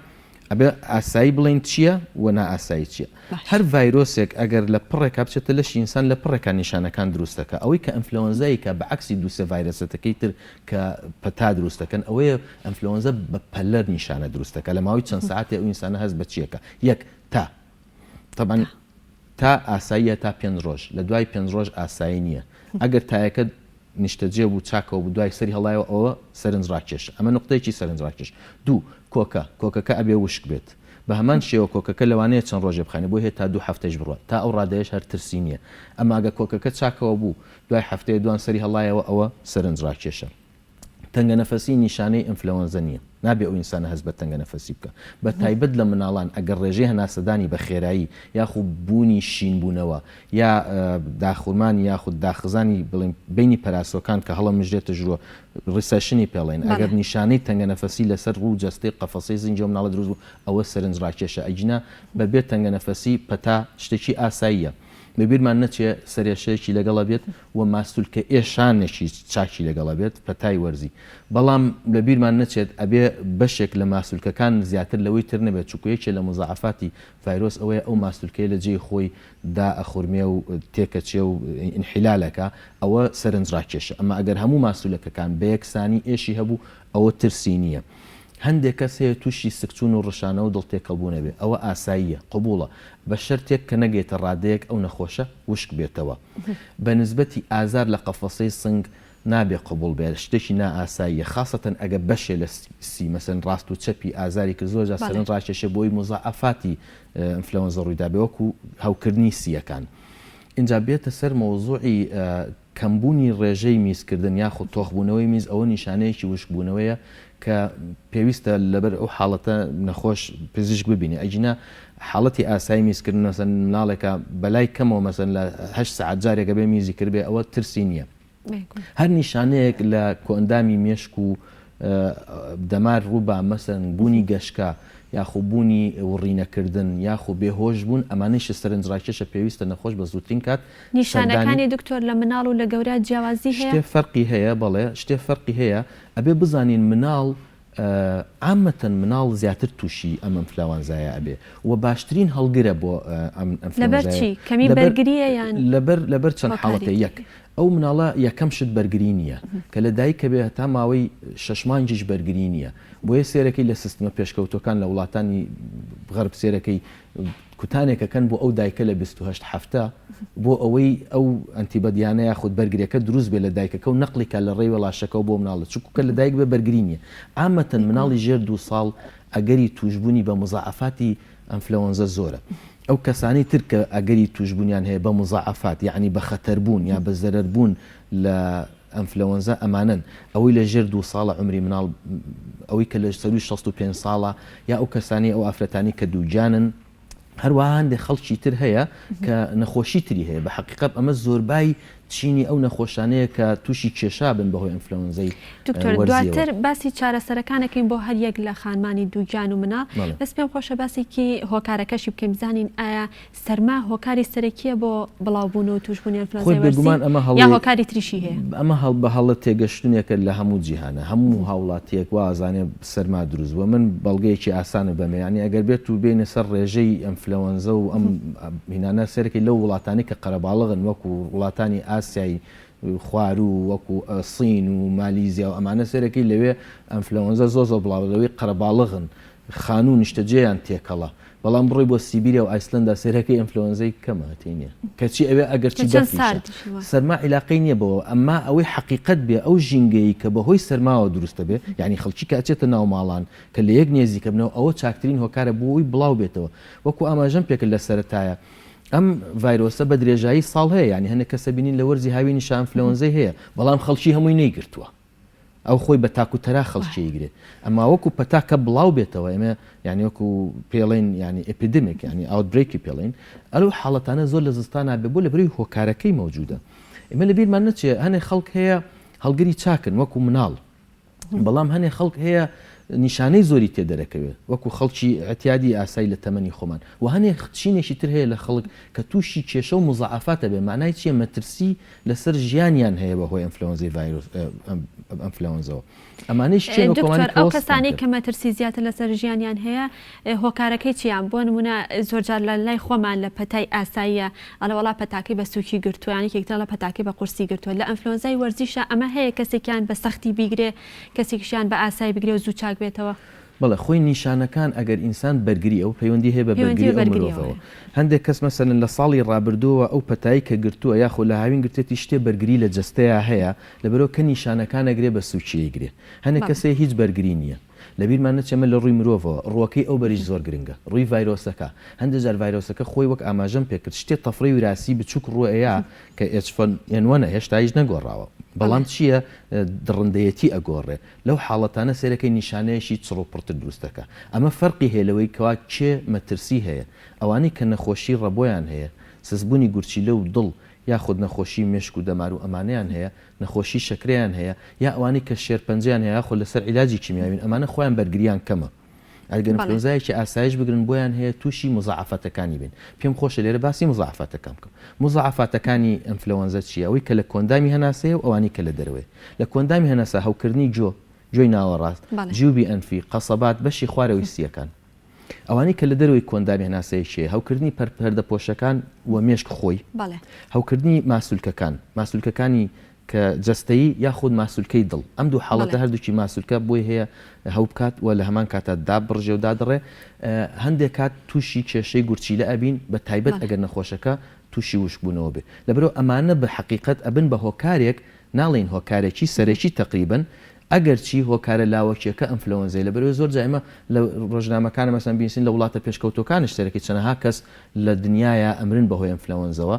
ئەبێ ئاسایی بڵێین چییە و نائاسایی چییە. باشە. هەر ڤایرۆسێک ئەگەر لە پڕێکا بچێتە لەشی ئینسان لە پڕێکا نیشانەکان دروست دەکا. ئەوەی کە ئەنفلەوەنزای کا بە عەکسی دوو سێ ڤایرەسەتەکەی تر کە پەتا دروست دەکەن ئەوەیە ئەنفلەوەنزا بە پەلە نیشانە دروست دەکا لە ماوەی چەند سەعاتێ ئەو ئینسانە هەست بە چیەکا. یەک، تا. تەبعەن تا. تا ئاساییە تا پێنج ڕۆژ لە دوای پێنج ڕۆژ ئاسایی نییە. ئەگەر تایەکە نیشتەجێ بوو چاکەوە بوو دوای سەری هەڵایەوە ئەوە سەرنج ڕاکێشە ئەمە نوقتەیەکی سەرنج ڕاکێش دوو کۆکە کۆکەکە ئەبێ وشک بێت بە هەمان شێوە کۆکەکە لەوانەیە چەند ڕۆژێ بخایەنێ بۆی هەیە تا دوو هەفتەیش بڕوات تا ئەو ڕادەیەش هەر ترسی نییە ئەما گە کۆکەکە چاکەوە بوو دوای هەفتەیە دوان سەری هەڵایەوە ئەوە سەرنج ڕاکێشە. تەنگەنەفەسی نیشانەی ئینفلەوەنزە نییە، نابێ ئەو ئینسانە هەست بە تەنگەنەفەسی بکا، بە تایبەت لە مناڵان ئەگەر ڕێژەی هەناسەدانی بە خێرایی یاخو بوونی شینبوونەوە یا داخورمانی یاخود داخزانی بڵێین بەینی پەراسۆکان کە هەڵەمژرێتە ژوورۆ recession ی پێڵێن ئەگەر نیشانەی تەنگەنەفەسی لەسەر ڕوو و جەستەی قەفەسەی زنگی ئەو مناڵە دروست بوو ئەوە سەرنجڕاکێشە ئەگینا بەبێ تەنگەنەفەسی پەتا شتێکی ئاساییە. لەبیرمان نەچێ سەرێشەیەکی لەگەڵە بێت و ماسولکە ئێشانێکی چاکی لەگەڵە بێت، پەتای وەرزی. بەڵام لەبیرمان نەچێت ئەبێ بەشێک لە ماسولکەکان زیاتر لەوەی تر نەبێت چونکو یەکێ لە موزاعەفاتی ڤایرۆس ئەوەیە ئەو ماسولکەیە لە جێی خۆی دائەخورمێ و تێکەچێ و ئینحیلال ئەکا ئەوە سەرنجڕاکێشە ئەما ئەگەر هەموو ماسولەکەکان بەیەکسانی ئێشی هەبوو ئەوە ترسی نییە. هەندێک کەس هەیە تووشی سکچوون و ڕشانەوە و دڵتێکەڵبوون ئەبێ، ئەوە ئاساییە، قبوڵە، بە شەرتێک کە نەگەیتە ڕادەیەک ئەو نەخۆشە وشک بێتەوە. بە نسبەتی ئازار لە قەفەسەی سنگ نابێ قبوڵ بێ، شتێکی نائاساییە، خاسەتەن ئەگە بەشێ لە سی، مەسەلەن ڕاست و چەپی ئازاری کرد، زۆر جار سەرنج ڕاکێشێ بۆ ئەوەی موزاعەفاتی ئینفلەوەنزە ڕوویدابێ وەکوو هەوکردنی سییەکان. ئینجا بێتە سەر مەوزوعی کەمبوونی ڕێژەی میزکردن یاخود تۆخبوونەوەی میز ئەوە نیشانەیەکی وشکبوونەوەیە کە پێویستە لەبەر ئەو حاڵەتە نەخۆش پزیشک ببینێ ئەگینا حاڵەتی ئاسایی میزکردن مەسەن مناڵێکە بەلای کەمەوە مەسەن لە هەشت سەعات جارێک ئەبێ میزی کردبێ ئەوە ترسی نییە. هەر نیشانەیەک لە کۆئەندامی مێشک و دەمار ڕووبا مەسەن بوونی گەشکە یاخۆ بوونی وڕینەکردن یاخۆ بێهۆش بوون ئەمانەیشە سەرنجڕاکێشە پێویستە نەخۆش بە زووترین کات سەردانی نیشانەکانی دکتۆر لە مناڵ و لە گەورە جیاوازی هەیە؟ شتێ فەرقی هەیە بەڵێ شتێ فەرقی هەیە ئەبێ بزانین مناڵ عامەتەن مناڵ زیاتر تووشی ئەم ئەنفلاوانزایە ئەبێ و باشترین هەڵگرە بۆ ئەم لەبەر ئەنفلەوەنزایە چی؟ کەمی لەبەر بەرگرییە یان لەبەر لەبەر چەند هۆکاری حاڵەتێ تری یەک ئەو مناڵە یەکەم شت بەرگری نییە کە لە دایک کە بێ هەتا ماوەی شەش مانگیش بەرگری نییە بۆیە سێرەکەی لە سیستمە پێشکەوتوەکان لە وڵاتانی غەرب سێرەکەی کوتانێک ئەکەن بۆ ئەو دایکە لە 28 هەفتە بۆ ئەوەی ئەو ئەنتیبەدیانە یاخود بەرگریەکە دروست بێ لە دایکەکە و نەقلی کا لە ڕێی وێڵاشەکەوە بۆ مناڵە چونکو کە لە دایک بێ بەرگری نییە عامەتەن مناڵی ژێر دوو ساڵ ئەگەری توشبوونی بە مزاعەفاتی ئەنفلەوەنزە زۆرە ئەو کەسانەی تر کە ئەگەری توشبوونیان هەیە بە مزاعەفات یەعنی بە خەتەر بوون یا بە زەرەر بوون لە ئەنفلەوەنزا ئەمانەن ئەوەی لە ژێر دوو ساڵە عومری مناڵ ئەوەی کە لە سەرووی 65 ساڵە یا ئەو کەسانەی ئەو ئافرەتانی کە دووگیانن هەروەها هەندێک خەڵکی تر هەیە کە نەخۆشی تری هەیە بە حقیقەت ئەمە زۆربای چینی ئەو نەخۆشانەیە کە تووشی کێشا بن بەهۆی ئەنفلەوەنزای دکتۆر دواتر باسی چارەسەرەکانەکەین بۆ هەر یەک لە خانمانی دووگیان و مناڵ بەس پێم خۆشە باسێکی هۆکارەکەشی بکەین بزانین ئایا سەرما هۆکاری سەرەکییە بۆ بڵاوبوون و تووشبوونی خۆی ئەنفلۆنزای وەرزی بێگومان ئەمە یا هەڵەیەک هۆکاری تریشی هەیە؟ ئەمە هەڵ بە هەڵە تێگەشتنێکە لە هەموو جیهانا هەموو هاوڵاتیەک وا ئەزانێ سەرما دروست بووە من بەڵگەیەکی ئاسانت بەمێ یانی ئەگەر بێت و بێینە سەر ڕێژەی ئەنفلەوەنزە و ئەم هینانە سەیرەکەی لەو وڵاتانەی کە قەرەباڵغن وەکو وڵاتانی ئاسیای خواروو وەکو سین و مالیزیا و ئەمانە سەیرەکەی لەوێ ئەنفلەوەنزە زۆر زۆر بڵاوە لەوەی قەرەباڵغن. خانوو و نیشتەجێیان تێکەڵە بەڵام بڕۆی بۆ سیبیریا و ئایسلەندا سەیرەکەی ئەنفلەوەنزەی کەمە تێی نیە کەچی ئەوێ ئەگەرچی کە چەند بەفریشە ساردیش وایە. سەرما عیلاقەی نیە بەوە ئەمما ئەوەی حەقیقەت بێ ئەو ژینگەیەی کە بەهۆی سەرماوە دروست دەبێ یانی خەڵکی کە ئەچێتە ناو ماڵان کە لەیەک نێزیکەبنەوە ئەوە چاکترین هۆکارە بۆ ئەوەی بڵاو بێتەوە وەکو ئاماژەم پێکرد لە سەرەتایە ئەم ڤایرۆسە بە درێژایی ساڵ هەیە یانی هەنێک کەس ئەبینین لە وەرزی هاوینیشا ئەنفلەوەنزەی هەیە بەڵام خەڵکی هەمووی نەیگرتووە ئەو خۆی بە تاک و تەرا خەڵکی ئەیگرێ ئەما وەکو پەتا کە بڵاو بێتەوە ئێمە یانی وەکو پێڵێن یانی epidemic یانی outbreak ی پێڵێن ئەو حاڵەتانە زۆر لە زستانا بێ بۆ لەبەرەوەی هۆکارەکەی مەوجودە ئێمە لەبیرمان نەچێ هەنێ خەڵک هەیە هەڵگری چاکن وەکو مناڵ بەڵام هەنێ خەڵک هەیە نیشانەی زۆری تێ دەرەکەوێت وەکو خەڵکی ئیعتیادی ئاسای لە تەمەنی خۆمان و هەنێ چینێکی تر هەیە لە خەڵک کە تووشی کێشە و مزاعەفات ئەبێ مانای چیە مەترسی لەسەر ژیانیان هەیە بە هۆی ئەنفلەوەنزەی ڤایرۆس ئەنفلەوەنزەوە ئەمانەیش کێن وەکو دکتۆر ئەوانەی کە ئەو وەسفمان کەسانەی کرد. کە مەترسی زیاتر لەسەر ژیانیان هەیە هۆکارەکەی چیە بۆ نمونە زۆرجار لە لای خۆمان لە پەتای ئاساییە ئەڵێ وەڵا پەتاکەی بە سوکی گرتووە یان یەکێک تر ئەڵێ پەتاکەی بە قورسی گرتووە لە ئەنفلۆنزای وەرزیشا ئەمە هەیە کەسێکیان بە سەختی بیگرێ کەسێکیشیان بە ئاسایی بگرێ و زوو چاک بێتەوە؟ بەڵێ خۆی نیشانەکان ئەگەر ئینسان بەرگری ئەو پەیوەندی هەیە بە پەیوەندی بەرگری بە ئەو بەرگریەوە مرۆڤەوە هەیە. هەندێک کەس مەسەلەن لە ساڵی ڕابردووەوە ئەو پەتای کە گرتووە یاخۆ لە هاوین گرتێتی شتێ بەرگری لە جەستەیا هەیە لەبەرئەوە کە نیشانەکان ئەگرێ بە سوکی ئەیگرێ هەنێک بەڵێ. کەس هەیە هیچ بەرگری نییە لەبیرمان نەچێ ئەمە لە ڕووی مرۆڤەوە ڕووەکەی ئەو بەریش زۆر گرنگە ڕووی ڤایرۆسەکە هەندێ جار ڤایرۆسەکە خۆی وەک ئاماژەم پێکرد شتێ تەفرەی وراسی بچوک ڕووئەیا کە H1N1 ە هێشتایش نەگۆڕاوە بەڵام چییە دڕندەیەتی ئەگۆڕێ لەو حاڵەتانە سەیرەکەی نیشانەیەکی چڕ و پڕتر دروست دەکا. ئەمە فەرقی هەیە لەوەی کەوا کێ مەترسی هەیە. ئەوانەی کە نەخۆشی ڕەبۆیان هەیە، سستبوونی گورچیلە و دڵ یاخود نەخۆشی مێشک و دەمار و ئەمانەیان هەیە، نەخۆشی شەکرەیان هەیە یا ئەوانەی کە شێرپەنجەیان هەیە یاخود لەسەر عیلاجی کیمیاوین ئەمانە خۆیان بەرگریان کەمە. ئەگەر ئەنفلۆنزایەکی ئاسایش بگرن بۆیان هەیە تووشی مزاعەفاتەکانی بن. پێم خۆشە لێرە باسی مزاعەفاتەکان بکەم. مزاعەفاتەکانی ئەنفلەوەنزا چییە؟ ئەوەی کە لە کۆندامی هەناسەیە و ئەوانەی کە لە دەرەوەیە. لە کۆندامی هەناسە هەوکردنی گۆ، گۆی ناوەڕاست، جیوبی ئەنفی، قەسەبات، بەشی خوارەوەی سییەکان. ئەوانەی کە لە دەرەوەی کۆندامی هەناسەیە کێیە؟ هەوکردنی پەردەپۆشەکان و مێشک خۆی. هەوکردنی ماسولکەکان، ماسولکەکانی کە جەستەیی یاخود ماسولکەی دڵ، ئەم دوو حاڵەتە هەردووکی ماسولکە بۆی هەیە هەوبکات و لە هەمان کاتا دابڕژێ و دادڕێ، هەندێک کات تووشی کێشەی گورچیلە ئەبین بە تایبەت ئەگەر نەخۆشەکە تووشی وشکبوونەوە بێ. لەبەرئەوە ئەمانە بە حەقیقەت ئەبن بە هۆکارێک، ناڵێین هۆکارێکی سەرەکی تەقریبەن، ئەگەرچی هۆکارە لاوەکیەکە ئەنفلەوەنزەیە لەبەرئەوەی زۆر جار ئێمە لە ڕۆژنامەکانە مەسەلەن بینسین لە وڵاتە پێشکەوتوەکانش سەرەکی چەنەها کەس لە دنیایا ئەمرن بەهۆی ئەنفلەوەنزەوە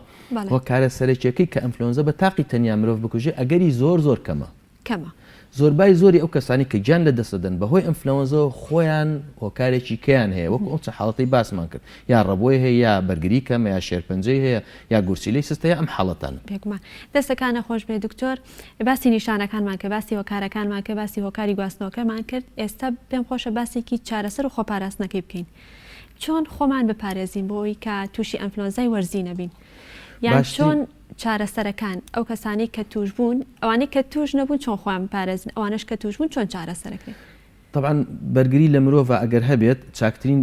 هۆکارە سەرەکیەکەی کە ئەنفلەوەنزە بە تاقی تەنیا مرۆڤ بکوژێ ئەگەری زۆر زۆر کەمە کەمە. زۆربای زۆری ئەو کەسانەی کە گیان لە دەست دەدەن بەهۆی ئەنفلەوەنزەوە خۆیان هۆکارێکی کەیان هەیە وەکو ئەو چەند حاڵەتەی باسمان کرد یا ڕەبۆی هەیە یا بەرگری کەمە یا شێرپەنجەی هەیە یا گورچیلەی سستە یا ئەم حاڵەتانە. بێگومان. دەستەکانت خۆش بێت دکتۆر. باسی نیشانەکانمان کرد، باسی هۆکارەکانمان کرد، باسی هۆکاری گواستنەوەکەمان کرد، ئێستا پێم خۆشە باسێکی چارەسەر و خۆپاراستنەکەی بکەین. چۆن خۆمان بپارێزین بۆ ئەوەی کە تووشی ئەنفلۆنزای وەرزی نەبین؟ یان چۆن چارەسەرەکان ئەو کەسانەی کە تووش بوون، ئەوانەی کە تووش نەبوون چۆن خۆیان بپارێزن، ئەوانەش کە تووش بوون چۆن چارەسەرەکرێن؟ تەبعەن بەرگری لە مرۆڤا ئەگەر هەبێت چاکترین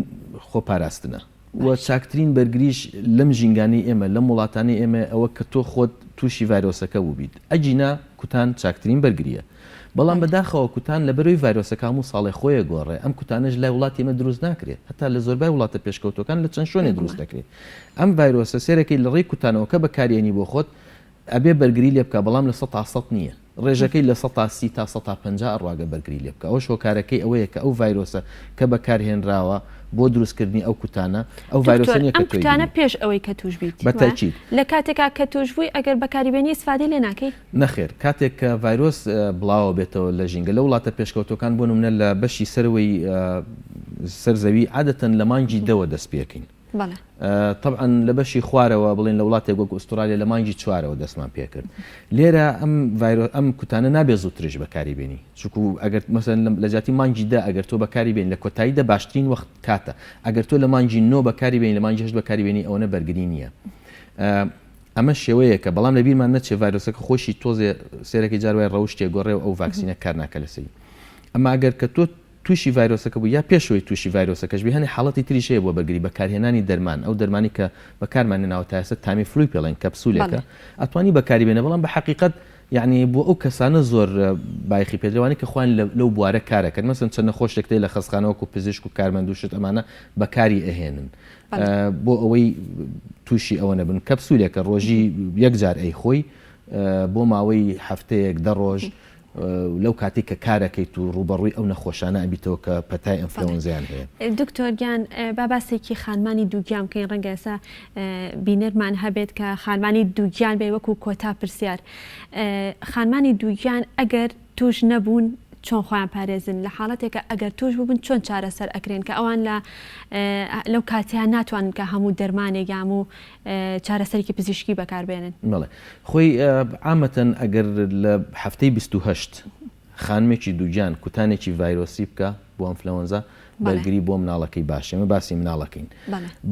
خۆپاراستنە و چاکترین بەرگریش لەم ژینگانەی ئێمە لەم وڵاتانەی ئێمە ئەوە کە تۆ خۆت تووشی ڤایرۆسەکە بووبیت ئەگینا کوتان چاکترین بەرگریە بەڵام بەداخەوە کوتان لەبەرەوەی ڤایرۆسەکە هەموو ساڵێ خۆی ئەگۆڕێ ئەم کوتانەش لای وڵاتی ئێمە دروست ناکرێ هەتا لە زۆربای وڵاتە پێشکەوتوەکان لە چەند شوێنێ دروست دەکرێ ئەم ڤایرۆسە سێرەکەی لەڕێی کوتانەوە کە بەکاریێنی بۆ خۆت ئەبێ بەرگری لێ بکا بەڵام 100% نییە ڕێژەکەی 30% تا 50% ئەڕوا گەر بەرگری لێ بکا ئەوەش هۆکارەکەی ئەوەیە کە ئەو ڤایرۆسە کە بەکارهێنراوە بۆ دروستکردنی ئەو کوتانە ئەو دکتۆر ڤایرۆسە نییە ئەم کە تۆی کوتانە گری. پێش ئەوەی کە توش بیت بە وایە؟ تەئکید. لە کاتێکا کە توش بووی ئەگەر بەکاری بێنی ئیسفادەی لێ ناکەی؟ نەخێر کاتێک کە ڤایرۆس بڵاوە بێتەوە لە ژینگە لە وڵاتە پێشکەوتوەکان بۆ نمونە لە بەشی سەرەوەی سەر زەوی عادەتەن لە مانگی دەوە دەست پێکەین. تەبعەن لە بەشی خوارەوە بڵێن لە وڵاتێک وەک ئوسترالیا لە مانگی چوارەوە دەستمان پێکرد لێرە ئەم ڤایرۆ ئەم کوتانە نابێت زووتریش بەکاری بێنی چونکو ئەگەر مەسەن لە جیاتی مانگی دە ئەگەر تۆ بەکاری بێنی لە کۆتایی دە باشترین وەخت کاتە ئەگەر تۆ لە مانگی نۆ بەکاری بێنی لە مانگی هەشت بەکاری بێنی ئەوەنە بەرگری نییە ئەمە شێوەیەکە بەڵام لەبیرمان نەچێ ڤایرۆسەکە خۆشی تۆزێ سێرەکەی جار وای ڕەوشتێ گۆڕێ و ئەو ڤاکسینە کار ناکە لەسەری ئەما ئەگەر کە تۆ تووشی ڤایرۆسەکە بووی یا پێش ئەوەی تووشی ڤایرۆسەکەش بی هەنێ حاڵەتی تریش هەیە بۆ بەرگری بەکارهێنانی دەرمان ئەو دەرمانی کە بەکارمان هێناوە تا ئێستا تامی فلوی پێڵێن کەپسولێکە ئەتوانی بەکاری بێنە بەڵام بە حەقیقەت. یەعنی بۆ ئەو کەسانە زۆر بایخی پێدرێ وانەی کە خۆیان لەو بوارە کارەکەن مەسەن چەند نەخۆشێک تێ لە خەستخانە وەکو پزیشک و کارمەند و شت ئەمانە بەکاری ئەهێنن بۆ ئەوەی تووشی ئەوە نەبن کەپسولێکە ڕۆژی یەک جار ئەیخۆی بۆ ماوەی هەفتەیەک دە ڕۆژ لەو کاتەی کە کارەکەیت و ڕووبەڕووی ئەو نەخۆشانە ئەبیتەوە کە پەتای ئەنفلەوەنزایان هەیە. دکتۆر گیان با باسێکی خانمانی دووگیان بکەین ڕەنگە ئێستا بینەرمان هەبێت کە خانمانی دووگیان بێ وەکو کۆتا پرسیار خانمانی دووگیان ئەگەر توش نەبوون چۆن خۆیان پارێزن لە حاڵەتێکە ئەگەر توش بووبن چۆن چارەسەر ئەکرێن کە ئەوان لە لەو کاتیان ناتوانن کە هەموو دەرمانێک یان هەموو چارەسەرێکی پزیشکی بەکاربێنن. بەڵێ خۆی عامەتەن ئەگەر لە هەفتەی 28 خانمێکی دووگیان کوتانێکی ڤایرۆسی بکا بۆ ئەنفلەوەنزا بەرگری بۆ مناڵەکەی باشە ئێمە باسی مناڵەکەین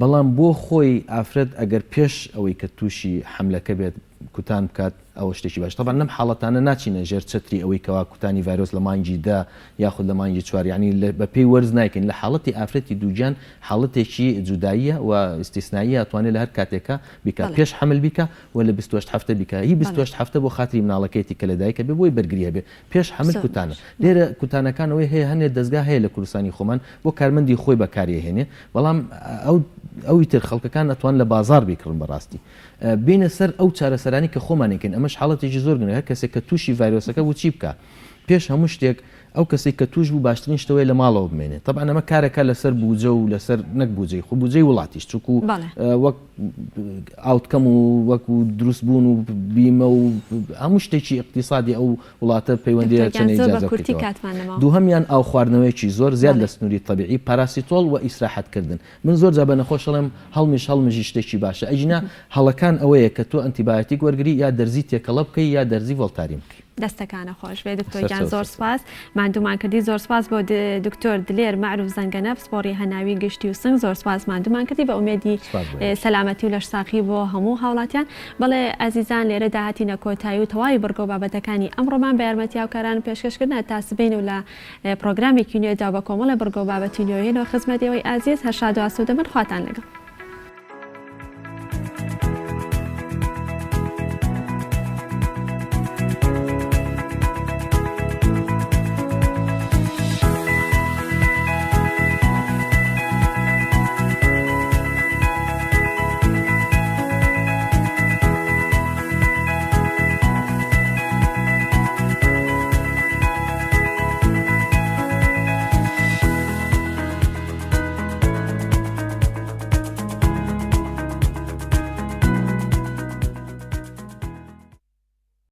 بەڵام بۆ خۆی ئافرەت ئەگەر پێش ئەوەی کە تووشی حملەکە بێت کوتان بکات ئەوە شتێکی باش تەبعەن لەم حاڵەتانە ناچینە ژێر چەتری ئەوەی کەوا کوتانی ڤایرۆس لە مانگی دە یاخود لە مانگی چوار یانی بە پێی وەرز نایکەین لە حاڵەتی ئافرەتی دووگیان حاڵەتێکی جوداییە و ئیستیسناییە ئەتوانێت لە هەر کاتێکا بیکا پێش حەمل بیکا و لە 28 هەفتە بیکا هی 28 هەفتە بۆ خاتری مناڵەکەیەتی کە لە دایکە بێ بۆی بەرگری هەبێ پێش حەمل کوتانە لێرە کوتانەکان ئەوەی هەیە هەنێ دەزگا هەیە لە کوردستانی خۆمان بۆ کارمەندی خۆی بەکاری ئەهێنێ بەڵام ئەو ئەوی تر خەڵکەکان ئەتوان لە بازاڕ بیکڕن بەڕاستی بێینە سەر ئەو چارەسەرانەی کە خۆمان ئەیکەین، ئەمەش حاڵەتێکی زۆر گرنگە، هەر کەسێک کە تووشی ڤایرۆسەکە بوو چی بکا؟ پێش هەموو شتێک ئەو کەسەی کە تووش بوو باشترین شت ئەوەیە لە ماڵەوە بمێنێ، تەبعەن ئەمە کارەکە لەسەر بوجە و لەسەر نەک بوجەی خۆ بوجەی وڵاتیش چونکو وەک outcome و وەکو دروست بوون و بیمە و هەموو شتێکی ئیقتیسادی ئەو وڵاتە پەیوەندی دکتۆر گیان چەندە زۆر بە ئیجازە کورتی بکەیتەوە. کاتمان نەماوە. دووهەمیان ئاو خواردنەوەیەکی زۆر زیاد بەڵێ. لە سنووری تەبیعی، پاراسیتۆڵ و ئیسراحەت کردن. من زۆر جار بە نەخۆش ئەڵێم هەڵمیش هەڵمژی شتێکی باشە ئەگینا هەڵەکان ئەوەیە کە تۆ ئەنتیبایۆتیک وەرگری یا دەرزی تێکەڵە بکەی یا دەرزی ڤۆڵتارین بکەی. دەستەکانە خۆش بێ دکتۆر گیان سەرچاو زۆر سەرچاو. سپاس ماندوومان کردی زۆر سپاس بۆ دکتۆر دلێر مەعروف زەنگەنە پسپۆڕی هەناوی گشتی و سنگ زۆر سپاس ماندوومان کردی بە ئومێدی سپاس بۆ ئێوەش. سەلامەتی و لەشساغی بۆ هەموو هاوڵاتیان بەڵێ ئازیزان لێرەدا هاتینە کۆتایی و تەواوی بڕگە و بابەتەکانی ئەمڕۆمان بە یارمەتی هاوکاران پێشکەش کردن تا سبەینێ و لە پڕۆگرامێکی نوێدا و بە کۆمەڵێ بڕگە و بابەتی نوێ یەنەوە خزمەت ئێوەی ئازیز هەر شاد و ئاسوودە بن خواتان لەگەڵ.